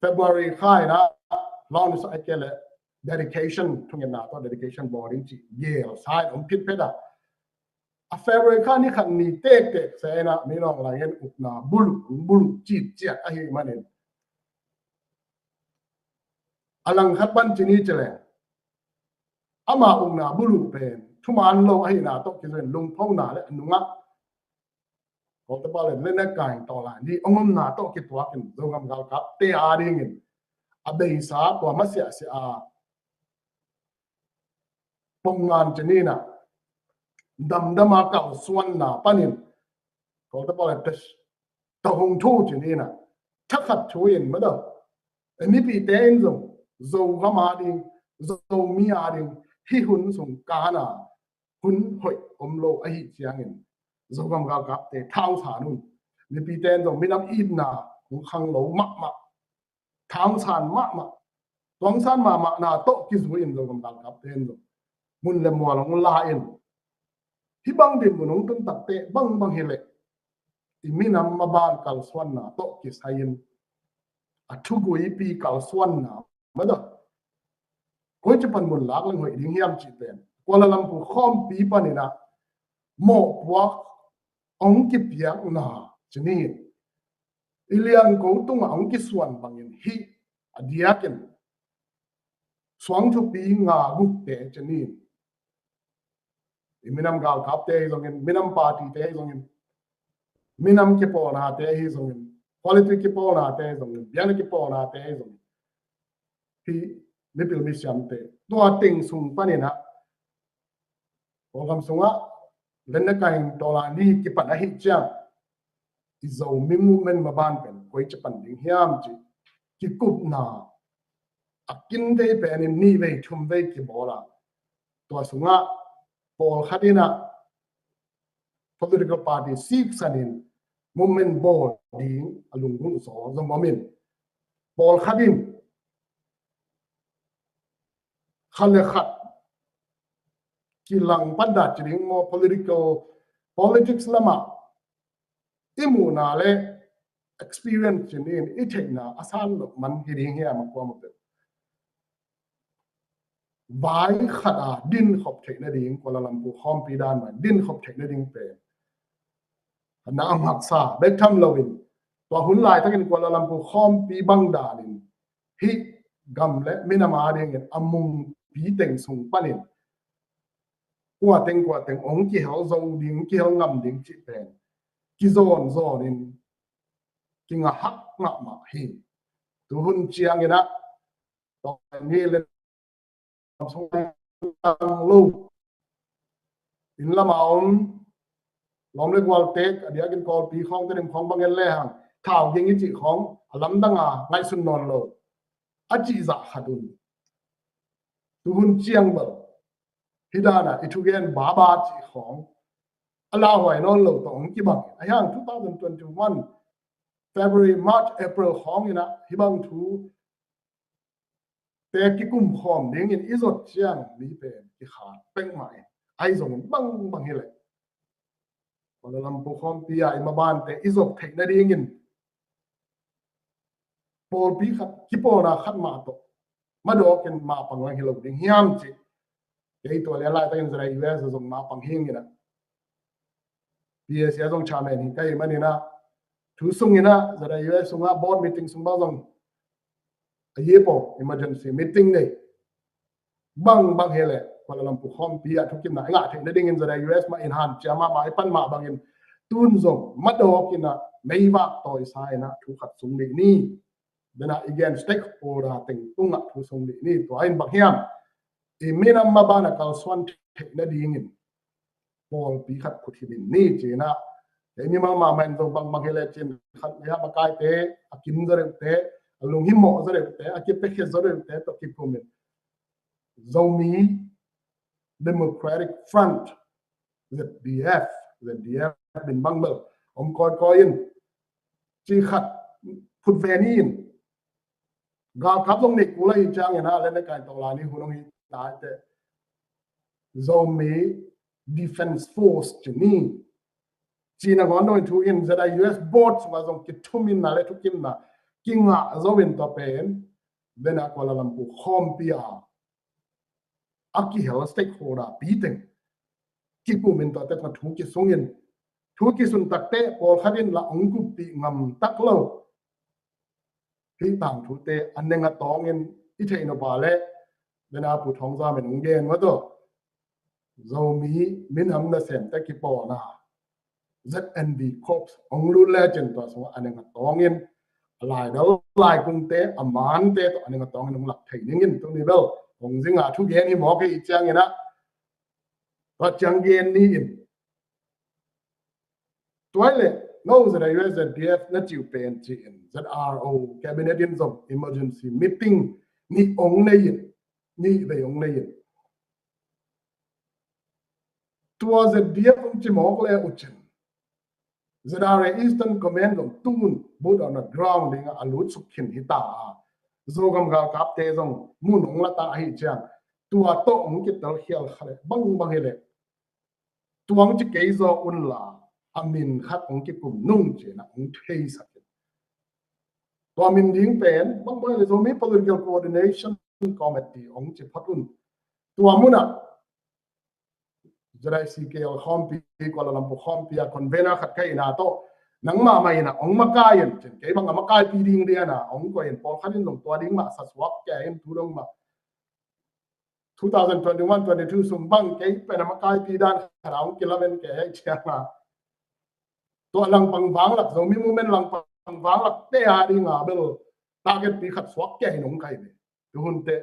February kha in ah launch a kei le dedication thungetna tawh dedication bawl ding cih gel sai om phitphet a a February kha ni khat ni tektek se in ah mi lawng lai in ukna bulu bulu citciat ahi manin a langkhat pan cini ci leng ama ukna bulu pen thuman lo ahihna tawh kizui in lungphona le a nungah Kawltapa le le ne kain tawh lai ni ong omna tawh kituakin Zogam galkapte a dingin a beisa tua masiahsiah a pongman cini in ah damdama kalsuanna panin Kawltapa le tawh hong thu cini in ah thakhat thu in madaw mipite in zong Zogam a ding Zomi a ding hih hun sung kana hun hoih om lo ahi ciangin Zogam galkapte thausan un. Mipite in zong minam itna hong khang lo mahmah thausan mahmah tuangsan mahmahna tawh kizui in Zogam galkapte in zong mun le mual hong la in, hih bang dinmun hong tun takteh bangbang hileh i minam maban kalsuanna tawh kisai-in a thuguipi kalsuanna mah tawh koici pan mun lak leng hoih ding hiam cih pen Kuala Lumpur khawmpi panin ah mawhpuak hong kipiakna ci ni. I liangko tungah hong kisuan bangin hih a diakin suangthupi nga gukte ci ni. I minam galkapte ahi zongin, minam partyte ahi zongin, minam kipawlnate ahi zongin, quality kipawlnate ahi zongin, biakna kipawlnate ahi zongin, hih mipil misiamte tua teng sung panin ah Kawlgam sungah lenna kaing tawlani kipan ahih ciang i Zomi movement maban pen koici pan ding hiam cih kikupna a kin thei penin nih vei thum vei kibawl a, tua sungah pawlkhat in ah political party siksanin movement bawl ding a lunggulh zaw zong om in, pawlkhat in khat le khat kilang pan dah ci ding maw, political, politics lamah i muhna le experience ci ni in i theihna a san loh man hi ding hiam a kuamah peuh. Vai khat a dinkhop theih nading, Kuala Lumpur khawmpi dan mah dinkhop theih nading pen na a ngaksa bek tham loin, tua hun laitakin Kuala Lumpur khawmpi bang danin hih gam le minam a dingin a mungpi teng sung panin kua teng kua teng hong kihel zo ding, kihel ngam ding cih pen kizawn zawnin kingahak mahmah hi. Tuhun ciangin ah tawh ni le lo, inn lam a om lawm le gual tek, a diakin Kawlpi khawng, Tedim khawng bang en lehang thau ging i cih khawng a lamdang a ngaihsun nawn lo a cih zah khat un. Tuhun ciang bel hih dan a i thugen baba cih khawng a lauhuai nawn lo tawh hong kibang. Ahi hang two thousand twenty-one February, March, April khawng in ah hih bang thu te kikum khawm dingin i zot ciang mi pen kikhat pek mah in, ahi zongin bangbang hileh Kuala Lumpur khawmpi ah i mabante i zop theih nadingin pawlpi khat, kipawlna khat mah tawh madawkin mapang lang hi lo ding hiam cih kei tua le laitakin ZIUS a zong mapang hi ing in ah, PAC a zong chairman hi ka hih manin ah, thu sung in ah ZIUS sungah board meeting sung bang zong a year pawl emergency meeting nei bangbang hileh Kuala Lumpur khawmpi ah thukimna i ngah theih nadingin ZIUS mah in hanciam mahmah, i pan mah bangin tun zong madawkin ah meivak tawisa in ah thu khat sung dih ni. Dena i gen stakeholder teng tungah thu sung dih ni. Tua in bang hiam, i minam maban a kalsuan theih nadingin pawlpi khat khut hi ding ni ci-in ah, hei mimal mahmah in zong bangbang hileh cin khat le a makaite, a kim zaw deuhte, a lunghimawh zaw deuhte, a kipiakhia zaw deuhte tawh kikumin Zomi Democratic Front, ZDF, ZDF min bang bel om kawikawi in cih khat phut ve ni in, galkap zong neih kul ahih ciangin ah, lenna kai tawh lai ni hun hong hi ta teh Zomi Defense Force ci ni. Ci nangawn dong in thu in ZIUS board sungah zong kithuminna le thukimna kingah zo in tua pen dena Kuala Lumpur khawmpi a a kihel stakeholder pi teng kikumin tuate tungah thu kisungin, thu kisun takteh pawlkhat in lah hong kuppih ngam tak lo. Hih tangthute a neng a tawngin i theih nop a leh dena Pu Thawng Zam in hong gen mah tawh Zomi minam nasemte kipawlna ZND Corps hong lut lecin tua sungah a neng a tawngin a laidal laikungte, a mante tawh a neng a tawngin hong lak thei dingin tuni bel hong zinga thugen hi mawk hi. I ciangin ah tua ciang gen ni in, tua hi leh no ZIUS ZDF na cih uh pen ci-in ZRO cabinet in zong emergency meeting nih hong nei in, nih vei hong nei in, tua ZDF hong ci mawk le uh cin ZRA Eastern Command zong tun boot on the ground dingah a lutsuk khin hi ta a, Zogam galkapte zong mun hong la ta ahih ciang tua tawh hong kitel khial kha leh bangbang hi leh tua hong ci kei zaw un la, a min khat hong kikum nung ci-in ah hong theisak hi. Tua min ding pen bangbang hi leh Zomi Political Coordination Committee hong ci phot un. Tua mun ah Z I C K L khawmpi, Kuala Lumpur khawmpi a convener khat ka hi na tawh, nangmah mah in ah hong makai in, cin kei bang a makaipi ding lian a hong koih in, pawlkhat in zong tua ding mah sa suak kei in, tu dong mah two thousand twenty-one twenty-two sung bang kei pen a makaipi dan khat a hong kilamen kei hi ciang a, tua langpang vanglak, Zomi movement langpang vanglak te a ding a bel target pi khat suak kei in hong kai ve. Tuhun teh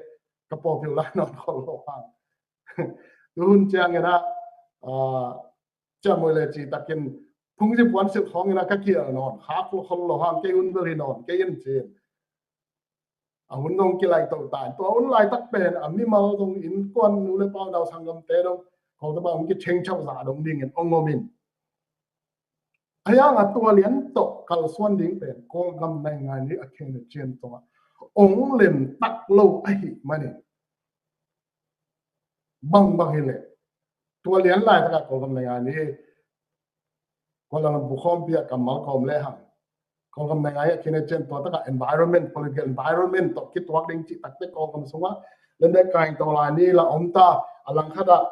ka popular nawn khol lo hang. Tuhun ciangin ah, ah, ciamui le ci takin phungzi puan silh khawngin ah ka kial nawn khak lo khol lo hang, kei hun bel hi nawn kei in ci-in. A hun dong kilai to ta in, tua hun laitak pen a mimal dong, innkuan, nu le pa, dau sanggamte dong, Kawlgam ah hong kitheng chauh zah dong dingin hong om in. A hiang a tua lian tawh kalsuan ding pen Kawlgam naingngai ni a khen a cian tawh hong lem tak lo ahih manin, bangbang hi leh tua lian laitak a Kawlgam naingngai ni, Kuala Lumpur khawmpi a kammal kawm le hang, Kawlgam naingngai a khin a cian tua tak a environment, political environment tawh kituak ding cih tak teh Kawlgam sungah Landmark Kaing Tawlai ni la om ta, a langkhat ah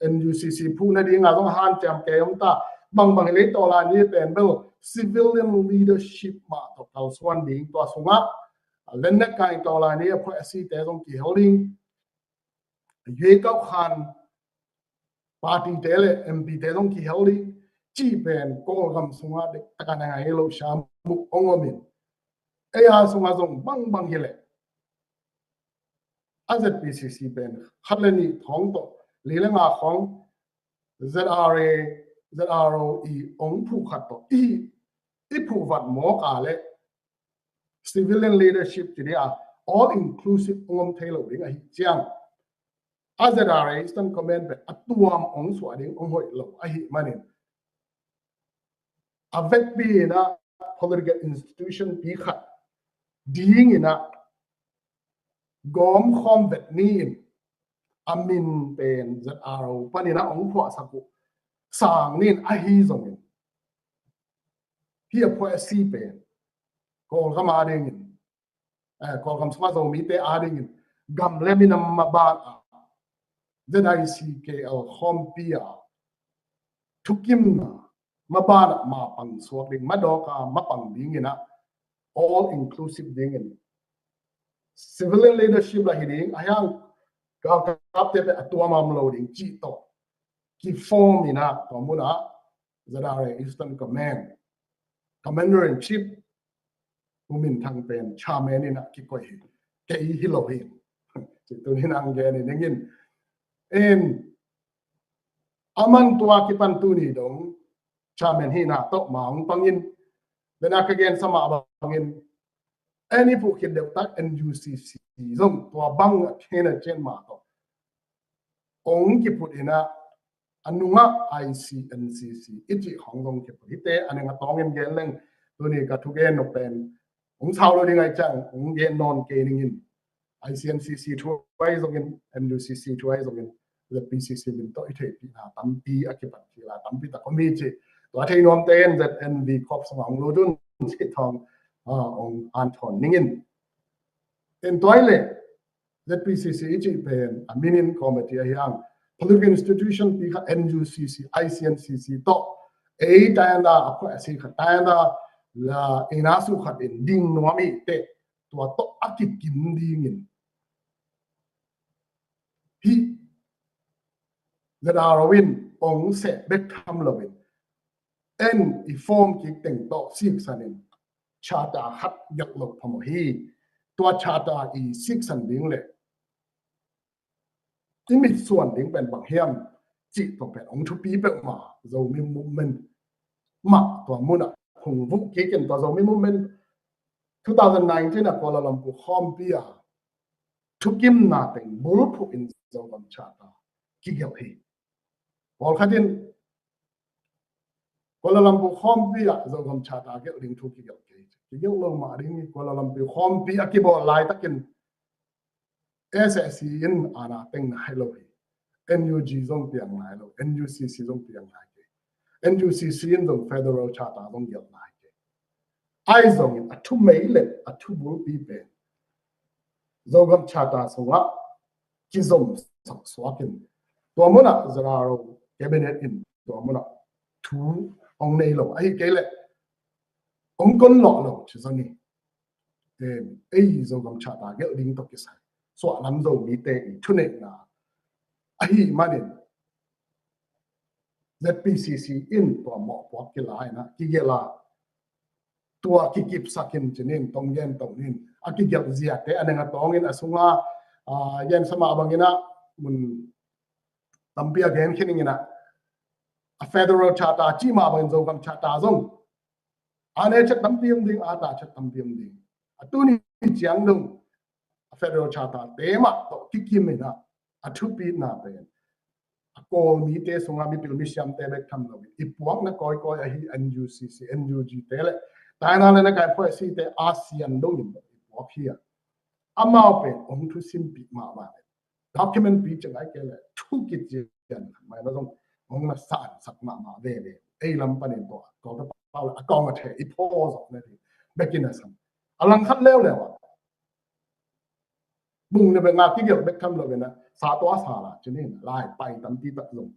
N U C C phuh nading a zong hanciam kei om ta. Bangbang hi leh Tawlai ni pen bel civilian leadership mah tawh kalsuan ding, tua sungah Landmark Kaing Tawlai ni a phuah a site zong kihel ding, ရွေးကောက်ခံ party te le M P te zong kihel ding cih pen Kawlgam sungah dek tak a naingngai lo sam uh hong om in. Ei a sungah zong bangbang hi leh a Z P C C pen khat le nih thawng tawh, li le nga khawng Z R A, Z R O i hong phuh khat tawh i, i phuh vat mawk a le civilian leadership ci ding a all inclusive hong om thei lo ding ahih ciang, a Z R A Eastern Command pen a tuam hong suah ding hong hoih lo ahih manin, a vekpi in ah political institution pi khat ding in ah gawm khawm vet ni in, a min pen Z R O panin ah hong phuahsak uh sang ni in, ahi zongin hih a phuah a si pen Kawlgam a dingin, eh, Kawlgam sungah Zomite a dingin gam le minam maban ah Z I C K L khawmpi a thukimna maban ah mapang suak ding, madawk a mapang ding in ah all inclusive ding in civilian leadership lah hi ding, a hiang galkapte pen a tuam a om lo ding cih tawh kiform in ah tua mun ah Z R A Eastern Command Commander in Chief U Min Thang pen chairman in ah kikoih hi. Kei hi lo hi. Ci tuni in ang gen in ning in. In a man tua kipan tuni dong chairman hi na tawh ma hong pang in. Bena ka gen sa mah bangin, ei i phuh khit deuh tak N U C C zong tua bang a khen a cian mah tawh hong kiphut in ah, a nungah I C N C C i cih khawng zong kiphut. Hihte a neng a tawngin gen leng, tuni ka thugen nop pen hong sau lo ding ahih ciang hong gen nawn kei ning in. I C N C C thu ahi zongin, N U C C thu ahi zongin, Z P C C min tawh i theihpihna tampi a kipat kila tampi tak om hi ci. Tua thei nuamte in Z N V Corp sungah hong lut un cih thawng, ah, hong an thawn ning in. In tua hi leh Z P C C i cih pen a min in committee ahi hang, political institution pi khat N U C C, I C N C C tawh ei tayanda a phuah a si khat tayanda la ina su khat in ding nuam i teh tua tawh a kikim dingin hih Z R O in hong seh bek tham loin, en i form kik teng tawh siksan in charter khat gelh loh phamawh hi. Tua charter i siksan ding le i mitsuan ding pen bang hiam cih tua pen hong thupi peuhmah. Zomi movement mah tua munah hong vuh kik in, tua Zomi movement two thousand nineteen a Kuala Lumpur khawmpi a thukimna teng bulphuh in Zogam Charter kigelh hi. Pawlkhat in Kuala Lumpur khawmpi ah Zogam Charter gelh ding thu kigelh kei. Kigelh lo mah ding hi. Kuala Lumpur khawmpi a kibawl laitakin S A C in aana teng nai lo hi. N U G zong piang nai lo, N U C C zong piang nai kei. N U C C in zong Federal Charter zong gelh nai kei. Ahi zongin a thu mei le a thu bulpi pen Zogam Charter sungah kizom sak suakin, tua munah Zara Ro Cabinet in tua munah thu hong nei lo, ahi kei leh hong kon lawh lo ci zong hi. Em, ei Zogam Charter gelh ding tawh kisai suahlam Zomite i thuneihna ahih manin Z P C C in tua mawhpuak kila in ah kigelh a, tua kikipsakin ci nin, tong gen tong nin, a kigelh ziate a neng a tawngin a sunga, a, gen sa mah bangin ah mun tampi a gen khin ing in ah, a Federal Charter cih mah bangin Zogam Charter zong a ne chet tampi om ding, a ta chet tampi om ding. A tuni ciang dong a Federal Charter te mah tawh kikim in ah, a thupitna pen a Kawl mite sungah mipil misiamte bek tham loin i puakna kawikawi ahi N U C C, N U G te le taina le na kai phuai site, ASEAN dongin i puak hi a, amau pen hong thusimpih mahmah le document pi ceng ai kei le thu kician khat mai na zong hong na sansak mahmah veve. Ei lam panin tua kawngta pau le a kawng a the i phaw zawh na ding bekin a sam. A langkhat leuleu ah bung na bek nga kigelh bek tham lo bena sa tua sa la ci nin, lai pai tampi tak zong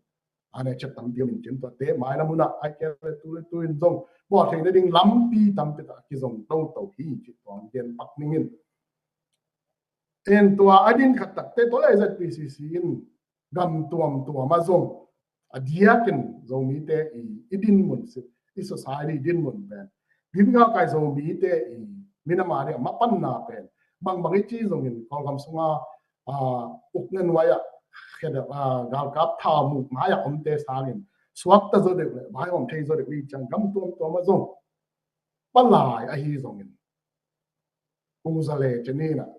a ne chet tampi om in cin, tuate mai na munah ai kei le tu le tu in zong bua thei na ding lampi tampi tak kizong toto hi ci tuang gen pak ningin. En tua a din khat takte tua le Z P C C in gam tuamtuam ah zong a diakin Zomite i, i dinmun si, i society dinmun pen, bibi ka kai Zomite i minam a ding a mapanna pen bangbang i ci zongin Kawlgam sunga, a, ukna nuai ah khedap, a, galkap thaumuk mai ah omte sangin suakta zaw deuh le vaihawm thei zaw deuh i ciang gam tuamtuam ah zong palai ahi zongin Pu Za le ci nin ah,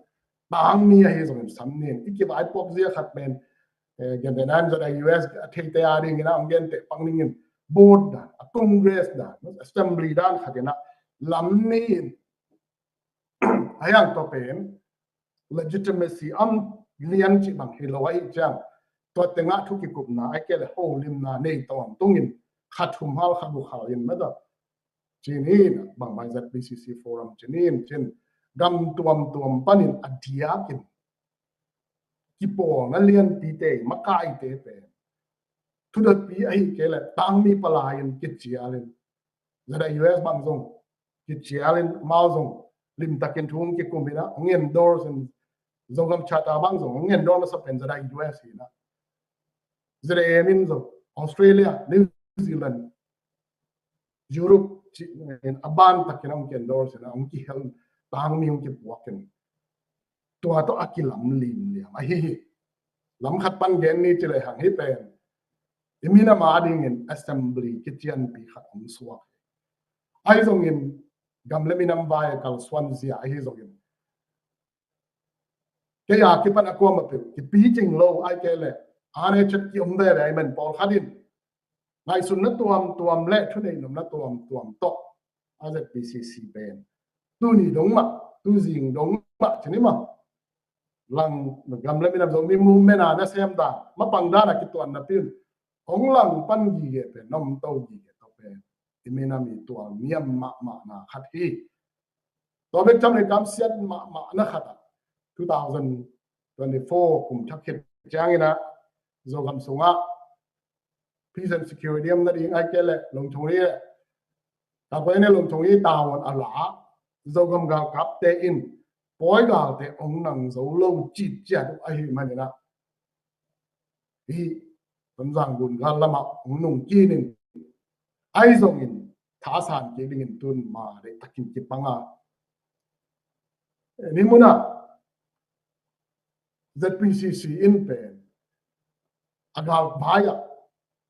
tangmi ahi zongin sam nin, i kivaipuak zia khat pen, eh, gente nan zat a U S a theite a dingin a hong gente pak ningin board dan, a Congress dan, assembly dan khat in ah lam ni in a hiang tua pen legitimacy om lian cih bang hi lo ahi ciang, tua tengah thu kikupna ai kei le holimna nei tawn tungin kha thum hal kha guk hal in mata ci nin, bangmah Z P C C forum ci nin, cin gam tuamtuam panin a diakin kipawlna lianpite, makaite pen thudotpi ahi kei le tangmi palai in kicialin, Z A U S bang zong kicialin, amau zong limtakin thu hong kikum in ah hong endorse in, Zogam Charter bang zong hong endorse masa pen Z A U S hi in ah, Z A M in zong Australia, New Zealand, Europe cih in a ban takin hong ki-endorse in ah hong kihel, tangmi hong kipuak in, tua tawh a kilam limliam ahi hi. Lam khat pan gen ni ci le hang hi pen i minam a dingin assembly kicianpi khat hong suak hi. Ahi zongin gam le minam vai a kalsuan zia ahi zongin kei a kipan a kuamah peuh kipicing lo ai kei le a ne chet kiom veve ahi man pawlkhat in ngaihsutna tuamtuam le thuneihnopna tuamtuam tawh a Z P C C pen tuni dong mah, tuzing dong mah ci ni maw, lang gam le minam Zomi movement a nasem dan, mapang dan a kituanna pi un hong lang pan gige pen, na om to gige tawh pen i minam i tual niam mahmahna khat hi. Tua bek tham le kamsiat mahmahna khat ah two thousand twenty-four kum thak khit ciangin ah Zogam sungah peace and security om nading ai kei le Lungthung i, Takuai ne Lungthung i tavuan a la, Zogam galkapte in Pawi galte hong nang zo lo citciat uh ahi manin ah, hih Tonzang gun gal lamah hong nung kinin, ahi zongin thasan kik dingin tun ma deih takin kipang a, ni munah Z P C C in pen a galvai ah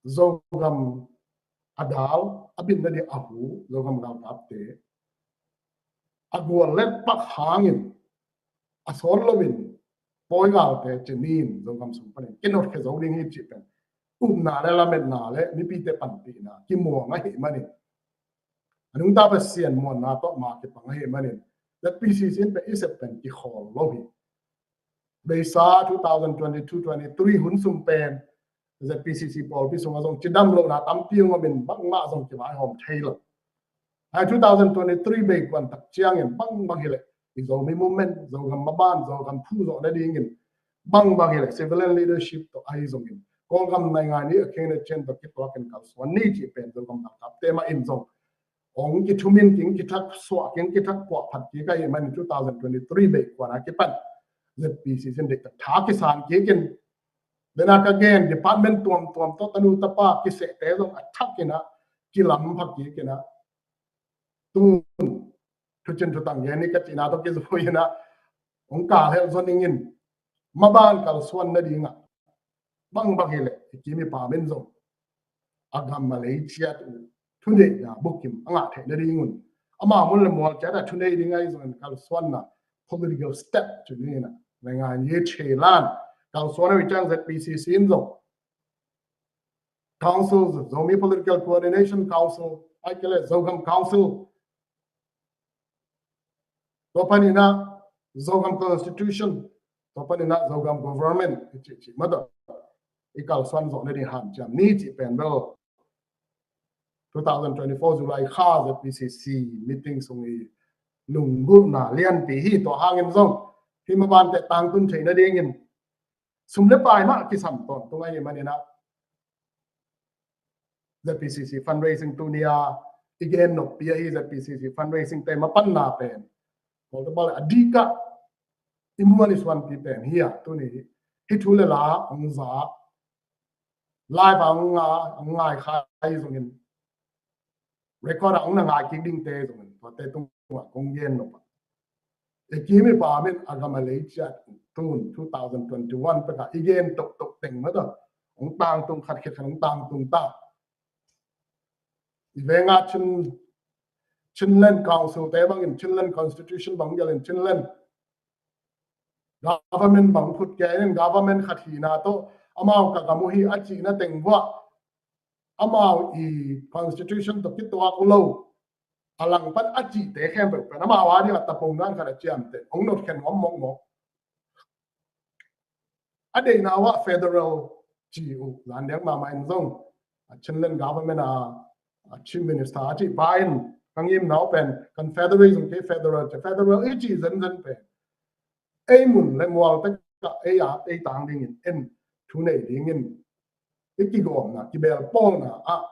Zogam a dal a bin nading a hu Zogam galkapte a gual let pak hangin a sawt loin Pawi galte ci nin Zogam sung panin kinotkhia zo ding hi cih pen upna le lametna le mipite panpihna kimuang ahih manin, a nungta Pasian muanna tawh ma kipang ahih manin Z P C C in pen i sep pen kikhawl lo hi. Beisa two thousand twenty-two twenty-three hun sung pen ZPCC pawlpi sungah zong cidam lohna tampi hong om in bangmah zong kivaihawm thei lo. Hai two thousand twenty-three bei kuan tak ciangin bangbang hileh i Zomi movement, Zogam maban, Zogam phu zawh nadingin bangbang hileh civilian leadership tawh ahi zongin Kawlgam naingan i a khenna cian tawh kituakin kalsuan ni cih pen Zogam galkapte mah in zong hong kithumin king kithak suah king kithak kuah phat kik ahih manin two thousand twenty-three bei kuan a kipan ZPCC in deihtak tha kisan kikin, dena ka gen department tuamtuam tawh tanu tapa kisehte zong a thakin ah kilam pha kikin ah tun thucin thutang gen ni ka cihna tawh kizui in ah hong kal helh zon ingin maban kalsuan nadingah bangbang hileh i kim i pam in zong a gam a lei ciat uh thuneihna bukim a ngah theih nadingun ama mun le mual ciat a thunei ding ahi zongin kalsuanna political step cih ni in ah naingan i thei lan kalsuan a wi ciang ZPCC in zong council, Zomi Political Coordination Council, ai kei le Zogam Council, tua panin ah Zogam Constitution, tua panin ah Zogam Government i cih cih mah tawh i kalsuan zawh nading hanciam ni cih pen bel two thousand twenty-four July kha ZPCC meeting sung i lunggulhna lianpi hi. Tua hangin zong hih mabante tangtun theih nadingin sum le pai mah kisam tawntung ahih manin ah ZPCC fundraising tuni a i gen noppi ahi ZPCC fundraising te mapanna pen portable a dikah i muan i suanpi pen hi a tuni hih thu le la hong za live a hong nga hong ngai khai zongin record a hong na ngai kik dingte zongin tuate tungah kong gen nop a i kim i pam in a gam a lei ciat tun two thousand twenty-one pekah i gen toktok teng mah tawh hong tangtung khat khit khat hong tangtung ta. I venga Chin, Chinland Council te bangin Chinland Constitution bang gelin Chinland government bang phut kei in government khat hihna tawh amau ka gam uh hi a cihna teng vuah amau i constitution tawh kituak uh lo a langpan a cihte khempeuh pen amau a dingah tapong dan khat a ciamteh hong notkhen nuam mawkmawk. A deihna uh ah federal ci uh zan deng mahmah in zong a Chinland government a, a chief minister a cih pa in ka ngimna uh pen confederation kei federal ci federal i cih zenzen pen ei mun le mual tekah ei a ei tang dingin en thu nei dingin i kigawmna kibelpawlna ah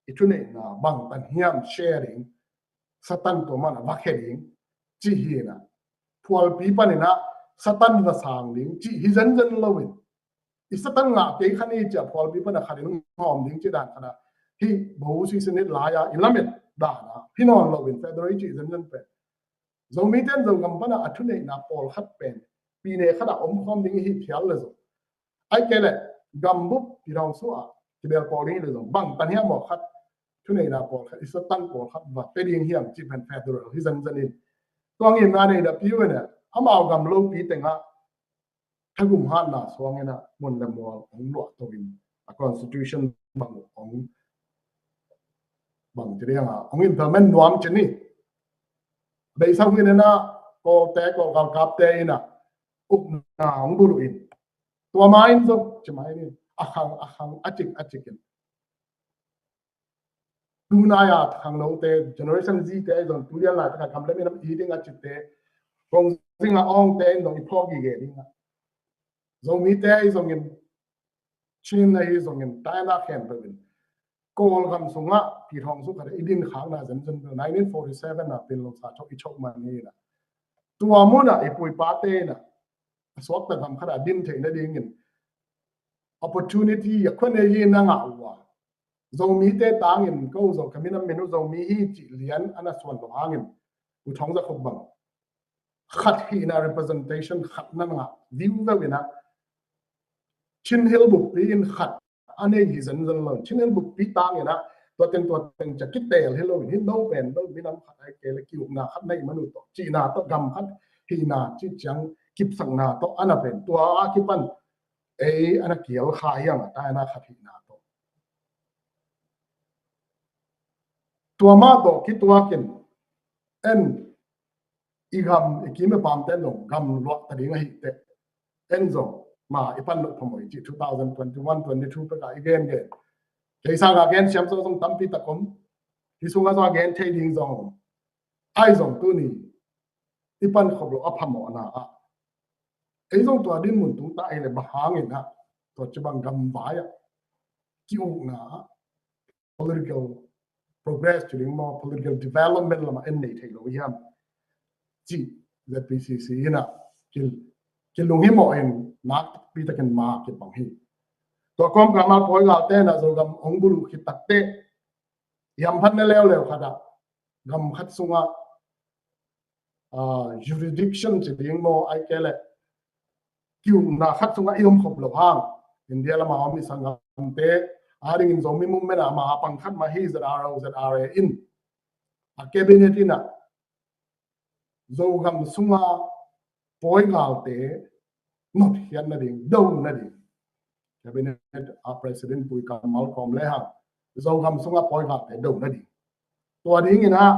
i thuneihna bangtan hiam share ding Satan tua man a va khe ding cih hi in ah phualpi panin ah Satan va sang ding cih hi zenzen loin i Satan ngah kei khan i ciah phualpi pan a khat in hawm ding cih dan khan ah hih bo sisin it lai-a i lamet dan ah hi nawn loin federal i cih zenzen pen Zomite in Zogam pan a a thuneihna pawlkhat pen pine khat ah omkhawm ding i hi phial le zo. Ai kei le gambup i rong suah kibel pawl ding hi le zong bang tan hiam maw khat thuneihna pawlkhat i Satan pawlkhat va pe ding hiam cih pen federal hi zenzen in tua ngimna nei na piu in amau gam lopi tengah thagum hatna suang in ah mun le mual hong luah to in a constitution bang hong bang ti ding a hong implement nuam cin ni. Beisa hui in ah Kawlte Kawl galkapte in ah ukna hong buluh in tua ma in zong ci ma in a khang a khang a cik a cik in tunai a khangnote generation Z te zong tulian lai taka gamle minam i ding a citte kong zing a awngte in zong i phawk gige ding a Zomite i zongin Chin ahi zongin taina khempeuh in Kawlgam sungah pi thawng sung khat i din khakna zenzen peuh nineteen forty seven a pin lo sa thok i chok man hi na tua munah i puipate in a suakta gam khat a din theih nadingin opportunity a khuanei hi na ngah uh a Zomite tangin ko zo ka minam min uh Zomi hi cih lian a na suan lo hangin u thawng za khop bang khat hihna representation khat na ngah viu veu in a Chin Hill buppi in khat a nei hi zenzen lo Chin Hill buppi tang in a tua teng tua teng ca kitel hi lo in hi no pen lo minam khat ai ke le kiukna khat nei manu tawh cihna tawh gam khat hihna cih ciang kipsakna tawh a na pen tua a kipan ei a na kial kha hiang a taina khat hihna tawh tua mah tawh kituakin en i gam i kim i pamte zong gam luah ta ding ahi teh En zong ma i pan loh phamawh i cih two thousand twenty-one twenty-two pek a i gen gen. Kei sang a gen siam zong zong tampi tak om. Hi sung a zong a gen thei ding zong om. Ai zong tuni i pan khop loh a phamawhna ah ei zong tua din mun tung ta ei le bang hangin ah tua ci bang gamvai ah ki-ukna ah political progress ci ding maw, political development lamah en nei thei lo hiam cih Z P C C in ah ki, kilunghimawh in nakpi takin ma kibang hi. Tua kawmkal ah pawi galte in ah Zogam hong buluh khit takteh hiam phatna leuleu khat ah gam khat sungah jurisdiction ci ding maw, ai ke le ki-ukna khat sungah i om khop lo hang India lamah om i sanggamte a dingin Zomi movement ah ama a pang khat mah hi Z R O Z R A in a cabinet in ah Zogam sunga pawi galte notkhiat nading, do nading, cabinet a president Pu Kam Malkawm le hang Zogam sunga pawi galte do nading. Tua dingin ah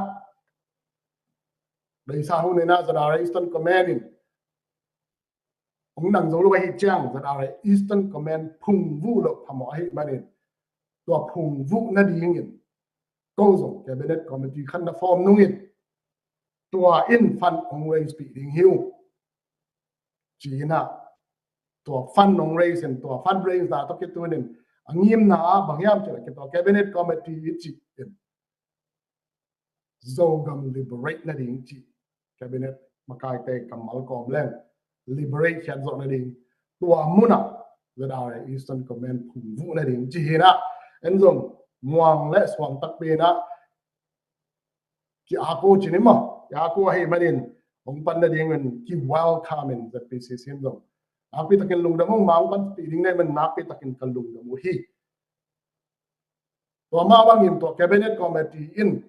beisa hun in ah Z R A Eastern Command in hong nang zo lo ahi ciang Z R A Eastern Command phungvuh loh phamawh ahi manin tua phungvuh nadingin ko zong cabinet committee khat na form nungin tua in fund hong raise pih ding hi uh. Ci-in ah tua fund hong raise in tua fund raise na tawh kitunin a ngimna ah bang hiam cih leh tua cabinet committee i cih in Zogam liberate nading cih cabinet makaite Kam Malkawm leng liberate khiat zawh nading tua munah Z R A Eastern Command phungvuh nading ci hi in ah en zong muang le suang takpi in ah ki-ako ci ni maw, ki-ako ahi manin hong pan nading in ki-welcome in Z P C C in zong nakpi takin lungdam uh, ma hong panpih ding na hi manin nakpi takin ka lungdam uh hi. Tua mah bangin tua cabinet committee in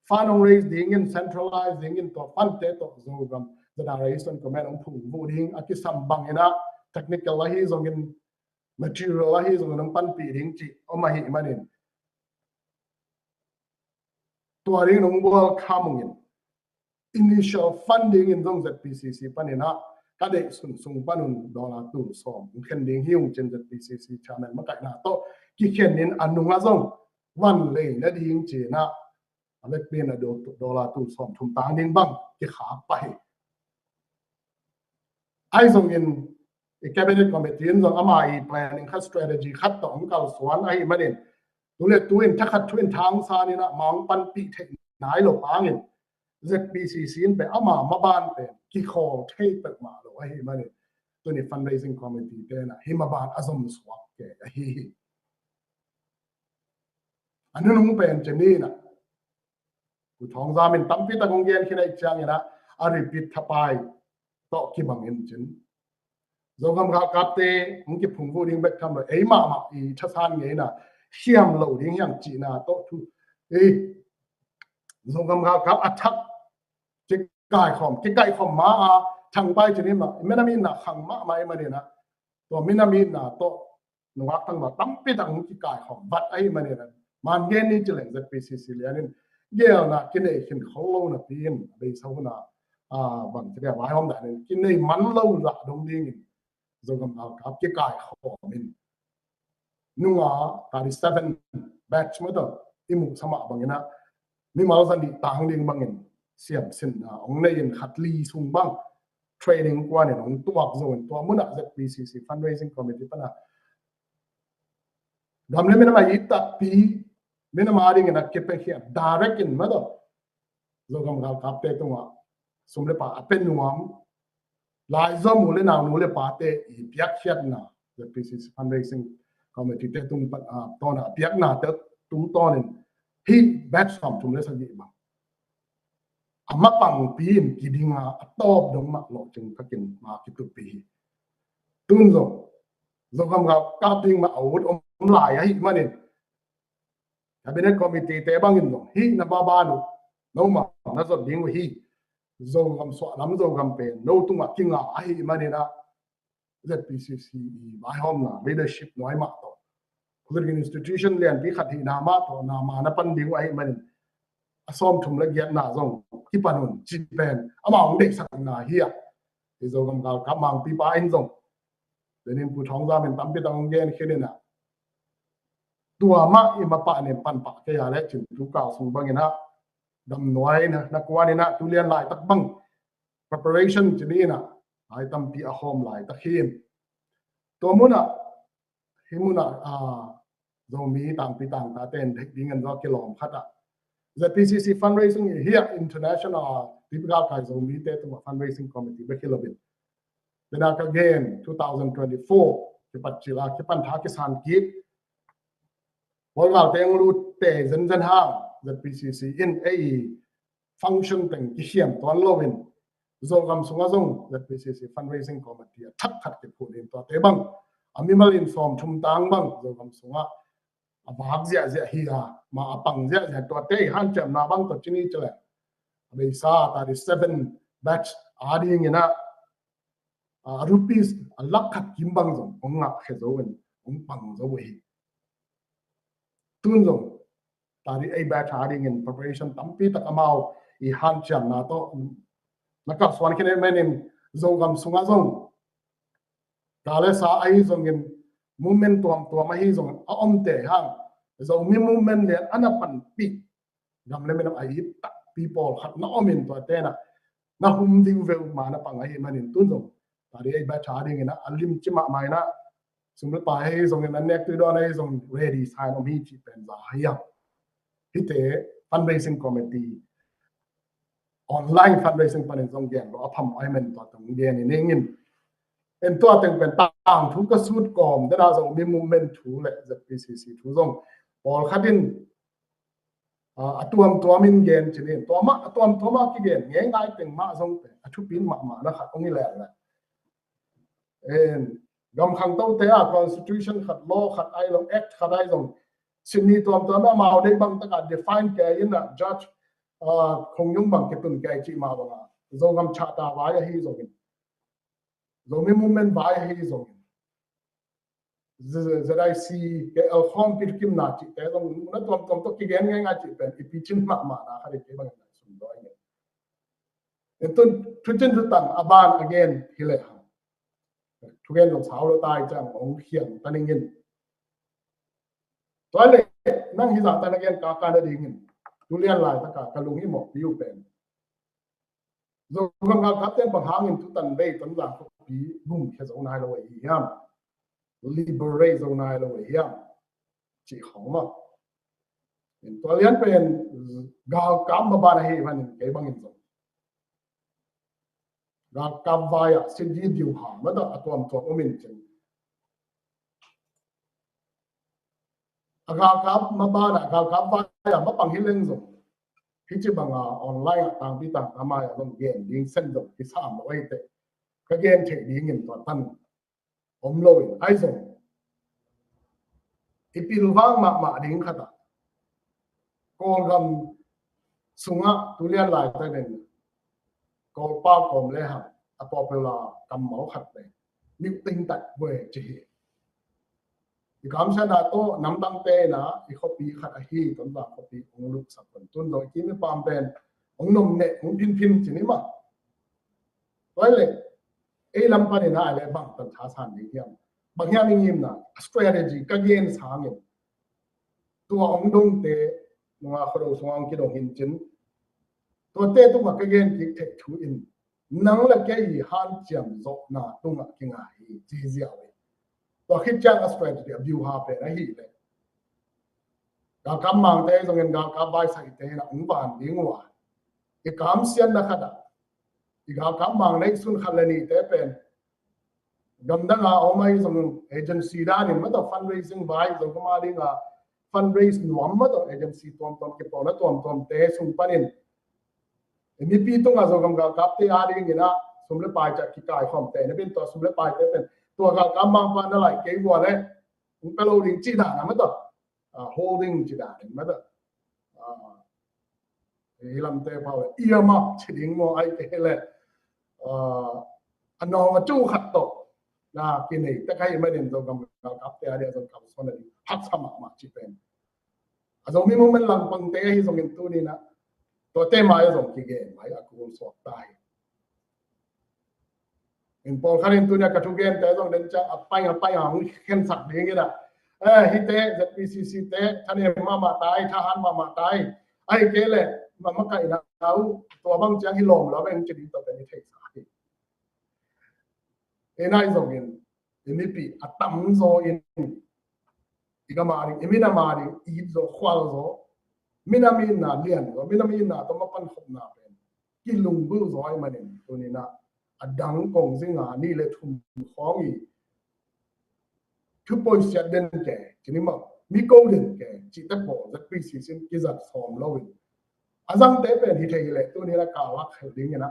fund hong raise dingin, centralize dingin tua fund te tawh Zogam Z R A Eastern Command hong phungvuh ding a kisam bangin ah technical ahi zongin, material ahi zongin hong panpih ding cih om ahi manin tua dingin hong welcome ung in initial funding in zong Z P C C panin ah ka deih sunsung panun dollar tul sawm hong khen ding hi ung ci-in Z P C C chairman makaihna tawh kikhen in a nungah zong van lei nading ci-in ah a vekpi in ah dollar tul sawm thum tang ding bang kikhap pah hi. Ai zongin i cabinet committee in zong ama i planning khat, strategy khat tawh hong kalsuan ahi manin tu le tu in thakhat thu in thangsan in ah ma hong panpih theih nai lo hangin Z P C C in pen ama maban pen kikhawl thei peuhmah lo ahi manin tuni fundraising committee te in ah hih maban a zom suak kei ahi hi. A nunung pen ci ni in ah Pu Thawng Zam in tampi tak hong gen khin ahih ciangin ah a repeat thapai tawh kibang in cin Zogam galkapte hong kiphungvuh ding bek tham lo, ei mahmah i thasan ngeina siam lo ding hiang cihna tawh thu ei Zogam galkap a thak kikaikhawm, kikaikhawm ma a thangpai ci ni mah, i minam itna khang mahmah i manin ah tua minam itna tawh nungak tangval tampi tak hong kikaikhawm vat ahi manin ah man gen ni ci leng Z P C C lianin geelna kinei khin khol lo napi in a beisa hun ah bang ci dia vaihawm danin kinei man lo zah dong dingin Zogam galkap kikaikhawm in nunga thirty seven batch mah tawh i muhsa mah bangin ah mimal zanih tang ding bangin siamsinna hong nei in khat li sung bang training kuan in hong tuak zo in tua munah Z P C C fundraising committee pan ah gam le minam a it takpi minam a dingin a kipiakhia direct in mah tawh Zogam galkapte tungah sum le pai a pia nuam, laizaw mu le nau, nu le pate i piakkhiatna Z P C C fundraising committee te tung pan a tawn a piakna te tungtawnin hih batch sawmthum le sagih bang a mapangpi in kiding a, a tawp dong mah lawhcing takin ma kitupi hi. Tun zong Zogam galkap ding mah a ut om lai ahih manin cabinet committee te bangin zong hih na baban uh nomau na zot ding uh hi. Zogam suahlam Zogam pen no tungah kinga ahih manin ah Z P C C i vaihawmna leadership nuai mah tawh political institution lianpi khat hihna mah tawh na ma na pan ding uh ahih manin a sawmthum le giatna zong kipan un ci pen amah hong deihsakna hi ah i Zogam galkap mangpipa in zong, denin Pu Thawng Zam in tampi tak hong gen khin in ah, tua mah i mapah nin panpah kei a leh cin tu kal sung bangin ah, damnuai na, na kuan in ah, tu lian laitak bang preparation ci ni in ah, lai tampi a hawm laitak hi in. Tua mun ah, hih mun ah, ah, Zomi tangpi tangta ten theih dingin zaw kilawm khat ah, Z P C C fundraising hi a, international, ah, typical kai Zomi te tungah fundraising committee bek hi lo in. Dena ka gen two thousand twenty-four kipat cil a, kipan tha kisan kik, Paul Galte hong lut te zenzen hang Z P C C in ei function teng kikhiam tuan lo in, Zogam sungah zong Z P C C fundraising committee a thak khat kiphut in, tuate bang a mimal in sawm thum tang bang Zogam sungah a vak ziahziah hi a, ma a pang ziahziah, tuate i hanciamna bang tawh ci ni ci leh, a beisa thirty-seven batch a dingin ah, ah, rupees a lakh khat kim bang zong hong ngah khia zo in, hong pang zo uh hi. Tun zong thirty-eight batch a dingin preparation tampi tak amau i hanciamna tawh na kalsuan khin ahih manin, Zogam sungah zong ka le sa ahi zongin, movement tuamtuam ahi zongin a omte hang, Zomi movement lian a na panpih gam le minam a it takpi pawlkhat na om in, tuate na, na hum ding veu ma na pang ahih manin, tun zong thirty-eight batch a dingin ah, a limci mahmah in ah, sum le pai ahi zongin, an nek tui dawn ahi zongin, ready sa in om hi cih pen za hiam? Hihte fundraising committee, online fundraising panin zong gen lo a pham ahih manin tua teng gen i ning in. En, tua teng pen tangthu ka sut kawm dena Zomi movement thu le Z P C C thu zong pawlkhat in, ah, a tuamtuam in gen ci ni in. Tua mah a tuamtuam a kigen ngeingai teng mah zong pen a thupi in mahmah na khat hong hi lel leh, en, gam khangtote a constitution khat, law khat ai lo, act khat ai zong, Sydney tuamtuam a amau deih bang tak a define kei in ah, Judge, ah, Khong Yung bang kitun kei cih mah bang a, Zogam Charter vai ahi zongin, Zomi movement vai ahi zongin, Z-, Z I C, K L khawm pilkimna cihte zong, na tuamtuam tawh kigen ngeingai cih pen i picin mahmah na khat i kei bangin na sum dawi ngei. En, tun thucin thutan a ban a gen hi lehang, thugen zong sau lo tai ciang hong khian ta ning in. Tua leh nang hih zah tan a gen kaka na dingin, tu lian laitaka ka lunghimawhpih uh pen, Zogam galkapte bang hangin tutan bei Tonzang khuapi gumkhia zo nai lo ahi hiam? Liberate zo nai lo ahi hiam? Cih khawng maw. In tua lian pen galkap maban ahi manin kei bangin zong galkap vai-ah sidi diu ha mah tawh a tuamtuam om in cin. A galkap maban ah, galkap vai-ah mapang hi leng zong, hih ci banga online ah tangpi tangta mai-ah zong gen ding sen zong kisam lo ahi teh, ka gen theih dingin tua tan om lo in, ahi zong i pilvang mahmah ding khat ah, Kawlgam sungah tu lian laitakin Kawlpau kawm le hang a popular kammal khat le, mute ding tak ve ci hi. I kamsiatna tawh namdangte in ah i khuapi khat ahi Tonzang khuapi hong luksak hun tun zong i kim i pam pen hong nom neh hong phinphin ci ni mah. Tua leh ei lam panin ah leh bang tan thasan ding hiam? Bang hiam i ngimna, a strategy ka gen sangin tua hong dongte nunga Khuado sungah hong kidong hi in cin, tuate tungah ka gen kik theih thu in, nang le kei i hanciam zawhna tungah kingai hi ci ziau hi. Tua khit ciang a strategy, a biuha pen ahih leh, galkap mangte zongin galkap vaisaite in ah hong van ding uh a, i kamsiatna khat ah i galkap mang neihsun khat le nihte pen gamdang a om ahi zong agency danin mah tawh, fundraising vai Zogam a dinga fundraise nuam mah tawh, agency tuamtuam, kipawlna tuamtuamte sung panin mipi tungah Zogam galkapte a dingin ah sum le pai ciah kikaikhawmte na bin, tua sum le paite pen tua galkap mangpa na laih kei vua leh hong pia lo ding cih dan a mah tawh, ah, holding cih dan in mah tawh, ah, hih lamte pau leh earmark ci ding maw, ahih kei leh, ah, a nawng a cu khat tawh na kinei tek ahih manin Zogam galkapte a dia zong kalsuan a ding haksa mahmah cih pen, a Zomi movement langpangte ahi zongin tuni in ah tuate mai-ah zong kigen mai a kul suak ta hi. In pawlkhat in tunia ka thugente zong den ciang a pai a pai a hong khensak ding in a, eh, hihte Z P C C te thanem mahmah tai, thahat mahmah tai. Ahih kei leh ma makaihna uh tua bang ciang hi lawm lo a beng ci ding tawh pen i theihsa hi. Ei nai zongin i mipi a tamzaw in i gam a ding, i minam a ding i it zaw, khual zaw, minam itna lian zaw, minam itna tawh mapan khopna pen kilunggulh zaw ahih manin tuni-in a dang kong zinga nih le thum khawng i thu poisiat den ke, ci ni maw, mi ko den ke cihte pawl Z P C C in kizat sawm lo in a zangte pen hi thei hi leh tuni-in a kal lak khel ding in a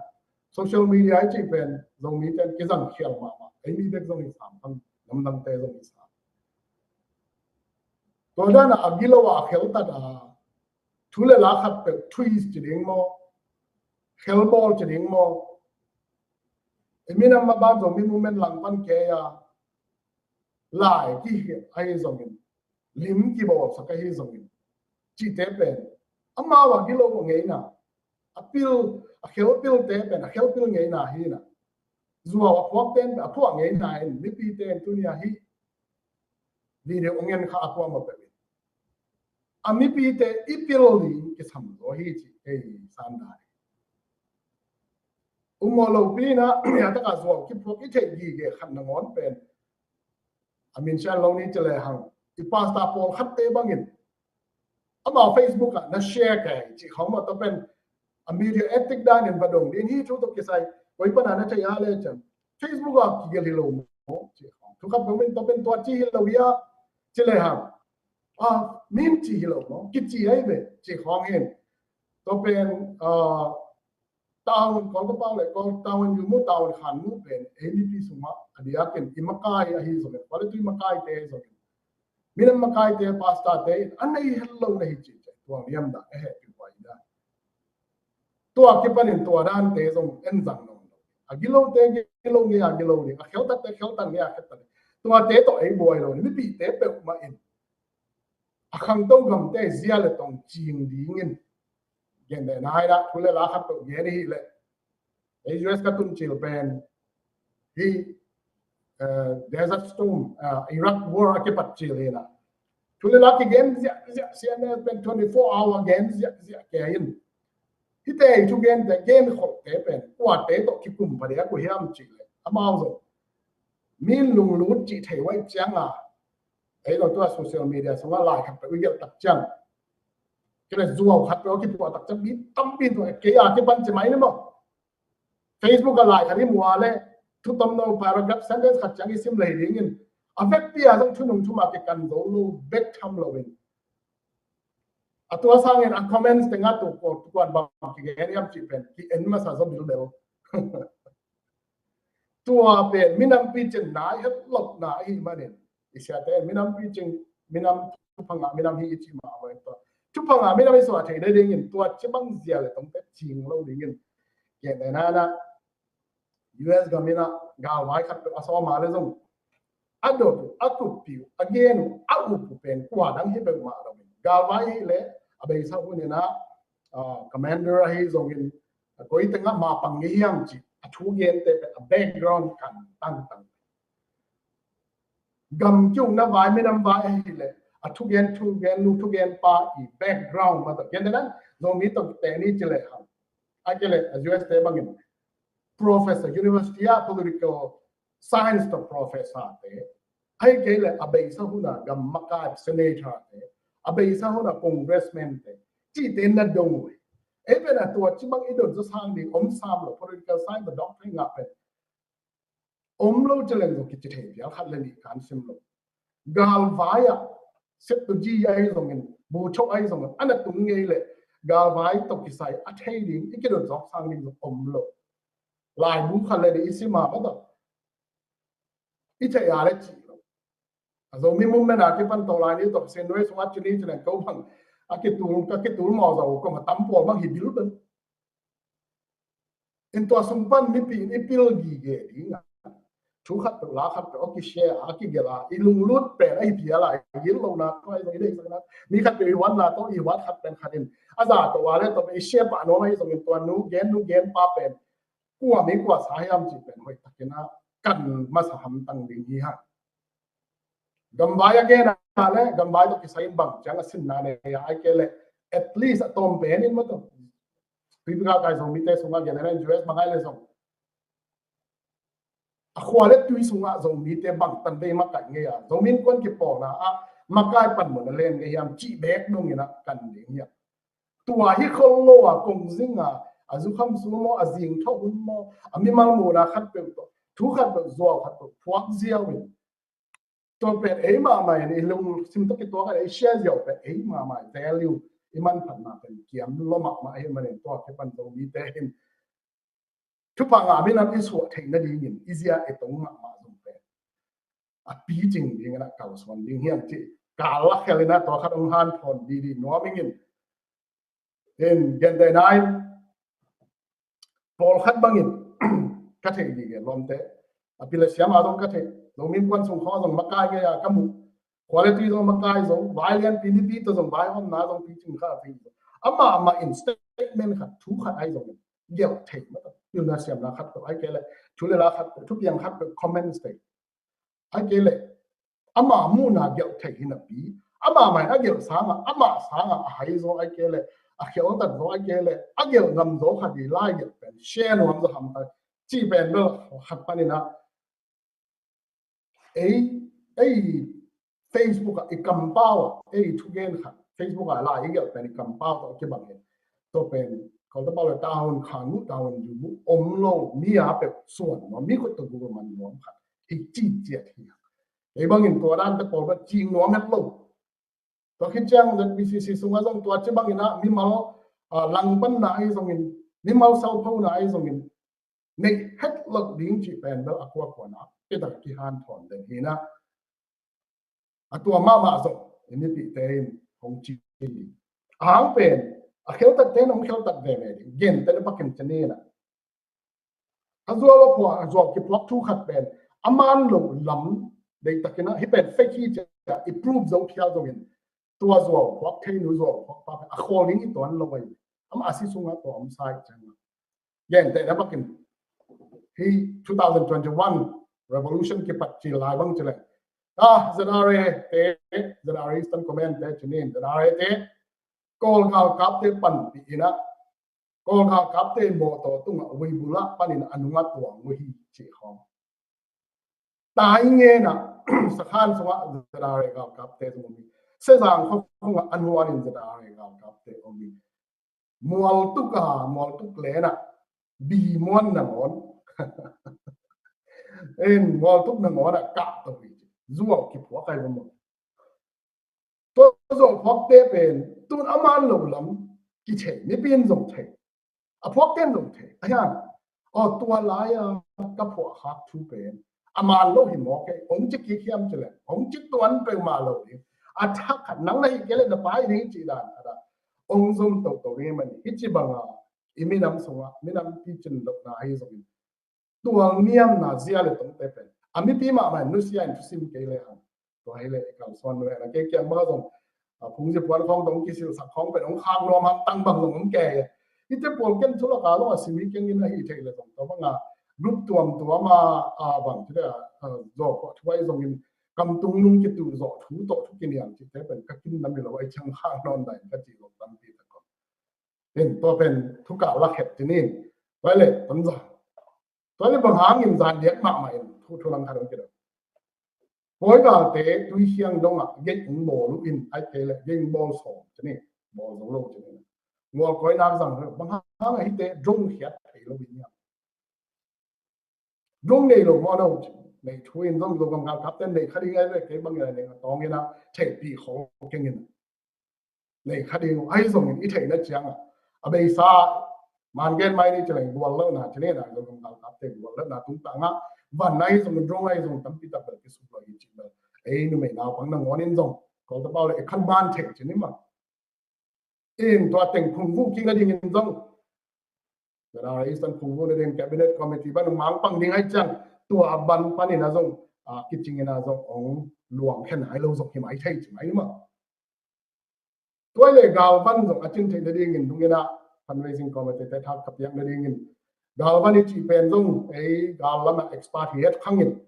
social media i cih pen Zomite in kizang khial mahmah, ei mi bek zong hi sam, lamdangte zong hi sam. Tua dan a a gilo a a kheltat a thu le la khat peuh twist ci ding maw, khelbawl ci ding maw, i minam a ban zong mi mumen langpan kei a lai kihih ahi zongin, lim kibawlsak ahi zongin, cihte pen amau a gilo a ngeina, a pil, a khelpilte pen a khelpil ngeina hi in a, zuau a phuakte in a phuak ngeina in mipite in tuni a hih video a ngen kha a kuamah peuh in a mipite i pil ding kisam zaw hi ci kei sandai. Umaw lopi in a, a taka zuau kiphuak i theih gige khat nangawn pen a min share lo ni ci lehang, i pastor pawlkhatte bangin amau Facebook ah na share kei cih khawng maw, tua pen a media ethic danin va dong ding hi. Thu tawh kisai koi pana na thei a le ciang Facebook ah kigelh hi lo maw cih khawng, thu khat bangin tua pen tua ci hi lo hi a ci lehang, a min ci hi lo maw, kici ahi ve cih khawng hin. Tua pen, ah, Taung Kawl ka pau le Kawl, Taung Yu mu, Taung Khan mu pen ei mipi sungah a diakin i makai ahi zongin, khuale tui makaite zongin, minam makaite, pastorte in a nei het lo na hi cih tua niam dah a hehpih huai dah. Tua kipanin tua dante zong en zang nawn lo. A gilote gilo ngei a gilo ding, a kheltatte kheltat ngei a kheltat ding. Tuate tawh ei buai lo, mipite peuhmah in a khangto gamte zia le tong cing dingin gen le nai dah, thu le la khat peuh gen i hih leh, ei U S ka tun cil pen hih, eh, Desert Storm, eh, Iraq War a kipat cil hi in a, thu le la kigen ziahziah, C N N pen twenty four hour gen ziahziah kei in. Hihte i thugente genkholhte pen kuate tawh kikum pha dek uh hiam cih leh, amau zong min lunglut cih thei uh ahih ciangin, ei lo tua social media sungah lai khat peuh i gelh tak ciang, kei le zuau khat peuh a kituah tak ciang mi tampi in tua kei a kipan ci mai ni maw. Facebook ah lai khat i mu a le, thu tomno paragraph sentence khat ciang i sim lei dingin, a vekpi a zong thunung thum a kikan zo lo bek tham loin, a tua sangin a comments tengah tu ko tuan bang kigen hiam cih pen ki-en masa zaw bilbel. Tua pen minam picing nai het lopna ahih manin, i siate minam picing, minam thupha ngah minam hi i cih mah a, tua thupha ngah minam i suah theih nadingin tua ci bang zia le tongte cing lo dingin, gen le nai dah, U S gam in a galvai khat peuh a sawm a le zong, a dot uh, a kuppih uh, a gen uh, a up uh pen kua dang hi peuhmah lo. Galvai hi leh a beisa hun in a, ah, commander ahi zongin, a koi tengah mapang ngei hiam cih a thugente pen a background kan tangtang. Gam ki-ukna vai, minam vai ahi leh a thugen, thugen nu, thugen pa i background mah tawh, gen dan Zomi tawh teh ni ci lehang, a kei leh a U S te bangin professor, university ah political science tawh professor te, ahih kei leh a beisa hun a gam makai senator te, a beisa hun a congressman te, cihte na dong uh hi. Ei pen a tua ci bang i dot zaw sang ding om sam lo, political science tawh doctorate ngah pen om lo ci leng zong kici thei pial khat le nih kan sim lo. Galvai ah septuji ahi zongin, buchok ahi zongin, a na tung ngei leh galvai tawh kisai a thei ding, i kidot zawk sang ding zong om lo. Laibu khat le nih i sim a mah tawh i thei a le cih lo. A Zomi movement a kipan tawh lai ni tawh Sen Nuai sungah ci ni ci leng ko bang a kitul, ka kitul mawzaw kong a tam pawl bang hi bilbel. In tua sung pan mipi in i pil gige ding a, thu khat peuh la khat peuh a kishare a, a kigelh a, i lunglut pen ahi phial a, i gillohna tawh ahi zong, i deihsakna, mi khat peuh i huatna tawh, i huat khat pen khat in a za tawh a le tawh i share pah nuam ahi zongin, tua nu gen, nu gen pa pen kua mi kua sa hiam cih pen hoih takin a kan masa hamtang ding hi hang. Gamvai a gen a le gamvai tawh kisai in bang ciang a sinna nei a, ahih kei leh at least a tawm pen in maw tawh tuipi galkai Zomite sungah gen a, U S bang ahih leh zong a khua le tui sungah Zomite bangtan vei makai ngei a, Zomi Innkuan kipawlna ah makai panmun a len ngei hiam cih bek dongin ah kan ding hiam? Tua hi khol lo a kong zing a, a zukham sung maw, a zingthawh hun maw, a mimal muhna khatpeuh tawh thu khatpeuh, zuau khatpeuh phuak ziau in, tua pen ei mahmah in i lungsim tawh kituak a, i share ziau pen ei mahmah in value, i manphatna pen kiam lua mahmah ahih manin tua kipan Zomite in thupha ngah minam i suah theih nadingin i zia i tong mahmah zong pen a picing dingin a kalsuan ding hiam cih ka lakhel in a tua khat hong hanthawn didi nuam ing in. In gentehna in pawlkhat bangin ka theih gige lawmte a pi le siam a zong ka theih, Zomi Innkuan sung khawng a zong makai ngei a ka muh, quality zong makai zo, vai lianpi mipi tawh zong vaihawmna zong picing kha a theih zo. Amah amah in statement khat, thu khat ahi zongin gelh thei mah ta, pilna siamna khat tawh ahih kei leh thu le la khat tawh, thupiang khat tawh, comments thei ahih kei leh ama muhna gelh thei hi napi, ama mai a gelh sangah, ama sangah a hai zaw ahih kei leh, a kheltat zaw ahih kei leh, a gelh ngam zaw khat i lai gelh pen share nuam zaw hamtang cih pen bel khat panin ah ei, ei Facebook ah i kampau ah, ei thugen khat Facebook ah lai i gelh pen i kampau tawh kibang hi. Tua pen Kawlta pau le tahun khan muh, tahun yu muh om lo mi a peuh suan nuam, mi khut tawh gul man nuam khat hi ci ciat hi. Ei bangin tua dan te pawl bang cing nuam het lo. Tua khit ciang Z B C C sungah zong tua ci bangin ah mimal, ah, langpanna ahi zongin, mimal salphona ahi zongin neih het loh ding cih pen bel a kuakuan ah kidang kihanthawn den hi na. A tua mahmah zong i mipihte in hong ci hi. A hang pen a kheltatte in hong kheltat veve ding, gentehna pakin ci ni na. A zuau a phuak, a zuau kiphuak thu khat pen a man lo lam deihtakin ah hih pen fake hi ci-a i prove zo phial zongin tua zuau phuak thei nu, zuau phuak pa pen a khawl ding hi tuan lo ahi. Amah a si sungah tua om sa hi ciang. Gentehna pakin hih two thousand twenty-one revolution kipat cil lai bang ci leng, ah, Z R A te, Z R A Eastern Command te ci ni in, Z R A te Kawl galkapte panpih in ah Kawl galkapte mawtaw tungah, vuibul ah panin a nungah tuang uh hi cih khawng. Tai ngen ah sakhan sungah Z R A galkapte zong om hi. Sezang khua khungah an huanin Z R A galkapte om hi. Mualtuk a, mualtuk len ah bi muan nangawn, in mualtuk nangawn ah kah to hi. Zuau kiphuak ai va maw. Tua zuau phuakte pen tun a man lo lam kithei, mipi in zong thei, a phuakte in zong thei. A hian, aw, tua lai-a ka phuah khak thu pen a man lo hi mawk e, hong ci kik hiam ci leh hong ci tuan peuhmah lo ding. A thak khat nang na hih kei leh na pai ding cih dan khat ah hong zom toto ding hi man hi. Ci banga i minam sungah minam picin lohna ahi zongin tual niamna zia le tongte pen a mipi mahmah in nusia in thusim kei le hang. Tua hi le i kalsuan nuai na kei kiang bang zong, a, phungzi puan khawng tong kisilsak khawng pen hong khak nuam hamtang bang zong om kei. Hihte pawl ken thu lak a zong a sim hi keng in ahi thei le zong tua banga group tuamtuam a, a, bang ci le a, a, zawh phuah thu ahi zongin kam tung nung kituh zawh thu tawh thu kiniam cihte pen ka kim nam hi lo ahi ciang khak nawn dai in ka cih zong tampi tak om. Tua pen thu kah lak het ci ni. Tua le tamza Tua le bang hangin zan diak mahmah in thu, thu lang khat hong kidong. Pawi galte tui hiang dongah gate hong bawl uh in, ahih kei leh gate hong bawl sawm ci ni, bawl zo lo ci ni. Mual kawi nak zang bang hang ahite drone khiat thei lo in hiam? Drone nei lo maw no ci. Nei thu in zong Zogam galkapte nei kha ding ahih leh kei bang in a nei a tawng in a theihpih khol keng in. Nei kha ding uh ahi zongin i theihna ciangah a beisa man gen mai ni ci leng gual lohna ci leng a Zogam galkapte gual lohna tungtangah van ahi zongin drone ahi zongin tampi tak bel kisuk lo hi ci bel ei numei naupang nangawn in zong Kawlta pau le i khan man thei ci ni mah. In tua teng phungvuh kik nadingin zong Zara Eastern phungvuh nading Cabinet Committee ban mangpang ding ahi ciang tua ban panin a zong, a, kicingin a zong ong luang khen ahi lo zong hi mai thei ci mai ni mah. Tua le galvan zong a cin theih nadingin dungin a fundraising committee te thak ka piak nadingin Galvan i cih pen zong ei gal lamah expert hi het khangin,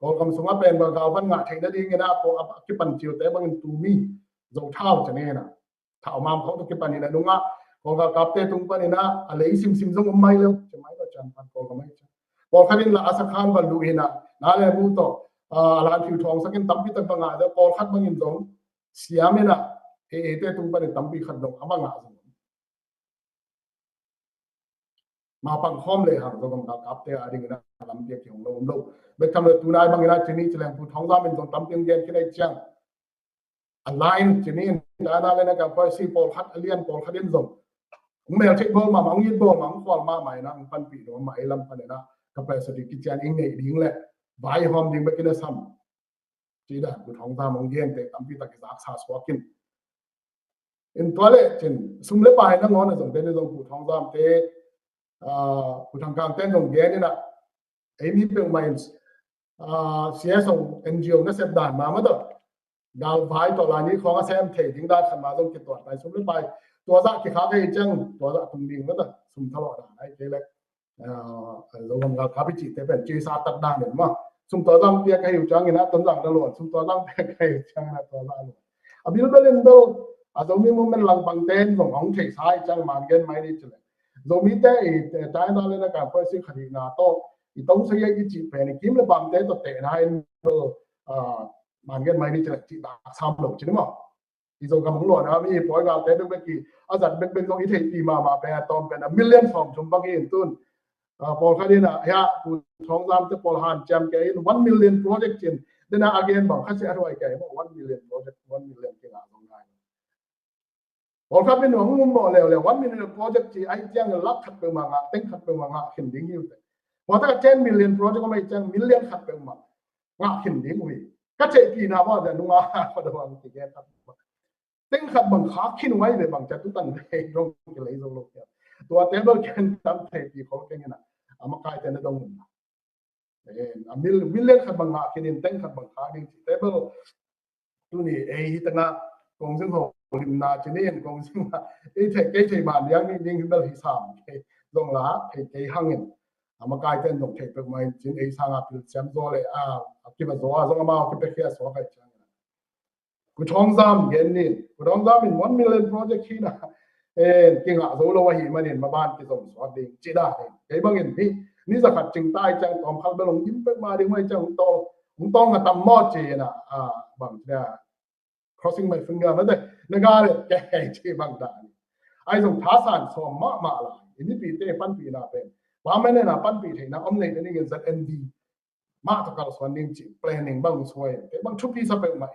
Kawlgam sungah pen bel galvan ngah theih nadingin ah, ko a kipan ciute bangin tumi, zothau ca nen ah, thaumam khawng tawh kipan in a nungah Kawlgam kapte tung panin ah a lei simsim zong om mai lo, ci mai lo cian pan Kawlgam ai cian. Pawlkhat in lah a sakhan va luh in ah, na le mu tawh a lan phiu thawng sakin tampi tak va ngah deuh, pawlkhat bangin zong siam in ah, e ete tung panin tampi khat zong a va ngah zong. Ma pang khawm le hang Zogam galkapte a dingin a lampiak ki hong lo om lo. Bek tham le tunai bangin a cini ci leng Pu Thawng Zam in zong tampi gen khin ai ciang. A line cini in dana le na kam poi si pawlkhat a lian pawlkhat in zong. Hong mel thei bawl mahmah, hong it bawl mahmah, hong khual mahmah in a hong panpih lo mahmah ei lam pan in a capacity kician ing neih ding le vai hawm ding bek in a sam. Ci dan Pu Thawng Zam hong gente tampi tak i zaksa suak in. In tua le cin sum le pai nangawn a zong den zong Pu Thawng Zam te, ah, Pu Thang Kang ten zong gen in a, ei mi peuhmah in, ah, C S O N G O na sep dan mahmah tawh, gal vai tawh lai ni khawng a sem thei ding dan khat mah zong kituat lai sum le pai. Tua zah kikhak ei ciang, tua zah tung ding mah tawh, sum thalawh dan ai kei le. Ah, Zogam galkap i cihte pen cisa tat dan in mah. Sum tua zam piak ka hi uh ciangin a Tonzang na luan, sum tua zam piak ka hi uh ciangin a tua zah luan. A bilbel in bel, a Zomi movement langpang ten zong hong theihsa i ciang man gen mai ni ci le. Zomite i, eh, China le na kan poi si khat hihna tawh, i tong sa i cih pen i kim le pamte tawh tehna in bel, ah, man gen mai ni ci le, cih dak sam lo ci ni maw. I Zogam hong luan a mi pawi galte bekbek i a zat bekbek zong i theihpih mahmah pen a tawm pen a million sawm thum bang hi in tun. Ah, pawlkhat in a, hia, Pu Thawng Zam te pawl hanciam kei in one million project cin. Dena a gen bang khat si a thuai kei maw one million project, one million kei ngah zong ngai. Pawlkhat in hong um maw leuleu, one million project ci ai ciang lak khat peuhmah ngah, teng khat peuhmah ngah khin ding hi uh te. Pawlkhat a ten million project om ai ciang million khat peuhmah ngah khin ding uh hi. Ka theihpihna maw, a nunga khuadawang kigen khat. Teng khat bang khak khin uh ai ve bang ca tu tan ve dong kilei zo lo kia. Tua table ken tam theihpih khol keng ina. A makaite na dong un. Eh, a mil, million khat bang ngah khin in teng khat bang khak ding ci table. Tuni ei hi tanga kong zing ho limna ci ni in kong zing ha. Ei thei, kei thei ban diang ni ding bel hi sam. Kei zong la, thei kei hangin. A makaite zong thei pek mai cin ei sanga pil siam zo le a, a kiba zo a zong a mau kipe kia so kai ciang. Pu Thawng Zam gen nin, Pu Thawng Zam in one million project hi na, eh, kingah zo lo ahi manin maban kizom suak ding ci dan in. Kei bangin hi, ni zakhat cing tai ciang tawm khal bel hong dim pek ma ding mai ciang hong tawng, hong tawng a tam maw ci na, ah, bang ci na, crossing my finger, mate, na ga le, kei ci bang dan. Ai zong thasan sawm mahmah lai, i mipite panpihna pen. Permanent a panpih theihna om nei na dingin Z N D mah tawh kalsuan ding cih planning bang suai, kei bang thupi sa peuhmah.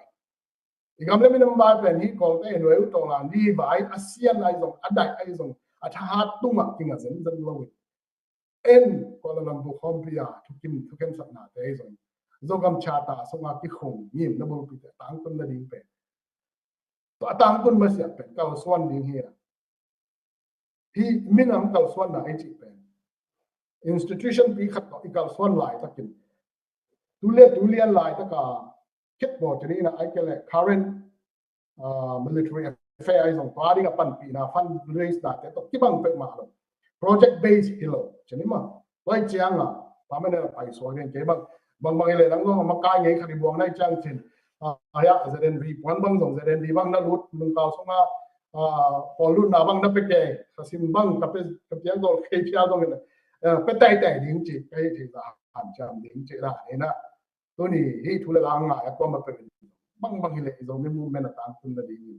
I gam le minam bai pen hi Kawlte in nuai uh tawng lan di vai a sian ai zong, a daih ai zong, a thahat tungah kinga zenzen lo in. En Kuala Lumpur khawmpi a thukim, thukhensatnate ai zong. Zogam Charter sunga kikhung ngimna bulpite tangtun nading pen. Tua a tangtun masiah pen kalsuan ding hi a. Hi minam kalsuanna i cih pen. Institution pi khat tawh i kalsuan laitakin. Tulian, tulian laitaka khitbawl tini ina ai kele current, ah, military affair ai zong tua ding a panpihna fundraise na te tawh kibang pek mah lo. Project base hi lo. Cini ma. Tua i cianga permanent a pai suak ding kei bang. Bang bang i le lang zong a makai ngei khat i buang na i ciang cin. Ah, ya, Z N V puan bang zong Z N V bang na lut nungkau sunga, ah, pawl lutna bang na peke, ka sim bang ka pe, ka piang dol kei piang dong ina. Eh, pe tai tai ding ci, ka hi thei za han ciam ding ci la ina. Tuni hi thu le la ngai a kuama pe bang bang hi le i Zomi movement a tangtun na ding.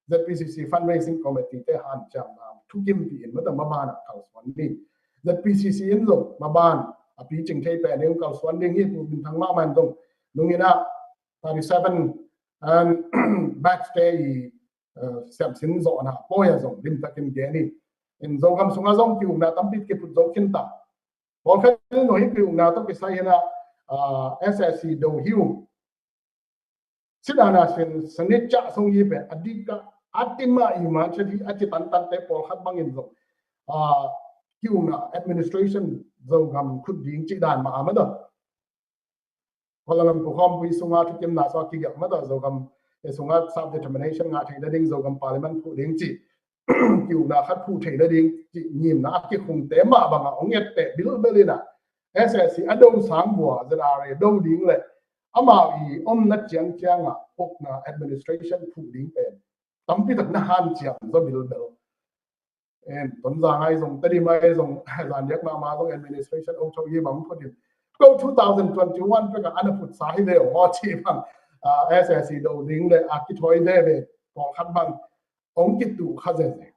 Z P C C fundraising committee te hanciamna thukimpih in mata maban a kalsuan ding. Z P C C in zong maban a picing thei pen in kalsuan ding hi, Pu Min Thang mahmah in zong nungin a thirty seven and batch te i, eh, siamsin zawhna pawi a zong limtakin gen hi. In Zogam sunga zong kiukna tampi kiphut zo khin ta. Pawlkhat in zong hi kiukna tawh kisai hi na, ah, S S C do hi uh. Sidana sin sanit cah sung yi pen a dik a, a tim a i man chet hi a ci tantan te pawlkhat bangin zong, ah, kiukna administration Zogam khut ding ci dan mah a mah daw. Kuala Lumpur khawmpui sunga thukimna sua kigelh mah daw Zogam, eh, sunga self determination ngah theih nading Zogam parliament phuh ding ci. ki-ukna khat phuh theih nading cih ngimna a kikhungte mah bangah hong etteh bilbel in ah, S A C a do sang vua Z R A do ding le amau i omna ciangciangah ukna administration phuh ding pen tampi tak na hanciam zaw bilbel. Tonzang ahi zong, Tedim ahi zong, zandiak mahmah zong administration ong tho i bang phut in, ko two thousand twenty-one pekah ana phutsa hi ve aw ci bang, S A C do ding le a kithawi veve pawlkhat bang ong kituh kha zeze.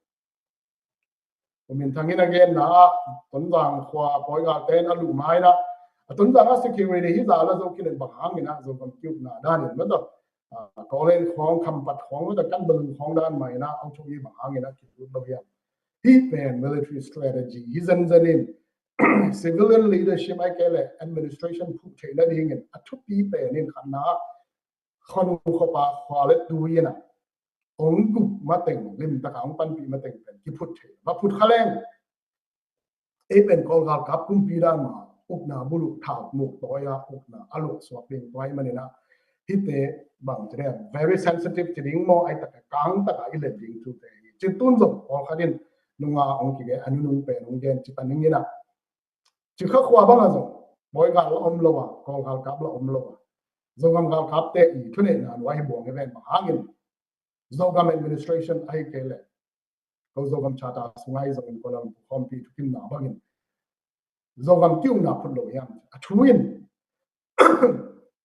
Umin Thang in a genna ah Tonzang khua pawigalte in a luh ma in ah, a Tonzang a security hi zala zo khin in bang hangin ah Zogam ki-ukna danin mataw, Kawlen khawng, Khampat khawng mataw, Kanbalu khawng dan mah in ah ong tho i bang hangin ah kilut lo hiam? Hih pen military strategy hi zenzen in, civilian leadership ahi kei le administration phuh theih nadingin a thupi pen in khatna ah khuanu khuapa, khua le tui in ah ong gup mateng, limtaka ong panpih mateng pen kiphut thei, va phut kha leng ei pen Kawl galkap kumpi dan mah ukna buluk thau muk tawi a ukna a luak suak ding tawi manin ah hihte bang ci ding, very sensitive ci ding maw, ahi taka kang taka i let ding thute hi. Cih tun zong pawlkhat in nunga ong kige a nunung pen ong gen ci ta ning in ah, Cikha khua bangah zong pawigal la om lo a, Kawl galkap la om lo a, Zogam galkapte i thuneihna nuai hi buang hi ven bang hangin Zogam administration ahi kei le ko Zogam Charter sunga i zongin Kuala Lumpur khawmpi thukimna bangin Zogam ki-ukna phut lo hiam? A thu in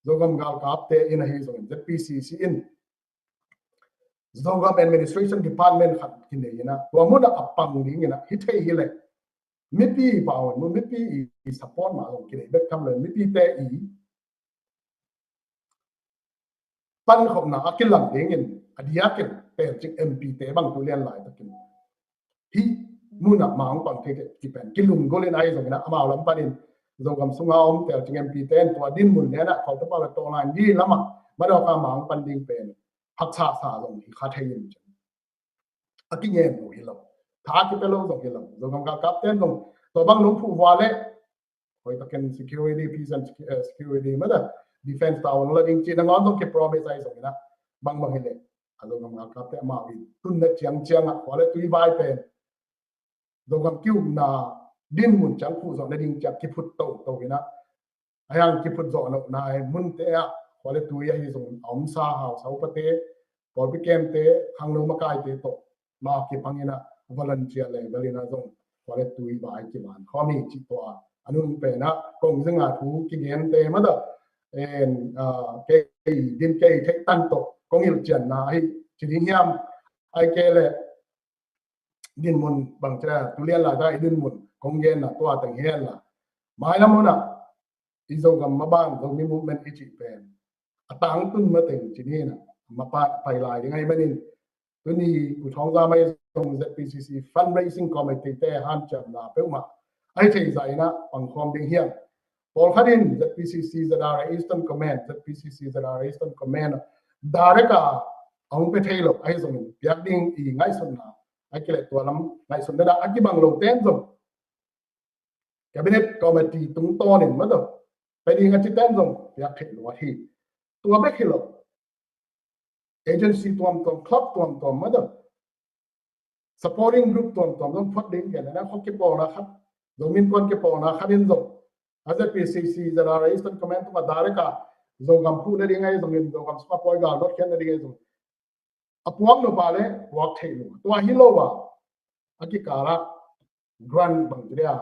Zogam galkapte in ahi zongin Z P C C in Zogam administration department khat kinei in ah, tua munah a pang ding in ah, hi thei hi le mipi pau in, mipi i support mah zong kinei bek tham lo in, mipite i pankhopna a kilang dingin a diakin pelcing M P te bang tu lian laitakin hih munah ma ong pang thei teh ci pen kilunggulh in ahi zongin ah, amau lam panin Zogam sunga om telcing M P te in tua dinmun lianah Kawltepa le tawh lain di lamah madawka ma ong pan ding pen haksa sa zong hi kha thei in, a kingen lo hi lo, tha a kipia lo zong hi lo. Zogam galkapte in zong tua bang nong phuh vua le hoih takin security, peace and security mataw, defense tawh ong la ding ci nangawn zong kipromise ahi zongin ah, bangbang hi le a Zogam galkapte amau i tunna ciangciangah khua le tui vai pen Zogam ki-ukna dinmun ciang phuh zawh nading ciang kiphut toto in ah, a hiang kiphut zawh nopna hi munte ah khua le tui ahi zong a omsa hausa upate, pawlpi kemte, khangno makaite tawh ma kipang in ah volunteer level in ah zong khua le tui vai kivan khawm hi cih tua a nung pen ah kong zinga thu kigente mataw, kei din kei theih tan tawh kong hilhcianna ahi ci ding hiam? Ahi kei le dinmun bang ci a, tu lian laita i dinmun kong genna tua teng hi hen la, mailam hunah i Zogam maban Zomi movement i cih pen a tangtun mateng ci ni in ah, mapan a pai lai ding ahi manin tuni Pu Thawng Za mai zong Z P C C fundraising committee te hanciamna peuhmah ahi thei zah in ah pangkhawm ding hiam? Pawlkhat in Z P C C Z R A Eastern Command, Z P C C Z R A Eastern Command direct a hong pia thei lo ahi zongin piak ding i ngaihsutna ahi kei le tua lam ngaihsutna a kibang lo ten zong Cabinet Committee tungtawnin mataw pia ding a ci ten zong piak theih lo ahi. Tua bek hi lo, agency tuamtuam, club tuamtuam mataw supporting group tuamtuam zong phot ding gen a, khuak kipawlna khat, Zomi Innkuan kipawlna khat in zong a Z P C C Z R A Eastern Command tungah direct a Zogam phuh nading ahi zongin, Zogam sungah pawigal nawtkhiat nading ahi zongin a puak nop a le puak theih lo. Tua hi lo a, a kikalah grant bang ci dia,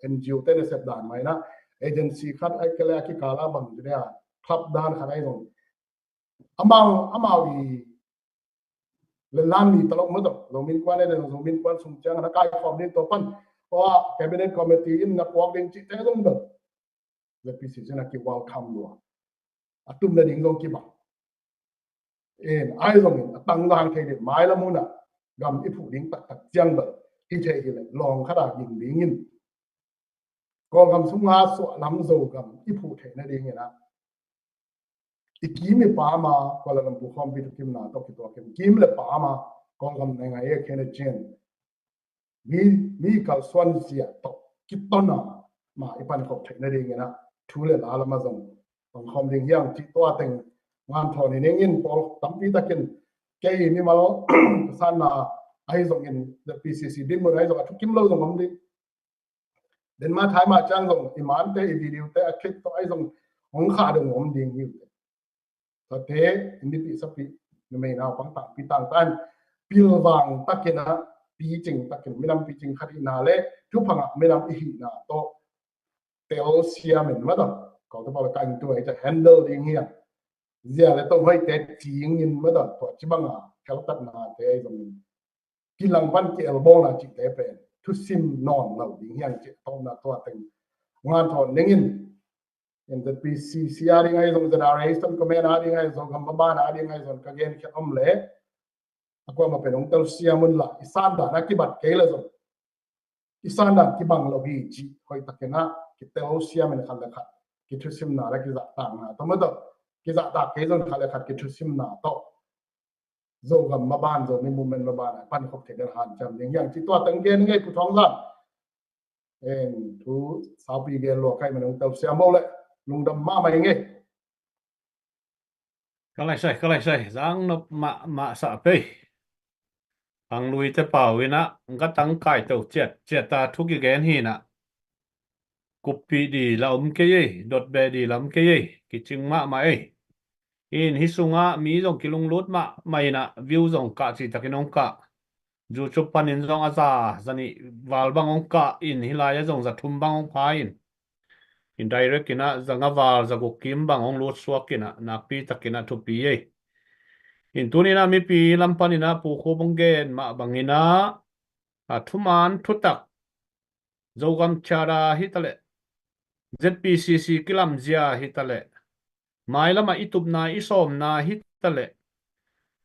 N G O te nasep dan mah in ah, agency khat ahi kei le a kikalah bang ci dia, club dan khat ahi zong amau amau i le lan mi talok mataw, Zomi Innkuan le Zomi Innkuan sung ciang na kaikhawm ding tua pan tua cabinet committee in na puak ding cihte zong bel Z P C C in a ki-welcome lua, a tum nading zong kibang. Ahi zongin a tangzang thei ding mailam hunah gam i phuh ding taktak ciang bel hi thei hi le lawng khat a ging dingin Kawlgam sunga suahlam Zogam i phuh theih nadingin ah i kim i pam a Kuala Lumpur khawmpi thukimna tawh kituakin kim le pam a Kawlgam na ngai a khen a cian mi, mi kalsuan zia tawh kiton a mah i pankhop theih nadingin ah thu le la lam a zong pangkhawm ding hiang cih tua teng nganthawn hi ning in, pawl tampi takin kei mimal sanna ahi zongin ZPCC dinmun ahi zong a thukim lo zong om ding. Denmark, Thai mah ciang zong i mante, i video te a clip tawh ahi zong hong khah dong om ding hi uh teh. Tate, i mipih sapih, numei naupang tangpi tangtan pilvang takin ah, picing takin, minam picing khat ihna le thupha ngah minam i hihna tawh telsiamin mataw, kawltu pawl ka in tu ahi ciah handle ding hiam, zia le tong hoihte cingin mataw, tua ci banga kheltatnate ahi zongin kilang pan ki-elbawlna cihte pen thusim nawn lo ding hiam cih tawpna tua teng nganthawn dingin, ZPCC a ding ahi zong, ZRA Eastern Command a ding ahi zong, Zogammaban a ding ahi zong, ka genkhiat om le a kuamah pen hong telsiam unla, i sandan a kibat kei le zong i sandan kibang lo hi cih hoihtakin ah kitelsiamin khat le khat kithusimna le kizahtakna tawh mataw, kizahtak kei zong khat le khat kithusimna tawh Zogam maban, Zomi movement maban a pankhop theih den hanciam ding hiang cih tua teng gen ngei, Pu Thawng Zan. En thu saupi gen lua kaih man hong telsiam bo le lungdam mahmah i ngei. Ka laisai, ka laisai, zang nop mahmah sah pei. Ang lui te pau in ah, ka tangkai to ciat ciat a thu kigen hi in ah, kuppih di la om kei ei, dotbeh di la om kei ei, kicing mahmah ei. In hi sungah mi zong kilunglut mahmah in ah, view zong kah cihtakin hong kah. YouTube panin zong a za, za nih val bang hong kah in, hih lai-ah zong za thum bang hong pha in. In direct in ah za nga val, za guk kim bang hong lut suak in ah, nakpi takin ah thupi ei. In tuni in ah mipi lam panin ah Pu Khup hong gen mah bangin ah, a thuman thutak, Zogam Charter hi ta leh, ZPCC kilamzia hi ta leh, mailamah i tupna i sawmna hi ta leh,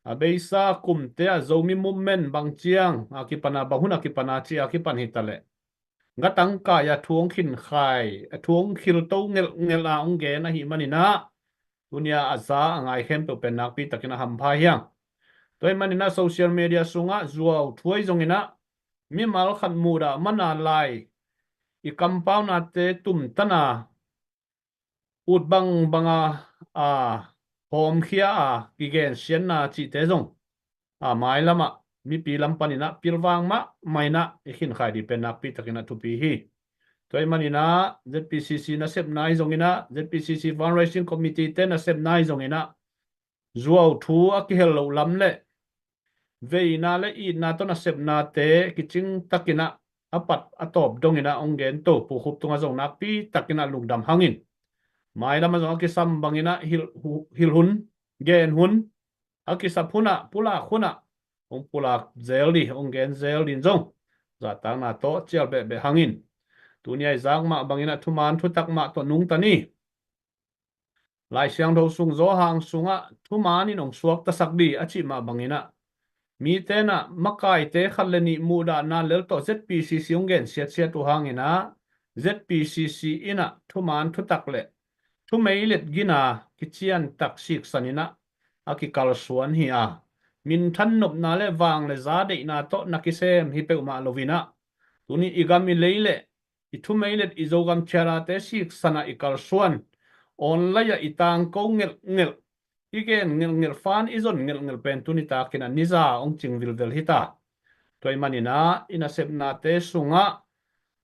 a beisa kumte ah Zomi movement bang ciang a kipan a, bang hun a kipan a cih a kipan hi ta leh, ka tangkai a thu hong khinkhai, a thu hong khilto ngelhngelh a hong gen ahih manin ah, tuni a a za a ngai khempeuh pen nakpi takin a hampha hiang. Tua ahih manin ah social media sungah zuau thu ahi zongin ah, mimal khat mudah man a lai i kampaunate tumtan a, ut bangbang a, a hawmkhia a kigensiatna cihte zong, a mailamah mipi lam panin ah pilvang mahmah in ah i khinkhai ding pen nakpi takin ah thupi hi. Tua ahih manin ah ZPCC nasepna ahi zongin ah, ZPCC Fundraising Committee te nasepna ahi zongin ah, zuau thu a kihel loh lam le veina le itna tawh nasepnate kicing takin ah, a pat a tawp dongin ah hong gen to, Pu Khup tungah zong nakpi takin ah lungdam hang in. Mailamah zong a kisam bangin ah hilh hu-, hilh hun, gen hun, a kisap hun ah, pulak hun ah hong pulak zel ding, hong gen zel ding zong zahtakna tawh cial behbeh hang in. Tuni a i zak mah bangin ah thuman thutak mah tawh nungta ni. Lai Siangtho sung Zawhang sungah thuman in hong suaktasak ding a cih mah bangin ah, mite in ah makaite khat le nih muhdahna lel tawh ZPCC hong gensiatsiat uh hangin ah, ZPCC in ah thuman thutak le thumeilet gina kiciantak siksan in ah a kikalsuan hi a, minthan nopna le vang le za deihna tawh na kisem hi peuhmah lo in ah, tuni i gam i lei le i thumeilet i Zogam Charter te siksan ah i kalsuan, online ah i tangko ngelhngelh, i gen ngelhngelh, fan i zon ngelhngelh pen tuni takin ah ni za hong cing vilvel hi ta. Tua ahih manin ah i nasepnate sungah,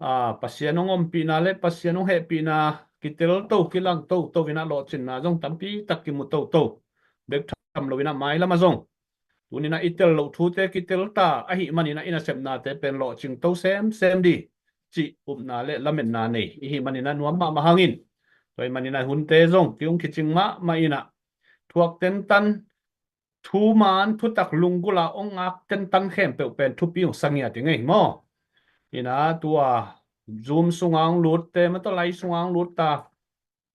a, Pasian hong ompihna le Pasian hong hehpihna kitel to, kilang toto in ah lawhcinna zong tampi tak kimu toto bek tham lo in ah, mailamah zong tuni in ah i tel loh thute kitel ta ahih manin ah i nasepnate pen lawhcing to semsem ding cih upna le lametna nei i hih manin ah nuam mahmah hang in. Tua ahih manin ah hunte zong kihong kicing mahmah in ah, thuak tentan, thuman thutak lunggulh a hong ngak tentan khempeuh pen thupi hong sa ngiat i ngei maw. In ah tua Zoom sunga hong lutte, mataw, lai sunga hong lutta,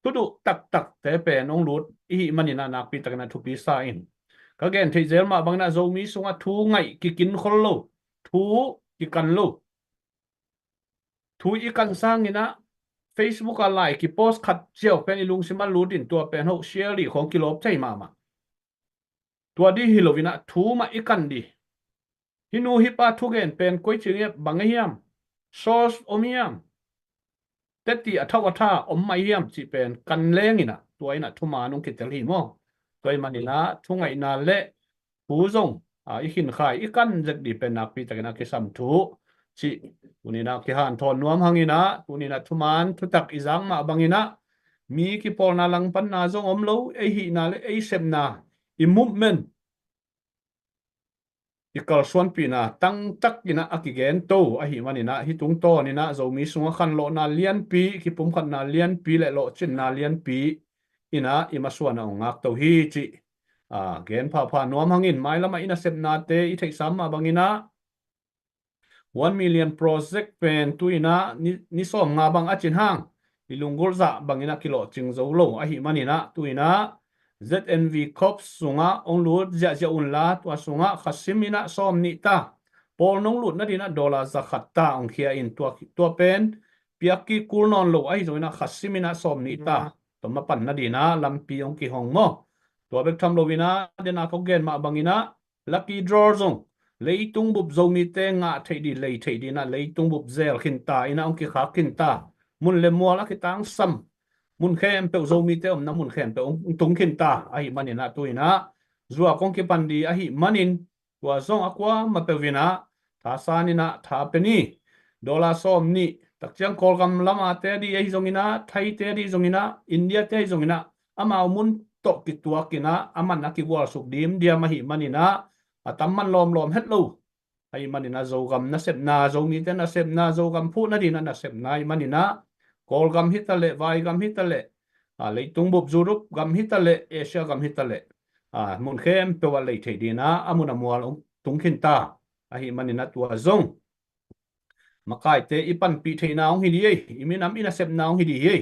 thuduh taktakte pen hong lut i hih manin ah nakpi takin ah thupi sa in. Ka gen theih zel mah bangin ah Zomi sungah thu ngaih kikin khol lo, thu kikan lo. Thu i kan sangin ah Facebook ah lai kipost khat ciau pen i lungsim ah lut in, tua pen hoh share ding khawng kilawp thei mahmah. Tua ding hi lo in ah thu mah i kan ding. Hih nu hih pa thugen pen koi ci ngiat, bang a hiam, source om hiam, teti a thau a tha om mah hiam cih pen kan leng in ah, tua in ah thuman hong kitel hi maw. Tua ahih manin ah thu ngaihna le thu zong a, i khinkhai, i kan zek dih pen nakpi takin a kisam thu cih tuninah kihanthawn nuam hanginah tuninah thuman thutak i zak mah banginah mi kipawlna langpanna zong om lo, ei hihna le ei sepna, i movement, i kalsuanpihna tangtakinah a kigento ahih maninah hih tungtawninah Zomi sungah khanlawhna lianpi, kipumkhatna lianpi le lawhcinna lianpi inah i masuanah hong ngakto hi cih, a, gen phapha nuam hangin mailamah i nasepnate i theihsam mah banginah one million project pen tuinah ni, ni sawm nga bang a cin hang i lunggulh zah banginah kilawhcing zo lo ahih maninah tuinah Z N V Corps sungah hong lut ziahziah unla tua sungah khasim inah sawm nih ta. Pawl nong lut nadinah dollar za khat ta hong khia in tua, tua pen piak kik kul nawn lo ahi zonginah khasim inah sawm nih ta. Tua mapan nadinah lampi hong kihong maw. Tua bek tham loinah dena kong gen mah banginah lucky draw zong leitung bup Zomite ngah theih dih, lei theih dinah leitung bup zel khinta inah hong kikhak khinta. Mun le mual a kitangsam, mun khempeuh Zomite omna mun khempeuh hong tung khinta ahih maninah tuinah zuak hong kipan dih ahih manin tua zong a kuamah peuh inah thasan inah tha pe ni. Dollar sawm nih takciang Kawlgam lamate dih ahi zonginah, Thaite dih zonginah, Indiate ahi zonginah amau mun tawh kituakinah a man a kigualsuk dimdiam ahih maninah a tam man lawmlawm het lo. Ahih maninah Zogam nasepna, Zomite nasepna, Zogam phuh nadinah nasepna ahih maninah Kawlgam hitaleh, Vaigam hitaleh, a, leitung bup Europe gam hitaleh, Asia gam hitaleh, a, mun khempeuh ah lei theih dinah a mun a mual hong tung khinta. Ahih maninah tua zong makaite i panpih theihna hong hi dih ei, i minam i nasepna hong hi dih ei.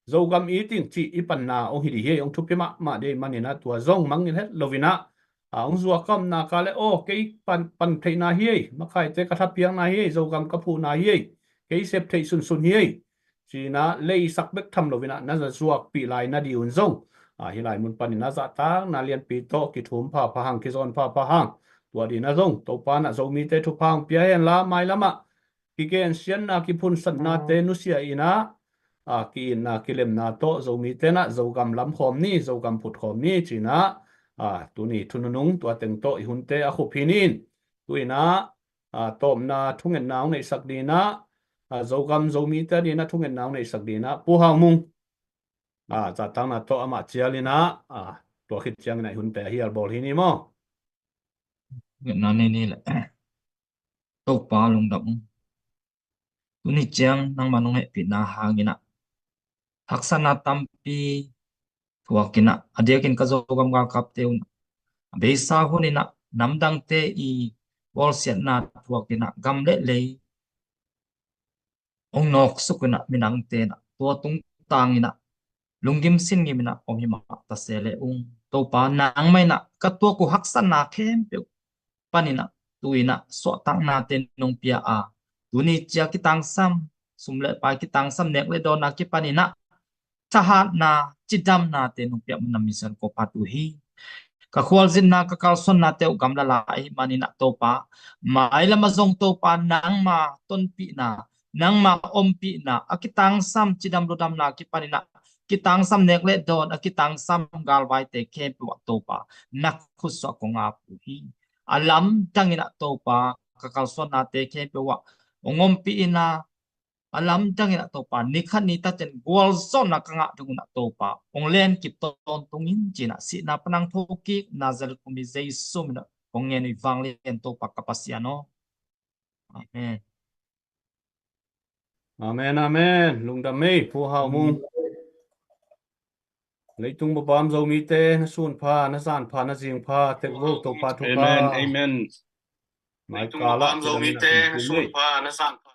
Zogam i ting cih i panna hong hi dih ei, hong thupi mahmah dih ei maninah tua zong mangngilh het loinah, a, hong zuak a om nak leh aw kei pan, pan theihna hi ei, makaite ka thapiakna hi ei, Zogam ka phuhna hi ei, kei sep theih sunsun hi ei. Cinah leisak bek tham loinah na zuakpih lai nadih un zong, a, hih lai mun panin a zahtakna lianpi tawh kithum phapha hang, kizawn phapha hang. Tua dinah zong Topa nah Zomite thupha hong pia henla mailamah kigensiatna, kiphunsatnate nusia inah, a, ki-itna kilemna tawh Zomite nah Zogam lamkhawm ni, Zogam phutkhawm ni cinah, a, tuni thununung tua teng tawh i hunte a khup hi nin. Tuinah, a, tawpna thungetna hong neihsak dinah, a, Zogam Zomite dinah thungetna hong neihsak dinah Pu Hau Mung, a, zahtakna tawh amah cialinah, a, tua khit cianginah i hunte a hial bawl hi ni maw? Thungetna nei ni leh. Topa lungdam ung. Tuni ciang nangma nong hehpihna hanginah haksatna tampi thuakinah, a diakin ka Zogam galkapte unah a beisa huninah namdangte i bawlsiatna thuakinah gam le lei hong nawksukinah minamte nah tua tungtanginah lunggim singgiminah om hi mah ta se le ung. Topa nangmah inah ka tuak uh haksatna khempeuh paninah tuinah suahtaknate nong pia a, tuni cia kitangsam, sum le pai kitangsam, nek le dawnna kipaninah thahatna, cidamnate nong piak manin na misiangtho phat uh hi. Ka khualzinna, ka kalsuannate uh gamla lai ahih maninah Topa, mailam ah zong Topa nangma tonpihna, nangma ompihna, a kitangsam cidam ludamna kipaninah kitangsam nek le dawn, a kitangsam galvaite khempeuh ah Topa na khutsuah kong ap uh hi. A lamdanginah Topa ka kalsuannate khempeuh ah hong ompih inah, a lamdanginah Topa nikhat ni taten gualzawhna ka ngah donginah Topa hong lenkip tawntungin cinah sihna panang thokik Nazareth khumi Jesu minah kong ngen uh hi vanglian Topa ka Pasian aw. Amen. Amen, amen. Lungdam ei, Pu Hau Mung. Leitung bupam Zomite na sun pha, na zan pha, na zing pha, tek vo Topa thupha. Amen, amen. Leitung bupam Zomite na sun pha, na zan pha.